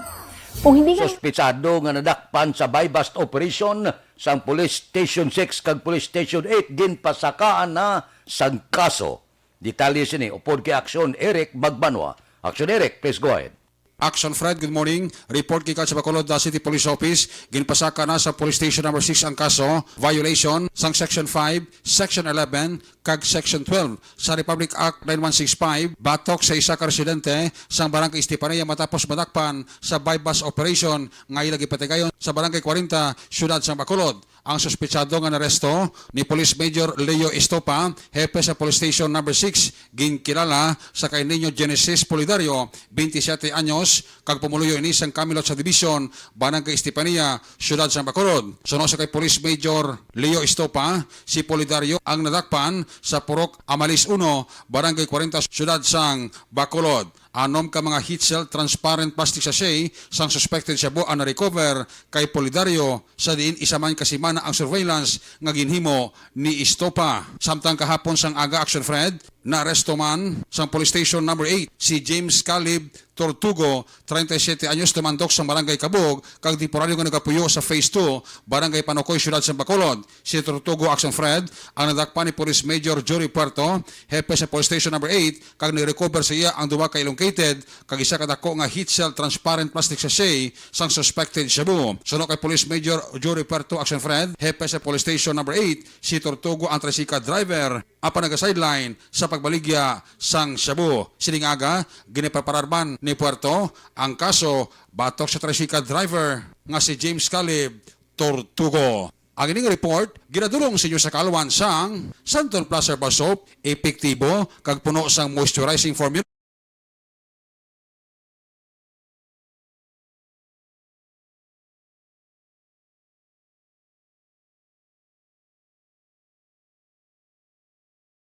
Kung hindi ka Suspitsado nga nadakpan sa buy-bust operation sang Police Station six kag Police Station eight ginpasakaan na sang kaso. Detalye sini upod kay Aksyon Eric Magbanwa. Aksyon Eric, please go ahead. Action Fred, good morning. Report gikan sa Bacolod, the City Police Office. Ginpasaka na sa Police Station Number six ang kaso, violation sang Section five, Section eleven, kag Section twelve sa Republic Act nine one six five, batok sa isa ka residente sang Barangay Estefania matapos madakpan sa buy-bust operation nga ila gipatigayon sa Barangay kwarenta, Siyudad sang Bacolod. Ang suspitsado nga naresto ni Police Major Leo Estopa, hepe sa Police Station Number six, ginkilala sa kay Niño Genesis Polidario, twenty-seven anyos, kag pumuluyo ini sang Camelot Subdivision, Barangay Estefania, Siyudad sang Bacolod. Suno sa kay Police Major Leo Estopa, si Polidario ang nadakpan sa Purok Amalis uno, Barangay kwarenta, Siyudad sang Bacolod. Anom ka mga heat sealed transparent plastic sachet sang suspected shabu ang na-recover kay Polidario, sa diin isa man ka semana ang surveillance nga ginhimo ni Estopa. Samtang kahapon sang aga, Action Fred, naaresto man sang Police Station Number eight si James Caleb Tortugo, treinta y siete anyos, tumandok sa Barangay Kabug, kag temporaryo nga nagapuyo sa Phase two, Barangay Panukoy, Siyudad sang Bacolod. Si Tortugo, Action Fred, ang nadakpan ni Police Major Jory Puerto, hepe sa Police Station Number eight, kag nag-recover sa iya ang duha ka elongated kag isa ka dako nga heat sealed transparent plastic sachet sang suspected shabu. Suno kay Police Major Jory Puerto, Action Fred, hepe sa Police Station Number eight, si Tortugo ang tricycle driver apan naga-sideline sa pagbaligya sang shabu. Sining aga, ginapreparar man ni Puerto ang kaso batok sa tricycle driver nga si James Caleb Tortugo. Ang ining report ginadulong sa inyo sa kaalwan sang Santon Plus Herbal Soap, epektibo kag puno sang moisturizing formula.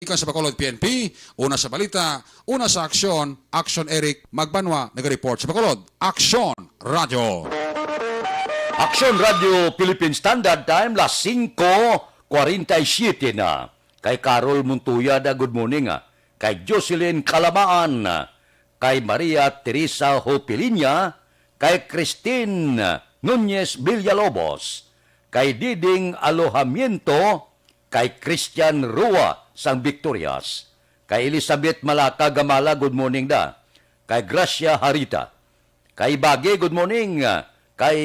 Gikan sa Bacolod P N P, una sa balita, una sa aksyon, Action Eric Magbanwa, naga-report sa Bacolod. Action Radio. Action Radio Philippine Standard Time, las singko kwarenta y siete na. Kay Carol Montoya da, good morning, ah. Kay Jocelyn Calamaan, kay Maria Teresa Hopiliña, kay Christine Nunez Villalobos, kay Diding Alojamiento, kay Christian Rua sang Victorias, kay Elizabeth Malaka Gamala, good morning da, kay Gracia Harita, kay Bagi, good morning, kay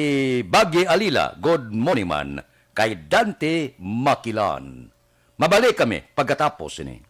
Bagi Alila, good morning man, kay Dante Makilan. Mabalik kami pagkatapos ini.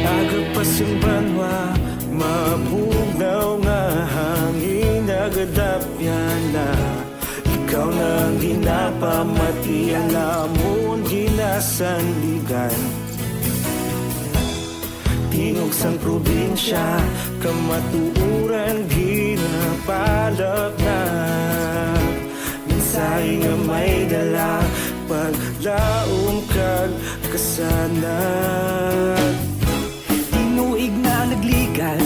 Aga pa sing banwa, mabugnaw nga hangin nagadapyan na. Ikaw na ang ginapamati, ang amon ginasandigan. Tingog sang probinsya, kamatuoran ginapalapnap. Mensahe nga may dala, paglaom kag kasanag. Tinuig na nagligan,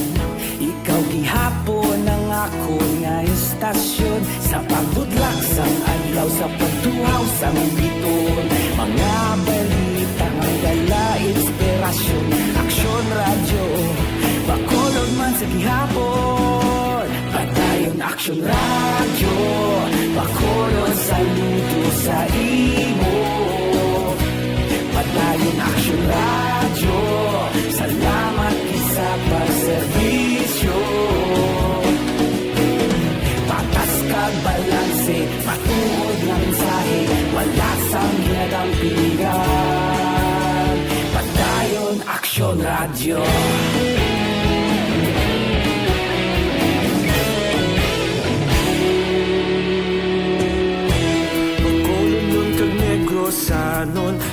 ikaw gihapon ang akon nga estasyon. Sa pagbudlak sang adlaw, sa pagtuhaw sang biton, mga balita nga dala inspirasyon. Aksyon Radyo, Bacolod man sa gihapon. Padayon Aksyon Radyo, Bacolod, saludo sa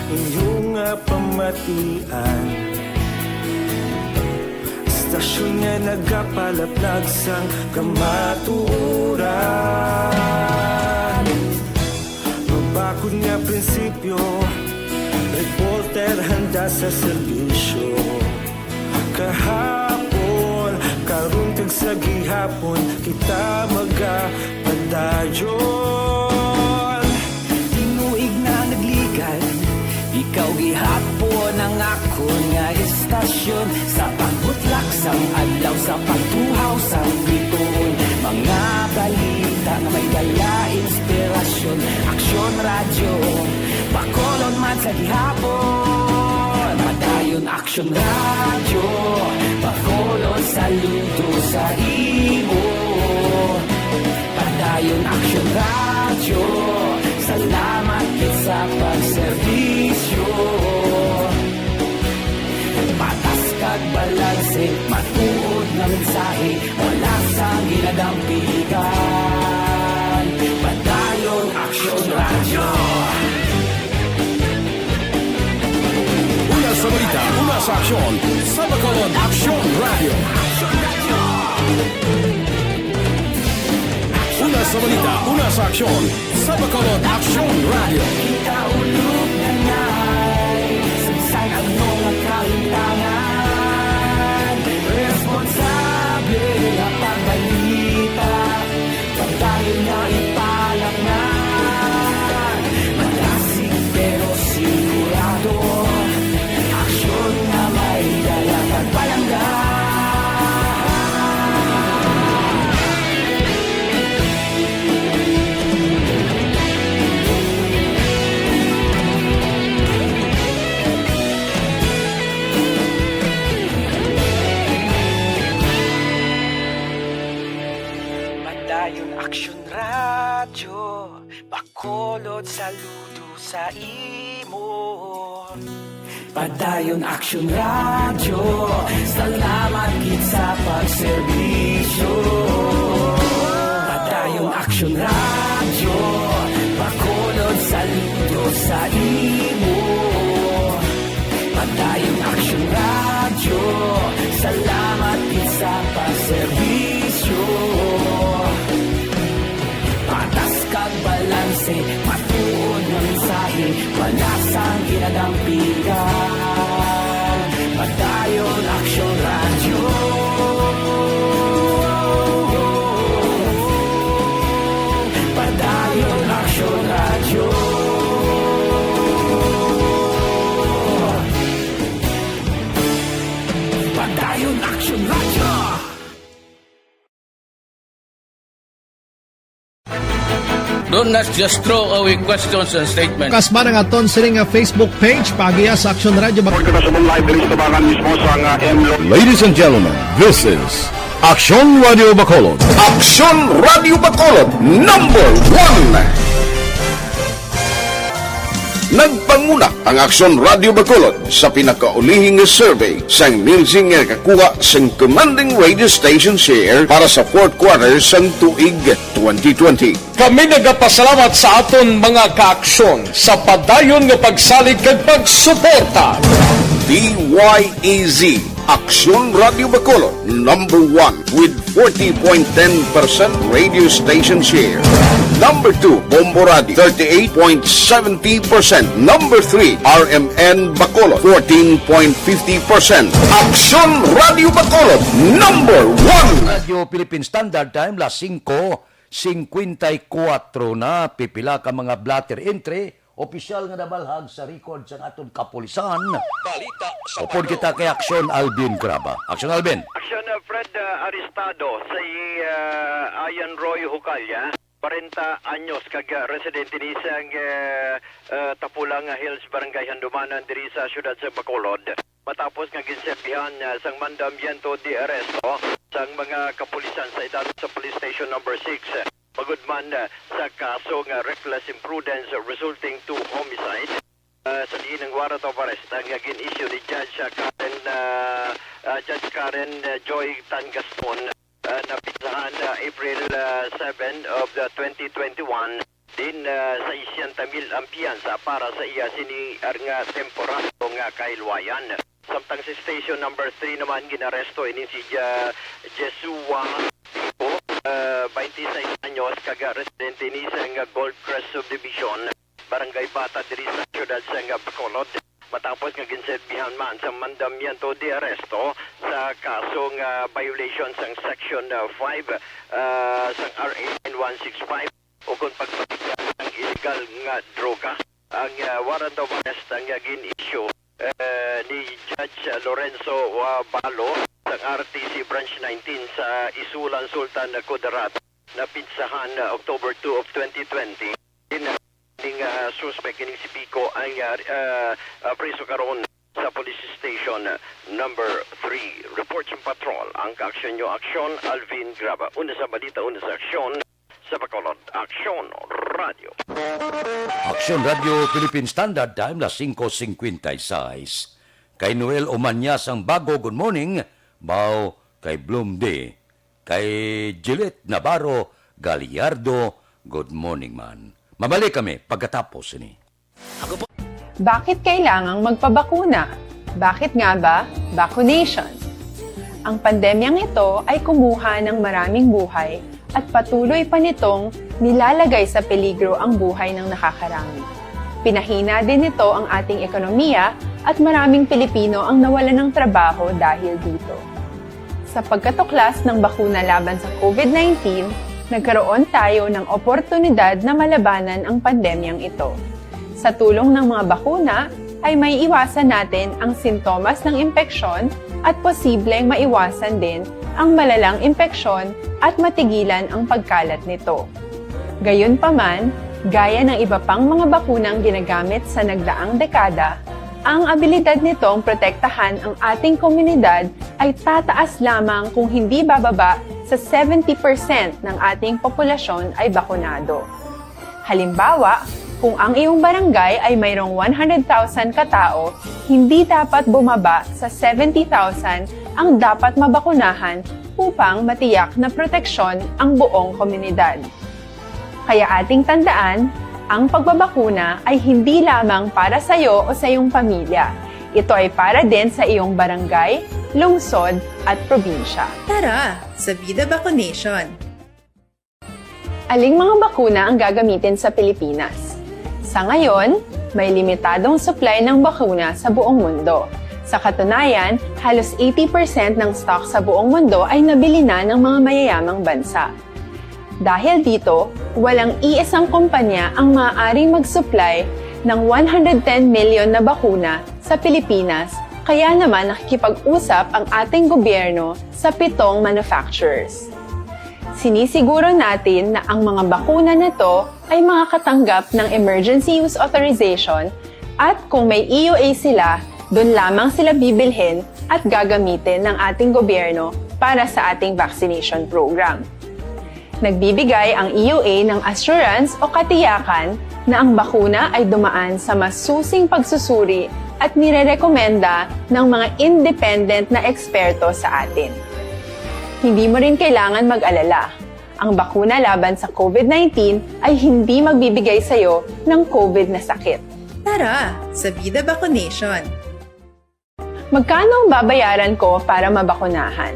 Inyo nga pamatian, istasyon nga nagapalaplag sang kamatuoran. Mabakod nga prinsipyo, reporter handa sa serbisyo. Kahapon, karon, kag sa gihapon, kita magapadayon. Tinuig na nagligad, ikaw gihapon ang akon nga istasyon. Sa pagbutlak sang adlaw, sa pagtuhaw sang bituon, mga balita nga may dala inspirasyon. Aksyon Radyo, Bacolod man sa gihapon. Padayon Aksyon Radyo, Bacolod, saludo sa imo. Padayon Aksyon Radyo, salamat gid sa pagserbisyo. Patas kag balanse, matuod nga mensahe, wala sang ginadampigan. Padayon Aksyon Radyo. Una sa balita, una sa aksyon, sa Bacolod, Aksyon Radyo. Una sa balita, una sa aksyon, sa Bacolod, Aksyon Radyo. Kita ulog na ngay, saysay ang mga kalintangan. Responsable nga pagbalita, pagdayon nga ipalaknag. Malasig pero sigurado, aksyon nga may dala kag palangga. Padayon Aksyon Radyo, Bacolod, saludo sa imo. Padayon Aksyon Radyo, salamat gid sa pagserbisyo. Padayon Aksyon Radyo, Bacolod, saludo sa imo. Padayon Aksyon Radyo, salamat gid sa pagserbisyo. Patas kag balanse, matuod nga mensahe, wala sang ginadampigan. Padayon Aksyon Radyo. Padayon Aksyon Radyo. Padayon Aksyon Radyo. Do not just throw away questions and statements. Kasba ang aton sini nga Facebook page, paagiha sa Aksyon Radyo. Report kita subong live diri sa tubangan mismo sa nga M Lo- Ladies and gentlemen, this is Aksyon Radio Bacolod. Aksyon Radio Bacolod, number one. Nagpanguna ang Aksyon Radio Bacolod sa pinakaulihing survey sang Nielsen nga nakakuha sang commanding radio station share para sa fourth quarter sang tuig twenty twenty. Kami nagapasalamat sa aton mga kaaksyon sa padayon nga pagsalig kag pagsuporta. D Y E Z, Aksyon Radio Bacolod, number one with forty point ten percent radio station share. Number two, Bombo Radio, thirty-eight point seventy percent. Number three, R M N Bacolod, fourteen point fifty percent. Aksyon Radio Bacolod, number one. Radio Philippine Standard Time, las singko singkwenta y kuwatro na. Pipila ka mga blotter entry, opisyal nga nabalhag sa record sang aton kapulisan. Balita sa Upod Bacolod. Kita kay Aksyon Alvin Craba. Aksyon Alvin. Aksyon, uh, Fred, uh, arestado si, uh, Ian Roy Hucalla, kwarenta anyos, kag, uh, residente ni sang, uh, uh, Tapulanga Hills, Barangay Handumanan, diri sa siyudad sa Bacolod. Matapos nga ginserbihan, uh, sang mandamiento de arresto sang mga kapulisan sa Italos sa Police Station Number Six, magud man, uh, sa kaso nga reckless imprudence resulting to homicide, uh, sa diin ang warrant of arrest nga gin-issue ni Judge, uh, Karen, uh, uh, Judge Karen, uh, Joy Tan Gaston, uh, napitsahan, uh, April, uh, seven of the twenty twenty-one, din, uh, sesenta mil ang piyansa para sa iya sini nga temporaryo nga kahilwayan. Samtang si Station Number Three naman, ginaresto ini si Ja-, Jesua Pico, ah, twenty-six anyos, kag residente ni sa nga Gold Crest Subdivision, Barangay Bata, diri sa siyudad sa nga Bacolod. Matapos nga ginserbihan man sa mandamiento de arresto sa kaso nga violation sang Section, ah, five, ah, sang R A nine one six five, ukon pagpatikang sang illegal nga droga. Ang, ah, warrant of arrest ang, ah, gin-issue, eh, ni Judge Lorenzo, ah, Balo sang R T C Branch nineteen sa Isulan, Sultan Kudarat, na pinsahan, ah, October two of twenty twenty. Din, ah, ning, ah, suspect, kining si Pico, ay, ah, ah, ah, priso karon sa Police Station Number Three. Report sa Patrol, ang kaaksyon nyo, aksyon, Alvin Graba. Una sa balita, una sa aksyon, sa Bacolod, Aksyon Radio. Aksyon Radio Philippine Standard Time, las singko singkwenta y seis. Kay Noel Umanya sang Bago, good morning. Bao kay Bloom D. Kay Jilet Navarro Gallardo, good morning man. Mabalik kami pagkatapos sini. Bakit kailangang magpabakuna? Bakit nga ba vaccination? Ang pandemyang ito ay kumuha ng maraming buhay at patuloy pa nitong nilalagay sa peligro ang buhay ng nakakarami. Pinahina din nito ang ating ekonomiya at maraming Pilipino ang nawalan ng trabaho dahil dito. Sa pagkatuklas ng bakuna laban sa COVID nineteen, nagkaroon tayo ng oportunidad na malabanan ang pandemyang ito. Sa tulong ng mga bakuna, ay maiiwasan natin ang sintomas ng impeksyon at posibleng maiwasan din ang malalang impeksyon at matigilan ang pagkalat nito. Gayunpaman, gaya ng iba pang mga bakunang ginagamit sa nagdaang dekada, ang abilidad nitong protektahan ang ating komunidad ay tataas lamang kung hindi bababa sa seventy percent ng ating populasyon ay bakunado. Halimbawa, kung ang iyong barangay ay mayroong one hundred thousand ka tao, hindi dapat bumaba sa seventy thousand ang dapat mabakunahan upang matiyak na proteksyon ang buong komunidad. Kaya ating tandaan, ang pagbabakuna ay hindi lamang para sa iyo o sa iyong pamilya. Ito ay para din sa iyong barangay, lungsod, at probinsya. Tara, sa Vida Vaccination! Aling mga bakuna ang gagamitin sa Pilipinas? Sa ngayon, may limitadong supply ng bakuna sa buong mundo. Sa katunayan, halos eighty percent ng stock sa buong mundo ay nabili na ng mga mayayamang bansa. Dahil dito, walang iisang kumpanya ang maaaring mag-supply ng one hundred ten million na bakuna sa Pilipinas, kaya naman nakikipag-usap ang ating gobyerno sa pitong manufacturers. Sinisiguro natin na ang mga bakuna na to ay makakatanggap ng Emergency Use Authorization at kung may E U A sila, doon lamang sila bibilhin at gagamitin ng ating gobyerno para sa ating vaccination program. Nagbibigay ang E U A ng assurance o katiyakan na ang bakuna ay dumaan sa masusing pagsusuri at nirerekomenda ng mga independent na eksperto sa atin. Hindi mo rin kailangan mag-alala. Ang bakuna laban sa COVID nineteen ay hindi magbibigay sa iyo ng COVID na sakit. Tara, sa Vida Vaccination! Magkano ang babayaran ko para mabakunahan?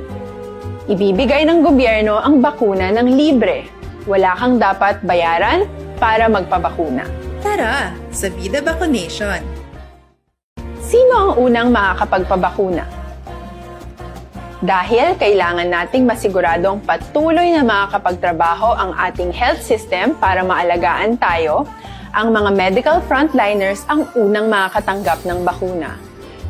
Ibibigay ng gobyerno ang bakuna ng libre. Wala kang dapat bayaran para magpabakuna. Tara, sa Vida Vaccination! Sino ang unang makakapagpabakuna? Dahil kailangan nating masiguradong patuloy na makakapagtrabaho ang ating health system para maalagaan tayo, ang mga medical frontliners ang unang makakatanggap ng bakuna.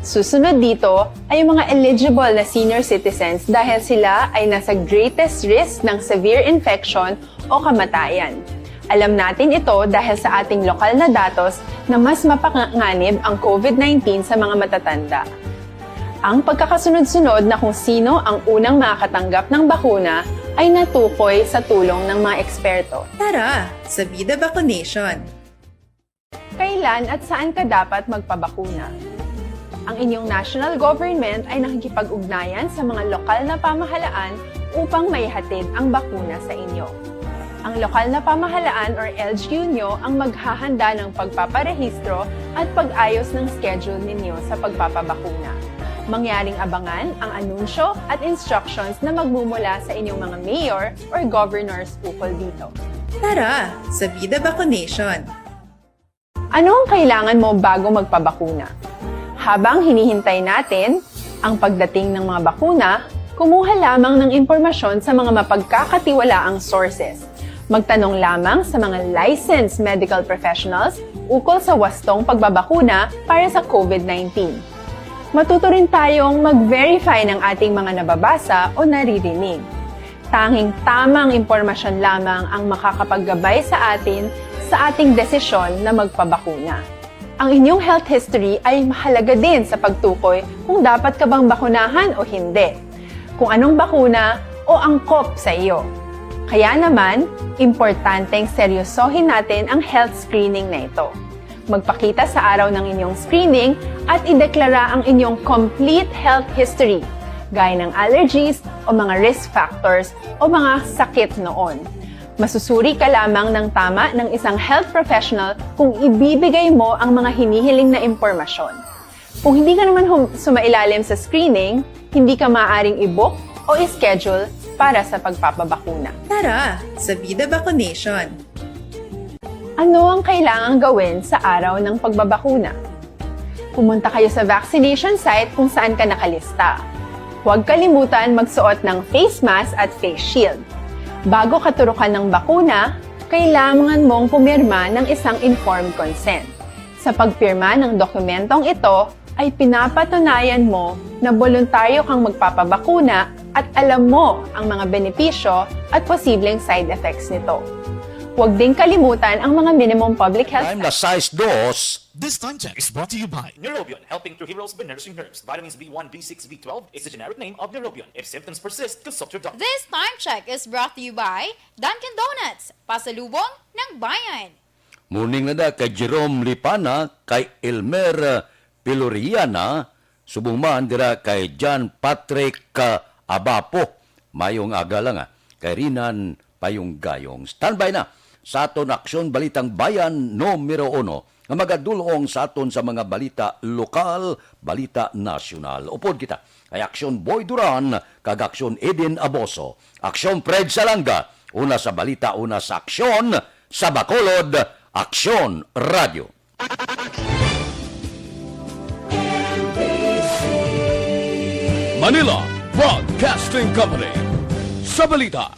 Susunod dito ay ang mga eligible na senior citizens dahil sila ay nasa greatest risk ng severe infection o kamatayan. Alam natin ito dahil sa ating lokal na datos na mas mapanganib ang COVID nineteen sa mga matatanda. Ang pagkakasunod-sunod na kung sino ang unang makakatanggap ng bakuna ay natukoy sa tulong ng mga eksperto. Tara, sa Vida Vaccination! Kailan at saan ka dapat magpabakuna? Ang inyong national government ay nakikipag-ugnayan sa mga lokal na pamahalaan upang maihatid ang bakuna sa inyo. Ang lokal na pamahalaan or L G U nyo ang maghahanda ng pagpaparehistro at pag-ayos ng schedule ninyo sa pagpapabakuna. Mangyaring abangan ang anunsyo at instructions na magmumula sa inyong mga mayor or governors ukol dito. Tara sa Vida Vaccination! Ano ang kailangan mo bago magpabakuna? Habang hinihintay natin ang pagdating ng mga bakuna, kumuha lamang ng impormasyon sa mga mapagkakatiwalaang sources. Magtanong lamang sa mga licensed medical professionals ukol sa wastong pagbabakuna para sa COVID nineteen. Matuto rin tayong mag-verify ng ating mga nababasa o naririnig. Tanging tamang impormasyon lamang ang makakapaggabay sa atin sa ating desisyon na magpabakuna. Ang inyong health history ay mahalaga din sa pagtukoy kung dapat ka bang bakunahan o hindi, kung anong bakuna o angkop sa iyo. Kaya naman, importanteng seryosohin natin ang health screening na ito. Magpakita sa araw ng inyong screening at ideklara ang inyong complete health history, gaya ng allergies o mga risk factors o mga sakit noon. Masusuri ka lamang ng tama ng isang health professional kung ibibigay mo ang mga hinihiling na impormasyon. Kung hindi ka naman hum- sumailalim sa screening, hindi ka maaaring i-book o i-schedule para sa pagpapabakuna. Tara sa Vida Vaccination! Ano ang kailangang gawin sa araw ng pagbabakuna? Pumunta kayo sa vaccination site kung saan ka nakalista. Huwag kalimutan magsuot ng face mask at face shield. Bago ka turukan ng bakuna, kailangan mong pumirma ng isang informed consent. Sa pagpirma ng dokumentong ito ay pinapatunayan mo na boluntaryo kang magpapabakuna at alam mo ang mga benepisyo at posibleng side effects nito. Huwag ding kalimutan ang mga minimum public health Time na sais dos. This time check is brought to you by Neurobion, helping Trujillo's nursing homes. Vitamins B one, B six, B twelve is the generic name of Neurobion. If symptoms persist, consult your doctor. This time check is brought to you by Dunkin' Donuts, pasalubong ng bayan. Morning na da kay Jerome Lipana, kay Elmer, uh, Piloriana, subong man dira kay John Patrick, uh, Abapo. Mayong aga lang, ah, kay Rinan Payunggayong. Standby na sa aton Aksyon Balitang Bayan numero uno nga magadulong sa aton sa mga balita lokal, balita nasyonal. Upod kita kay Aksyon Boy Duran kag Aksyon Eden Aboso, Aksyon Fred Salanga, una sa balita, una sa aksyon, sa Bacolod, Aksyon Radio. Manila Broadcasting Company. Sa balita,